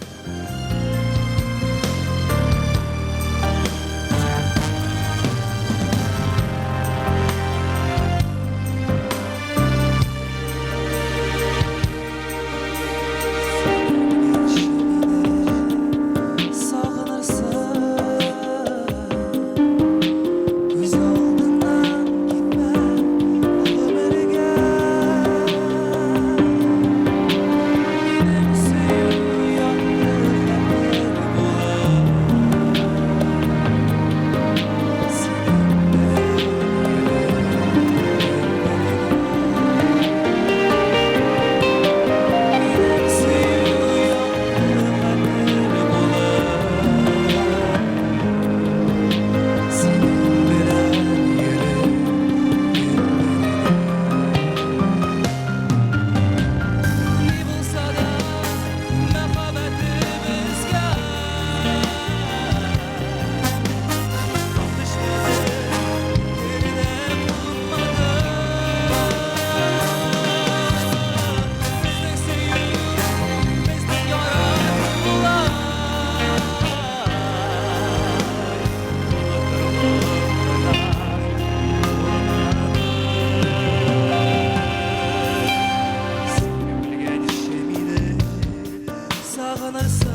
Сагынырсың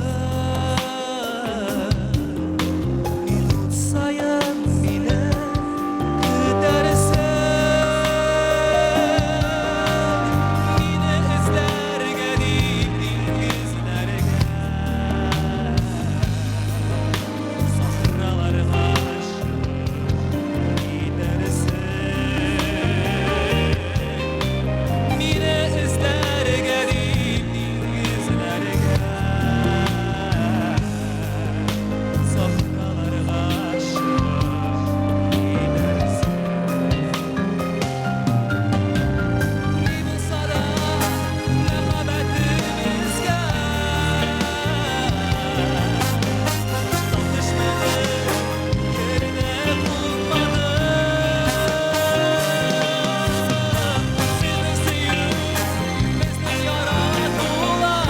Минут саен мине көтәрсең Мине эзләргә дип диңгезләргә Сахраларга чыгып китәрсең Мине эзләргә дип диңгезләргә Сахраларга чыгып китәрсең Ни булса да мәхәббәтебезгә Тау төшмәде, керде кунмады Сезнең сөю, безнең яратулар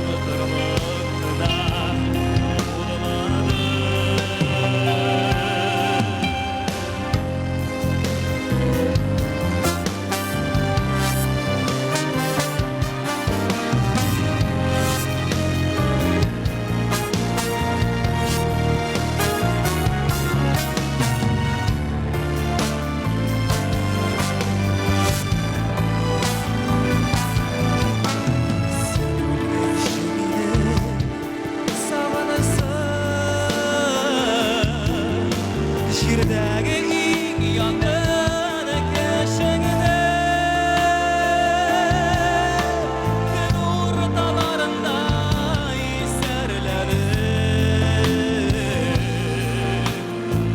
Онытырлык кына булмады. Син үлгәч мине сагынырсың Җирдәге иң якын кешеңне Төн урталарында исәрләнеп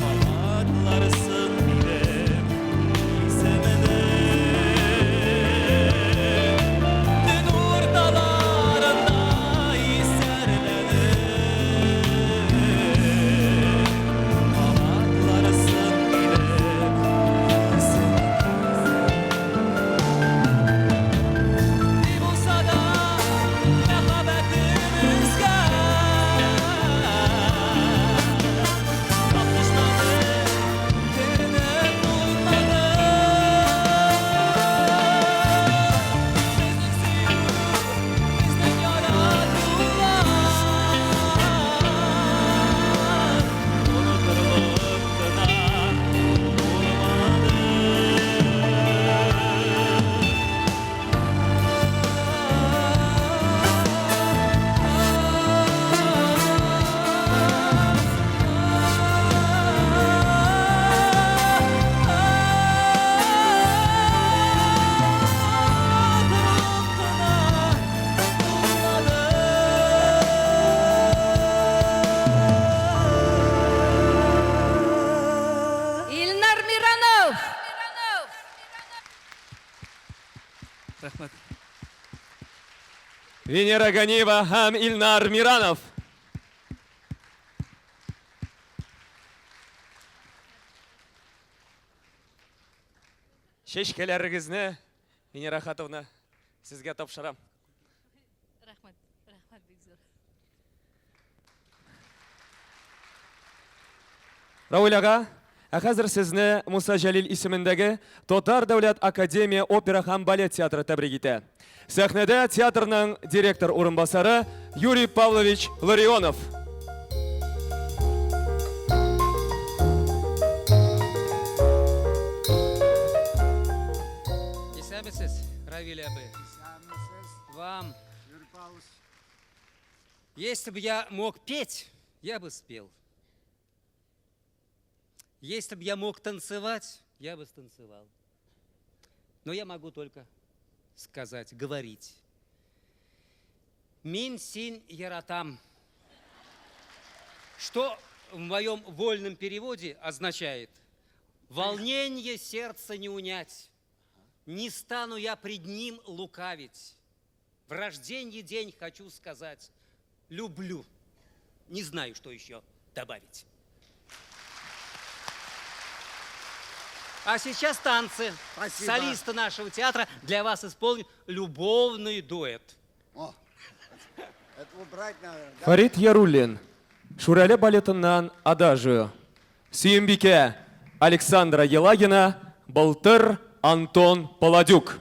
Кабатларсың минем исемне Төн урталарында исәрләнеп Кабатларсың минем исемне Ни булса да мәхәббәтебезгә Тап төшмәде, керде кунмады Безнең сөю, безнең яратулар Онытырлык кына булмады. Илнар Миранов! Рәхмәт. Венера Ганиева һәм Илнар Миранов. Чәчкәләрегезне, Венера Хатовна, сезгә тапшырам. Рәхмәт, рәхмәт бик зур. Равил ага, ә хәзер сезне Муса Җәлил исемендәге Татар дәүләт академия опера һәм балет театры тәбрик итә. Сәхнәдә театрның директор урынбасары Юрий Павлович Ларионов. Исәнмесез, Равиль абый. Вам. Юрий Павлович. Если бы я мог петь, я бы спел. Если бы я мог танцевать, я бы станцевал. Но я могу только сказать, говорить. Мин син яратам. Что в моем вольном переводе означает «волнение сердца не унять, не стану я пред ним лукавить. В рожденье день хочу сказать «люблю». Не знаю, что еще добавить. А сейчас танцы. Спасибо. Солисты нашего театра для вас исполнят любовный дуэт. О, это убрать надо. Да? Фәрит Яруллин, Шүрәле балетыннан Адажио. Сөембикә Александра Елагина, Былтыр Антон Паладюк.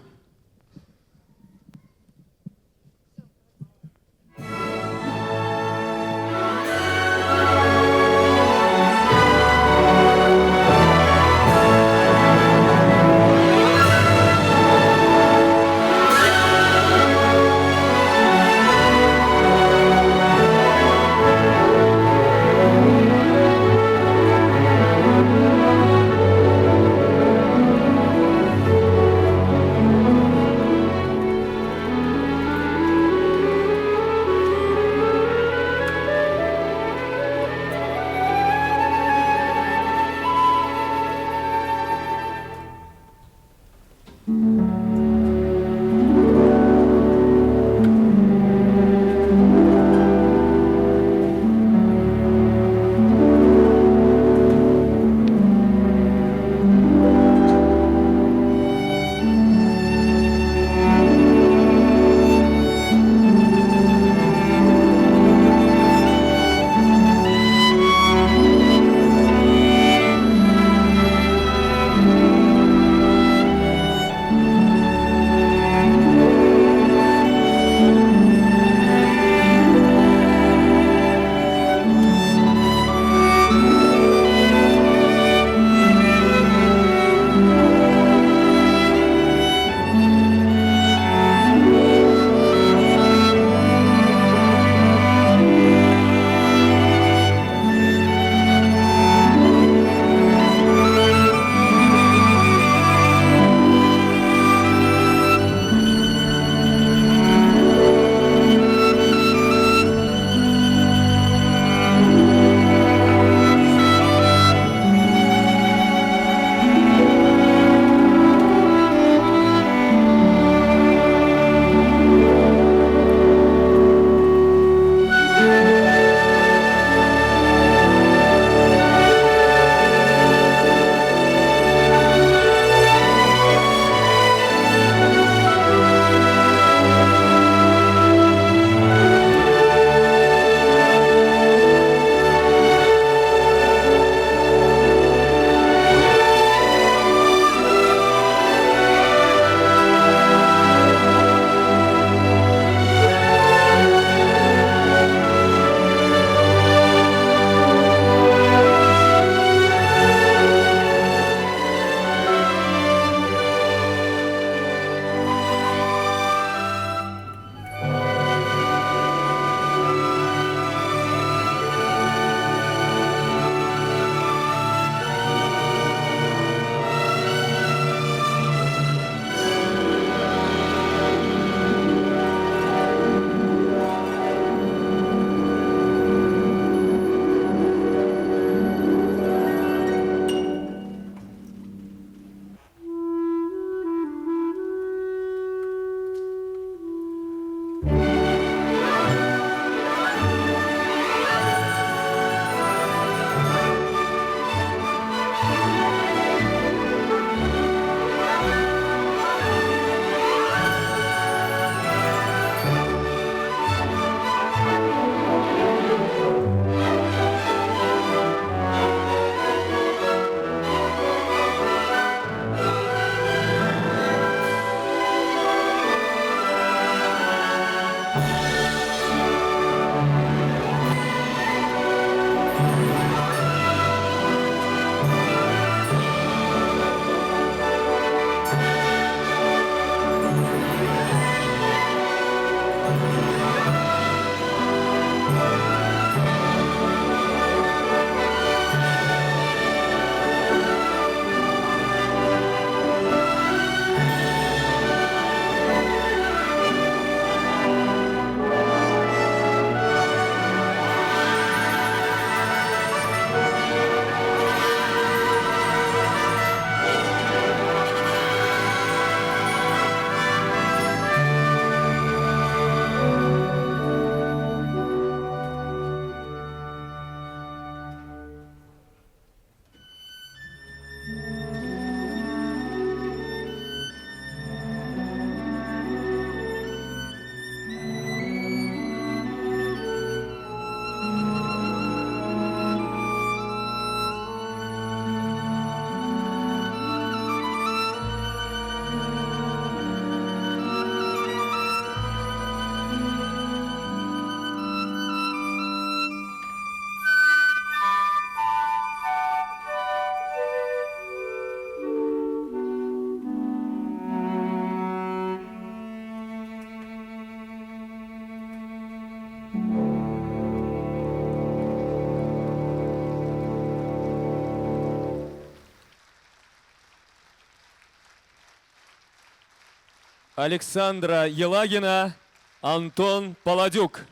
Александра Елагина, Антон Паладюк.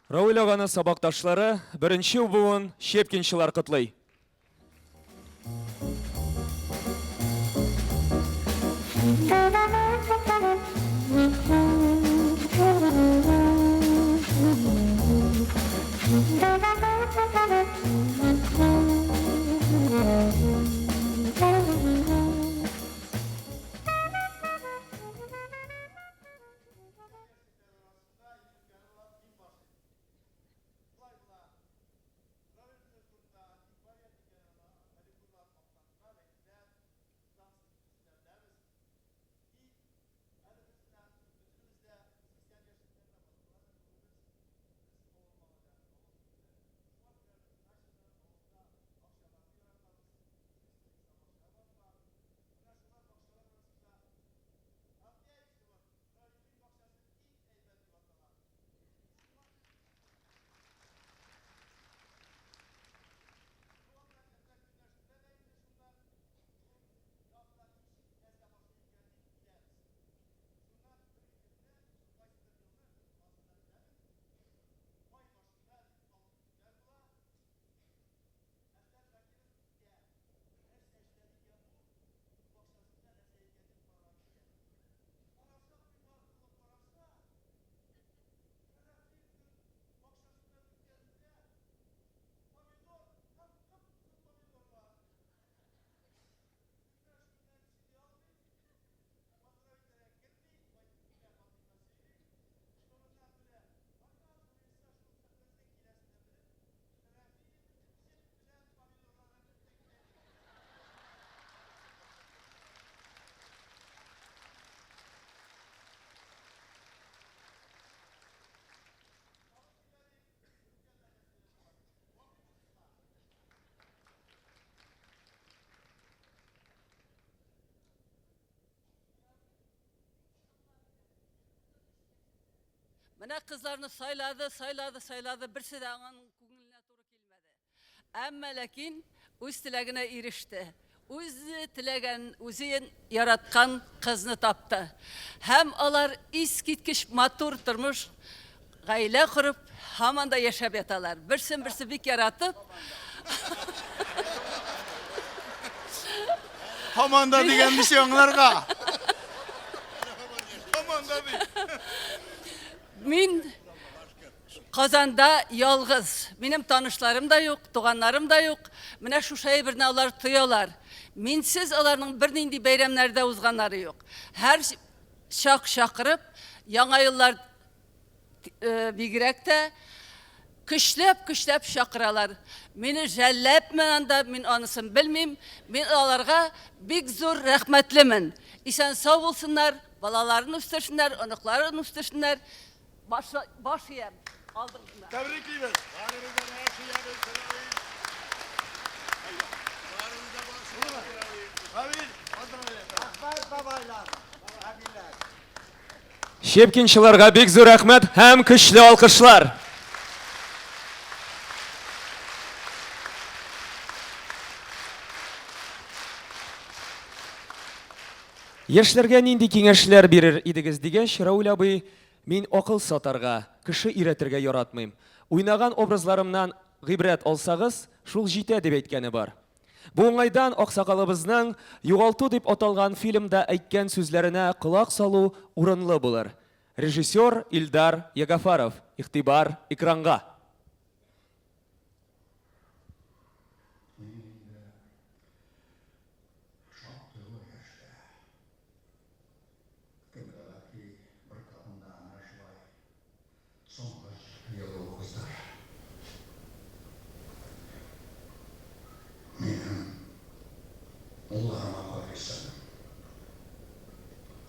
Равил аганы сабакташлары беренче буын щепкинчылар котлый. Менә кызларны сайлады, сайлады, сайлады, берсе дә аның күңеленә туры килмәде. Әмма ләкин үз теләгенә иреште. Үзе теләгән, үзе яраткан кызны тапты. Һәм алар искиткеч матур тормыш, гаилә корып, һаман да яшәп яталар. Берсен берсе бик яратып. Һаман да дигән ничек аңларга? Һаман да ди. Мин Казанда ялгыз. Минем танышларым да юк, туганнарым да юк. Менә шушы әйберне алар тоялар. Минсез аларның бернинди бәйрәмнәре дә узганнары юк. Һәр чак чакырып, Яңа еллар бигрәк тә көчләп-көчләп чакыралар. Мине жәлләпме анда, мин анысын белмим. Мин аларга бик зур рәхмәтлемен. Исән-сау булсыннар, балаларын үстерсеннәр, оныкларын үстерсеннәр. Баш, баш иям алдыгызда. Тәбриклибез. Рәхмәт, бабайлар, әбиләр. Щепкинчыларга бик зур рәхмәт һәм көчле алкышлар. Яшьләргә нинди киңәшләр бирер идегез дигәч, Рауль абый, мин акыл сатарга, кеше өйрәтергә яратмыйм. Уйнаган образларымнан гыйбрәт алсагыз, шул җитә дип әйткәне бар. Бу уңайдан аксакалыбызның Югалту дип аталган фильмда әйткән сүзләренә колак салу урынлы булыр. Режиссер Илдар Ягафаров, игътибар экранга! Мин инде шактый олы яшьтә. Кем белә, бәлки, бер табында әнә шулай соңгы елы уздыр. Минем улларыма карыйсың.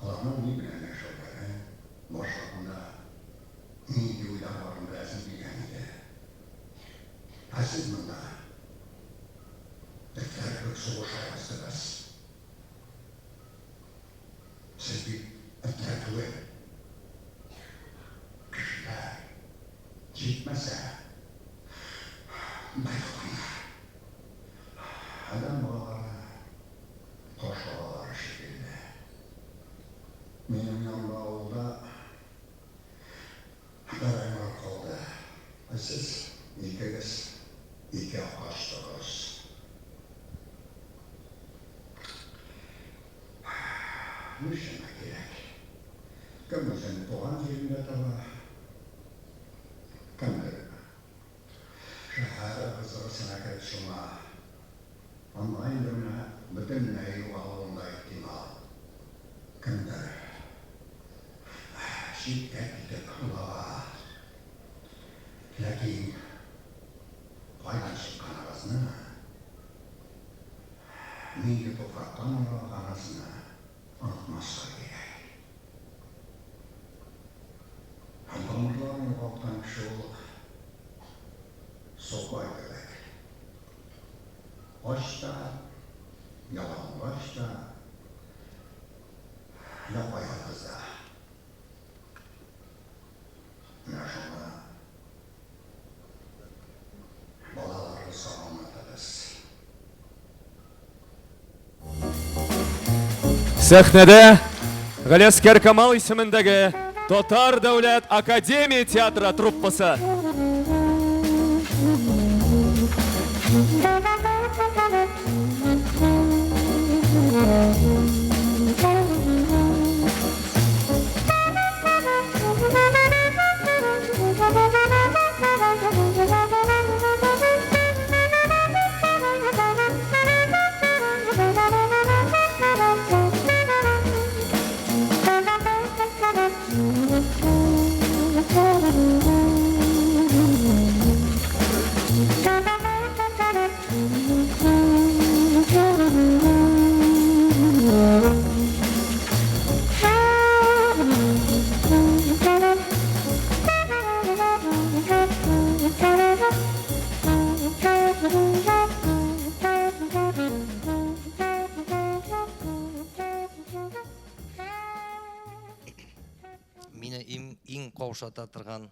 Аларның ни белән яшәүләрен, башларында нинди уйлар барын беләсем килгән иде. Ә сез монда этләр кебек сугыша яздыгыз. Минем янда авылда бәрәңге калды. Ә сез икегез икәү качтыгыз. Нишләмәк кирәк? Кем үзен туган җирендә таба, кемдер шәһәр ыгы-зыгысына кереп чума. Анда инде менә бөтенләй югалуың да ихтимал. Кемдер читкә китеп олага. Ләкин кайдан чыкканыгызны, нинди туфрактан яралганыгызны онытмаска кирәк. Һәм тамырларын югалткан кеше ул сукбай кебек. Ач та, ялангач та, япа-ялгыз да. Менә шуны балаларыгызга аңлатыгыз. Сәхнәдә Галиәскәр Камал исемендәге Татар дәүләт академия театры труппасы. Мине иң, иң каушата торган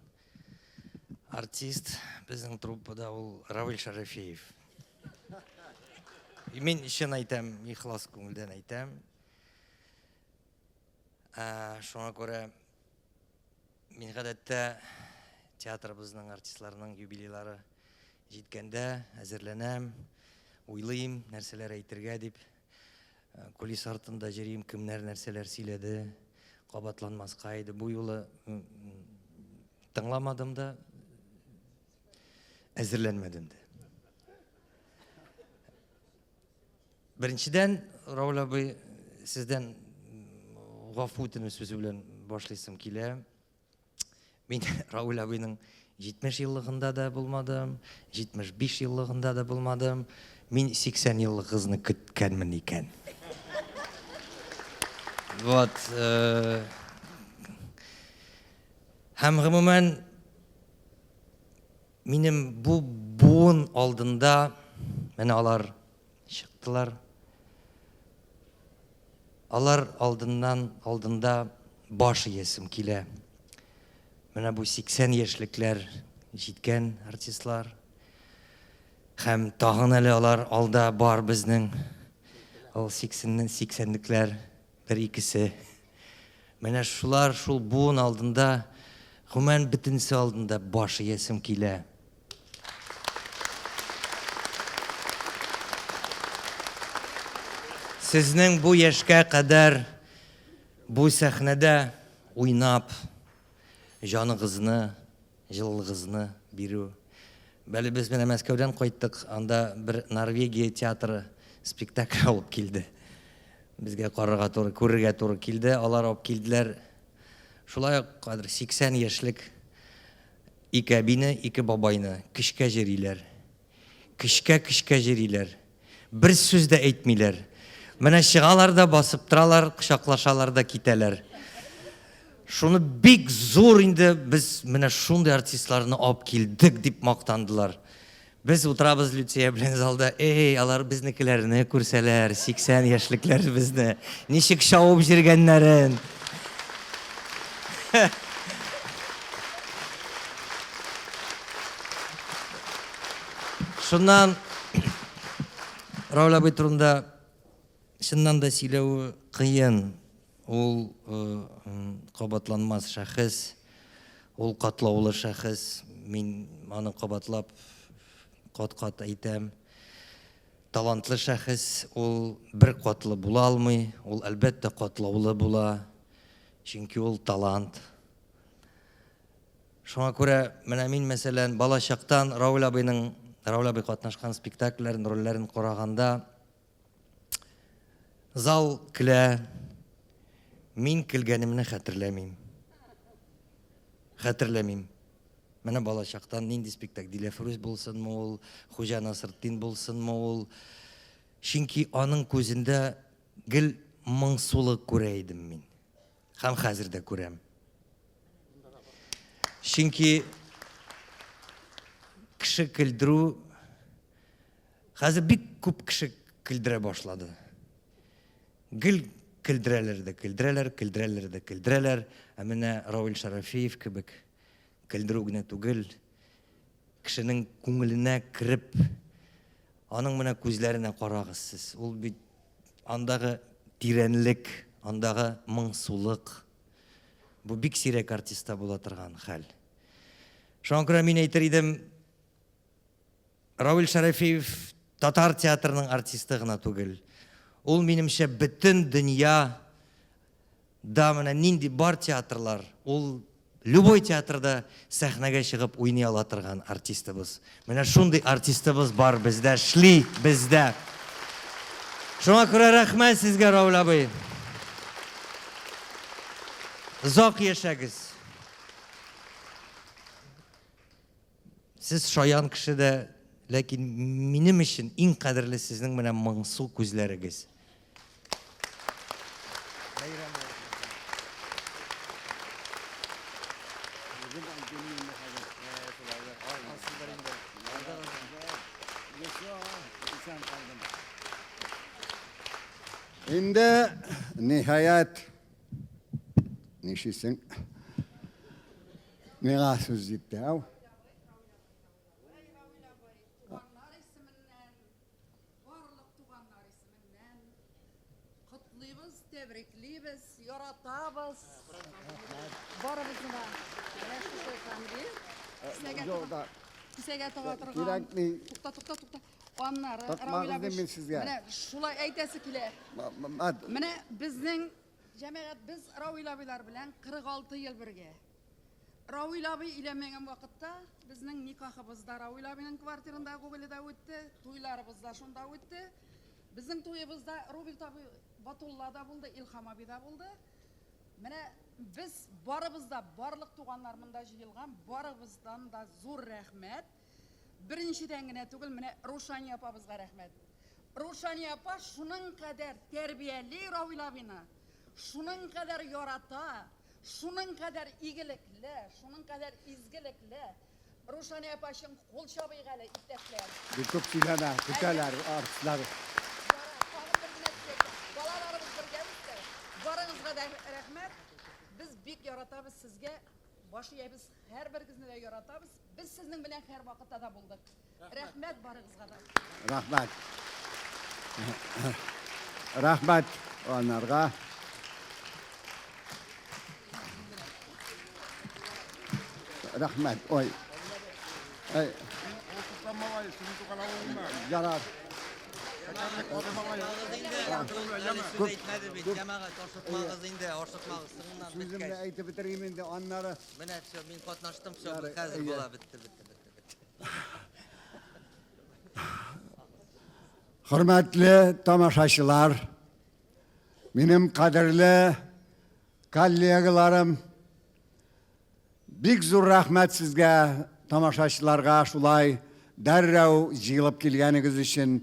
артист безнең труппада ул Равил Шәрәфиев. Мин чын әйтәм, ихлас күңелдән әйтәм. Ә, шуңа күрә мин гадәттә театрыбызның артистларының юбилейлары җиткәндә әзерләнәм, уйлыйм, нәрсәләр әйтергә дип. Э, кулис артында йөрим, кемнәр нәрсәләр сөйләде, кабатланмаска иде. Бу юлы тыңламадым да, әзерләнмәдем дә. Беренчедән, Рауль абый, сездән гафу үтенү сүзе белән башлыйсым килә. Мин Рауль абыйның 70 еллыгында да булмадым, 75 еллыгында да булмадым. Мин 80 еллыгыгызны көткәнмен икән. Вот. Э, һәм гомумән минем бу буын алдында менә алар чыктылар. Алар алдыннан алдында баш иясем килә. Менә бу 80 яшьлекләр җиткән артистлар. Һәм тагын әле алар алда бар безнең. Ул 80-ннән 80-лекләр бер икесе. Менә шулар шул буын алдында, гомумән бөтенесе алдында баш иясем килә. Сезнең бу яшькә кадәр бу сәхнәдә уйнап, җаныгызны, җылылыгызны бирү. Бәле без менә Мәскәүдән кайттык, анда бер Норвегия театры спектакль алып килде. Безгә карарга туры, күрергә туры килде. Алар алып килделәр. Шулай ук кадер 80 яшьлек ике әбине, ике бабайны көчкә җөриләр. Көчкә-көчкә җөриләр. Бер сүз дә әйтмиләр. Менә чыгалар да басып торалар, кочаклашалар да китәләр. Шуны бик зур инде без менә шундый артистларны алып килдек дип мактандылар. Без утырабыз Люция белән залда, эй, алар безнекеләрне күрсәләр, 80 яшьлекләребезне, ничек чабып җиргәннәрен. Шуннан Рауль абый турында чыннан да сөйләве кыен. Ул кабатланмас шәхес, ул катлаулы шәхес. Мин аны кабатлап кат-кат әйтәм. Талантлы шәхес, ул бер катлы була алмый, ул әлбәттә катлаулы була, чөнки ул талант. Шуңа күрә менә мин, мәсәлән, балачактан Равил абыйның, Равил абый катнашкан спектакльләрен, рольләрен караганда, зал көлә, мин көлгәнемне хәтерләмим. Хәтерләмим. Менә балачактан нинди спектакль, Диләфрүз булсынмы ул, Хуҗа Насретдин булсынмы ул. Чөнки аның күзендә гел моңсулык күрә идем мин. Һәм хәзер дә күрәм. Чөнки кеше көлдерү хәзер бик күп кеше көлдерә башлады. Гел көлдерәләр дә көлдерәләр, көлдерәләр дә көлдерәләр. Ә менә Равил Шарафиев кебек көлдерү генә түгел, кешенең күңеленә кереп, аның менә күзләренә карагыз сез. Ул бит андагы тирәнлек, андагы моңсулык. Бу бик сирәк артистта була торган хәл. Шуңа күрә мин әйтер идем, Равил Шәрәфиев татар театрының артисты гына түгел. Ул, минемчә, бөтен дөнья да менә нинди бар театрлар, ул любой театрда сәхнәгә чыгып уйный ала торган артистыбыз. Менә шундый артистыбыз бар бездә, шли бездә. Шуңа күрә рәхмәт сезгә, Равил абый. Озак яшәгез. Сез шаян кеше дә, ләкин минем өчен иң кадерле сезнең менә моңсу күзләрегез. Инде, ниһаять, нишисең? Миңа сүз җитте, ау. Котлыйбыз, тәбриклибез, яратабыз. Барыбызны да. Менә шушы конверт. Кесәгә тыга. Кесәгә тыга торган. Кирәкми. Тукта, тукта, тукта. Аннары Тыкмагыз дим мин сезгә. Менә шулай әйтәсе килә. Менә безнең Җәмәгать, без Равил абыйлар белән 46 ел бергә. Равил абый өйләнмәгән вакытта безнең никахыбыз да Равил абыйның квартирында Гоголеда үтте, туйларыбыз да шунда үтте. Безнең туебызда Роберт абый Батулла да булды, Илһам абый да булды. Менә без барыбыз да, барлык туганнар монда җыелган, барыбыздан да зур рәхмәт. Беренчедән генә түгел, менә Рушания апабызга рәхмәт. Рушания апа шуның кадәр тәрбияли Равил абыйны, шуның кадәр ярата, шуның кадәр игелекле, шуның кадәр изгелекле. Рушания апа өчен кул чабыйк әле, иптәшләр. Бик күп сөйләмә, көтәләр артистлар. Балаларыбыз бергә үсте. Барыгызга да рәхмәт. Без бик яратабыз сезгә. Баш иябез, һәрберегезне дә яратабыз. Без сезнең белән һәрвакытта да булдык. Рәхмәт барыгызга да. Рәхмәт. Рәхмәт анарга. Рәхмәт. Ой. Эй. Ярар. Сүз әйтмәде бит, җәмәгать, ашыкмагыз инде, ашыкмагыз, соңыннан беткәч. Сүземне әйтеп бетерим инде, аннары. Менә все, мин катнаштым, все, хәзер була, бетте, бетте, бетте, бетте. Хөрмәтле тамашачылар, минем кадерле коллегаларым, Бик зур рәхмәт сезгә, тамашачыларга шулай дәррәү җыелып килгәнегез өчен.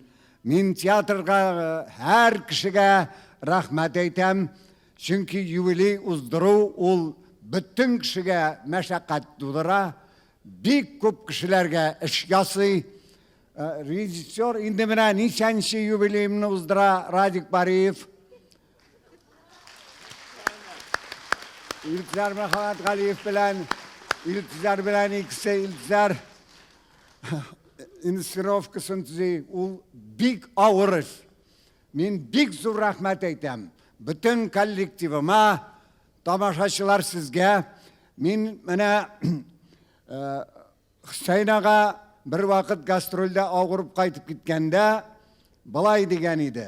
Мин театрга һәр кешегә рәхмәт әйтәм, чөнки юбилей уздыру ул бөтен кешегә мәшәкать тудыра, бик күп кешеләргә эш ясый. Режиссер инде менә ничәнче юбилеемны уздыра Радик Бариев. Илтизар Мөхәммәтгалиев белән Илтизар белән икесе Илтизар инсценировкасын төзи. Ул бик авыр эш. Мин бик зур рәхмәт әйтәм. бөтен коллективыма, тамашачылар сезгә. Мин менә Хөсәен ага бервакыт гастрольдә авырып кайтып киткәндә болай дигән иде.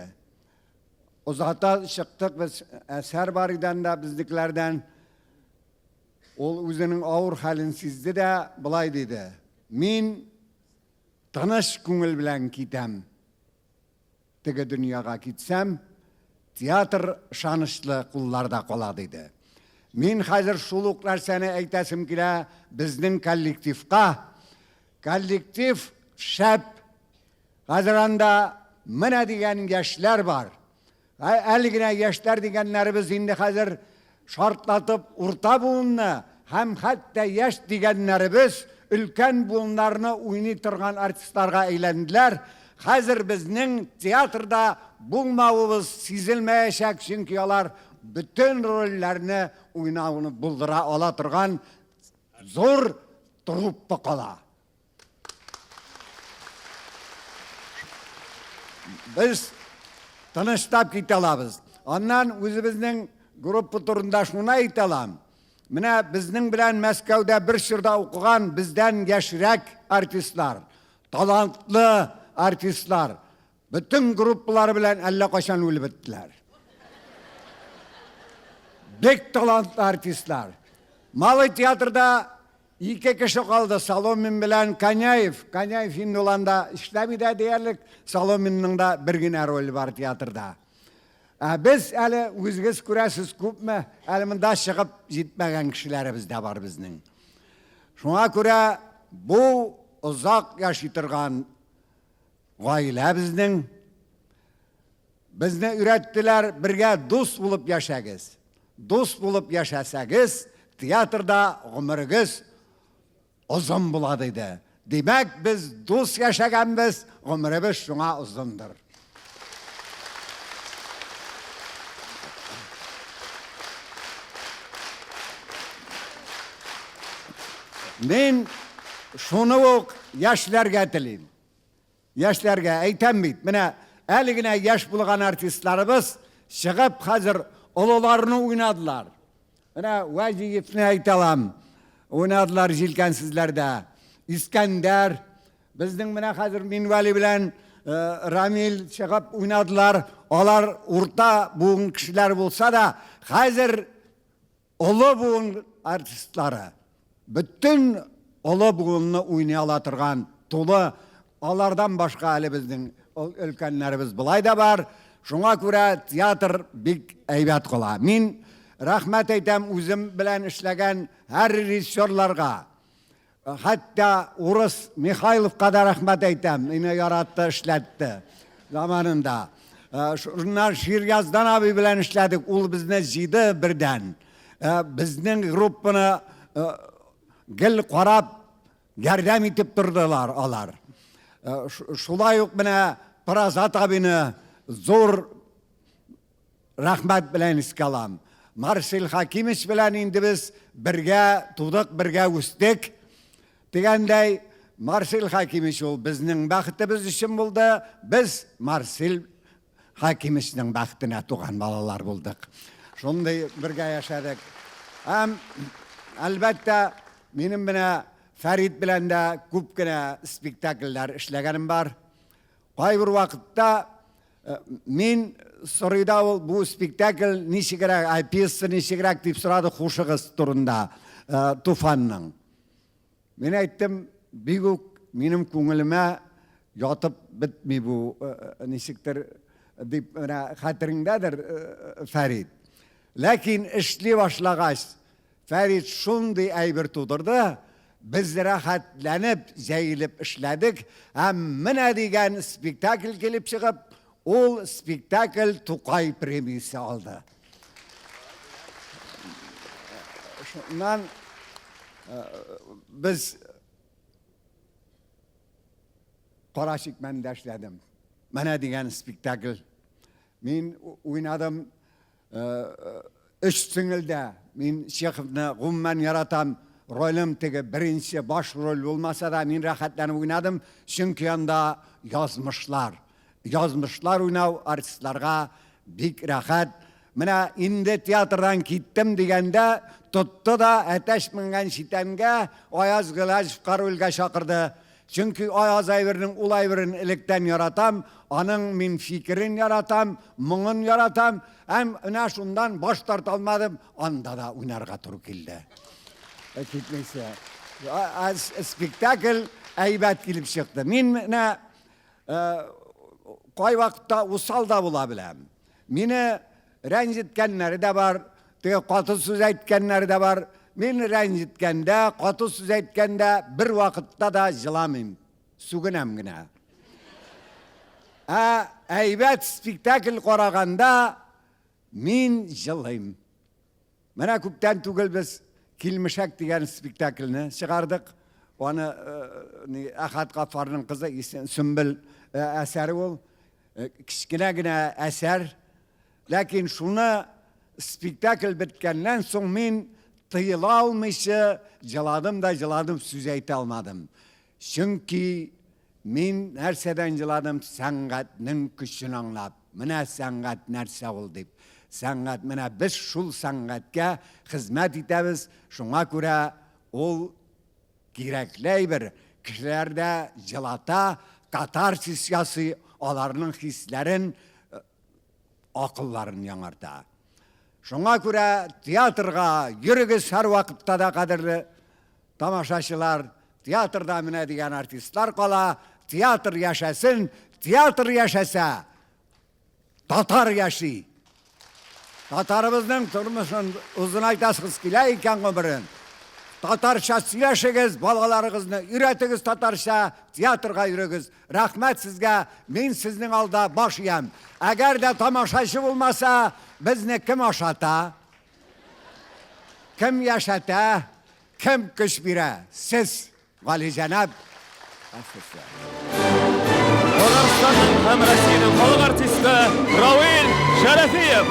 Озата чыктык без, әсәр бар иде анда безнекеләрдән. Ул үзенең авыр хәлен сизде дә болай диде. Мин тыныч күңел белән китәм. Теге дөньяга китсәм, театр ышанычлы кулларда кала, диде. Мин хәзер шул ук нәрсәне әйтәсем килә безнең коллективка. Коллектив шәп. Хәзер анда менә дигән яшьләр бар. Әле генә яшьләр дигәннәребез инде хәзер шартлатып урта буынны һәм хәтта яшь дигәннәребез өлкән буыннарны уйный торган артистларга әйләнделәр. Хәзер безнең театрда булмавыбыз сизелмәячәк, чөнки алар бөтен рольләрне уйнауны булдыра ала торган зур труппа кала. Без тынычлап китә алабыз. Аннан үзебезнең группа турында шуны әйтә алам. Менә безнең белән Мәскәүдә бер чорда укыган бездән яшьрәк артистлар, талантлы артистлар, бөтен группалары белән әллә кайчан үлеп беттеләр. Бик талантлы артистлар. Малый театрда Ике кеше калды, Соломин белән Коняев. Коняев инде ул анда эшләми дә диярлек, Соломинның да бер генә роле бар театрда. Ә без әле үзегез күрәсез күпме, әле монда чыгып җитмәгән кешеләребез дә бар безнең. Шуңа күрә бу озак яши торган гаилә безнең. Безне өйрәттеләр, бергә дус булып яшәгез. Дус булып яшәсәгез, театрда гомерегез озын була, диде. Димәк, без дус яшәгәнбез, гомеребез шуңа озындыр. Мин шуны ук яшьләргә телим. Яшьләргә әйтәм бит, менә әле генә яшь булган артистларыбыз чыгып хәзер олыларны уйнадылар. Менә Вәҗиевне әйтә алам, уйнадылар җилкәнсезләрдә. Искәндәр, безнең менә хәзер Минвәли белән э, Рамил чыгып уйнадылар. Алар урта буын кешеләр булса да, хәзер Олы буын артистлары, бөтен олы буынны уйный ала торган тулы, алардан башка әле безнең өлкәннәребез болай да бар. Шуңа күрә театр бик әйбәт кала. Мин рәхмәт әйтәм үзем белән эшләгән һәр режиссерларга. Хәтта урыс Михайловка да рәхмәт әйтәм, мине яратты, эшләтте заманында. Э, шуннан Ширяздан абый белән эшләдек, ул безне җыйды бердән. Э, безнең группаны э, гел карап, ярдәм итеп тордылар алар. Шулай ук менә Празат абыйны зур Рәхмәт белән искә алам. Марсель Хакимович белән инде без бергә тудык, бергә үстек. Дигәндәй, Марсель Хакимович ул безнең бәхетебез өчен булды. Без Марсель Хакимовичның бәхетенә туган балалар булдык. Шундый бергә яшәдек. Һәм, әлбәттә, минем менә Фәрит белән дә күп кенә спектакльләр эшләгәнем бар. Кайбер вакытта мин сорый да ул бу спектакль ничегрәк, ай пьеса ничегрәк дип сорады хушыгыз турында Туфанның. Мин әйттем, бик үк минем күңелемә ятып бетми бу ничектер дип менә хәтереңдәдер, Фәрит. Ләкин эшли башлагач, Фәрит шундый әйбер тудырды, без рәхәтләнеп, җәелеп эшләдек һәм менә дигән спектакль килеп чыгып, ул спектакль Тукай премиясе алды. Шуннан без Кара чикмәндә эшләдем. Менә дигән спектакль. Мин уйнадым Өч сеңелдә мин Чеховны гомумән яратам. Ролем теге беренче баш роль булмаса да, мин рәхәтләнеп уйнадым, чөнки анда язмышлар. Язмышлар уйнау артистларга бик рәхәт. Менә инде театрдан киттем дигәндә, тотты да әтәч менгән читәнгә Аяз Гыйләҗевка рольгә чакырды. Чөнки Аяз әйбернең ул әйберен электән яратам, аның мин фикерен яратам, моңын яратам. Һәм менә шуннан баш тарта алмадым, анда да уйнарга туры килде. Китмәсә. Спектакль әйбәт килеп чыкты. Мин менә кайвакытта усал да була беләм. Мине рәнҗеткәннәре дә бар, теге каты сүз әйткәннәре дә бар. Мин рәнҗеткәндә, каты сүз әйткәндә бер вакытта да җыламыйм, сүгенәм генә. Ә әйбәт спектакль караганда мин җылыйм. Менә күптән түгел без Килмешәк дигән спектакльне чыгардык. Аны э, Әхәт Гаффарның кызы Сөмбел э, әсәре ул. Э, кечкенә генә әсәр. Ләкин шуны спектакль беткәннән соң мин тыела алмыйча җыладым да җыладым, сүз әйтә алмадым. Чөнки мин нәрсәдән җыладым? Сәнгатьнең көчен аңлап. Менә сәнгать нәрсә ул дип. Сәнгать, менә без шул сәнгатькә хезмәт итәбез, шуңа күрә ул кирәкле әйбер, кешеләрдә җылата, катарсис ясый, аларның хисләрен, акылларын яңарта. Шуңа күрә театрга йөрегез һәрвакытта да, кадерле тамашачылар. Театрда менә дигән артистлар кала, театр яшәсен, театр яшәсә, татар яши. Татарыбызның тормышын озынайтасыгыз килә икән гомерен. Татарча сөйләшегез, балаларыгызны өйрәтегез татарча, театрга йөрегез. Рәхмәт сезгә, мин сезнең алда баш иям. Әгәр дә тамашачы булмаса, безне кем ашата? Кем яшәтә? Кем көч бирә? Сез, галиҗәнап артистлар. Татарстанның һәм Россиянең халык артисты Равил Шәрәфиев.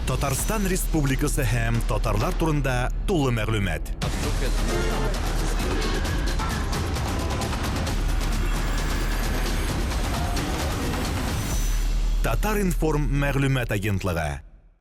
Татарстан Республикасы һәм татарлар турында тулы мәгълүмат. Татар-информ мәгълүмат агентлыгы.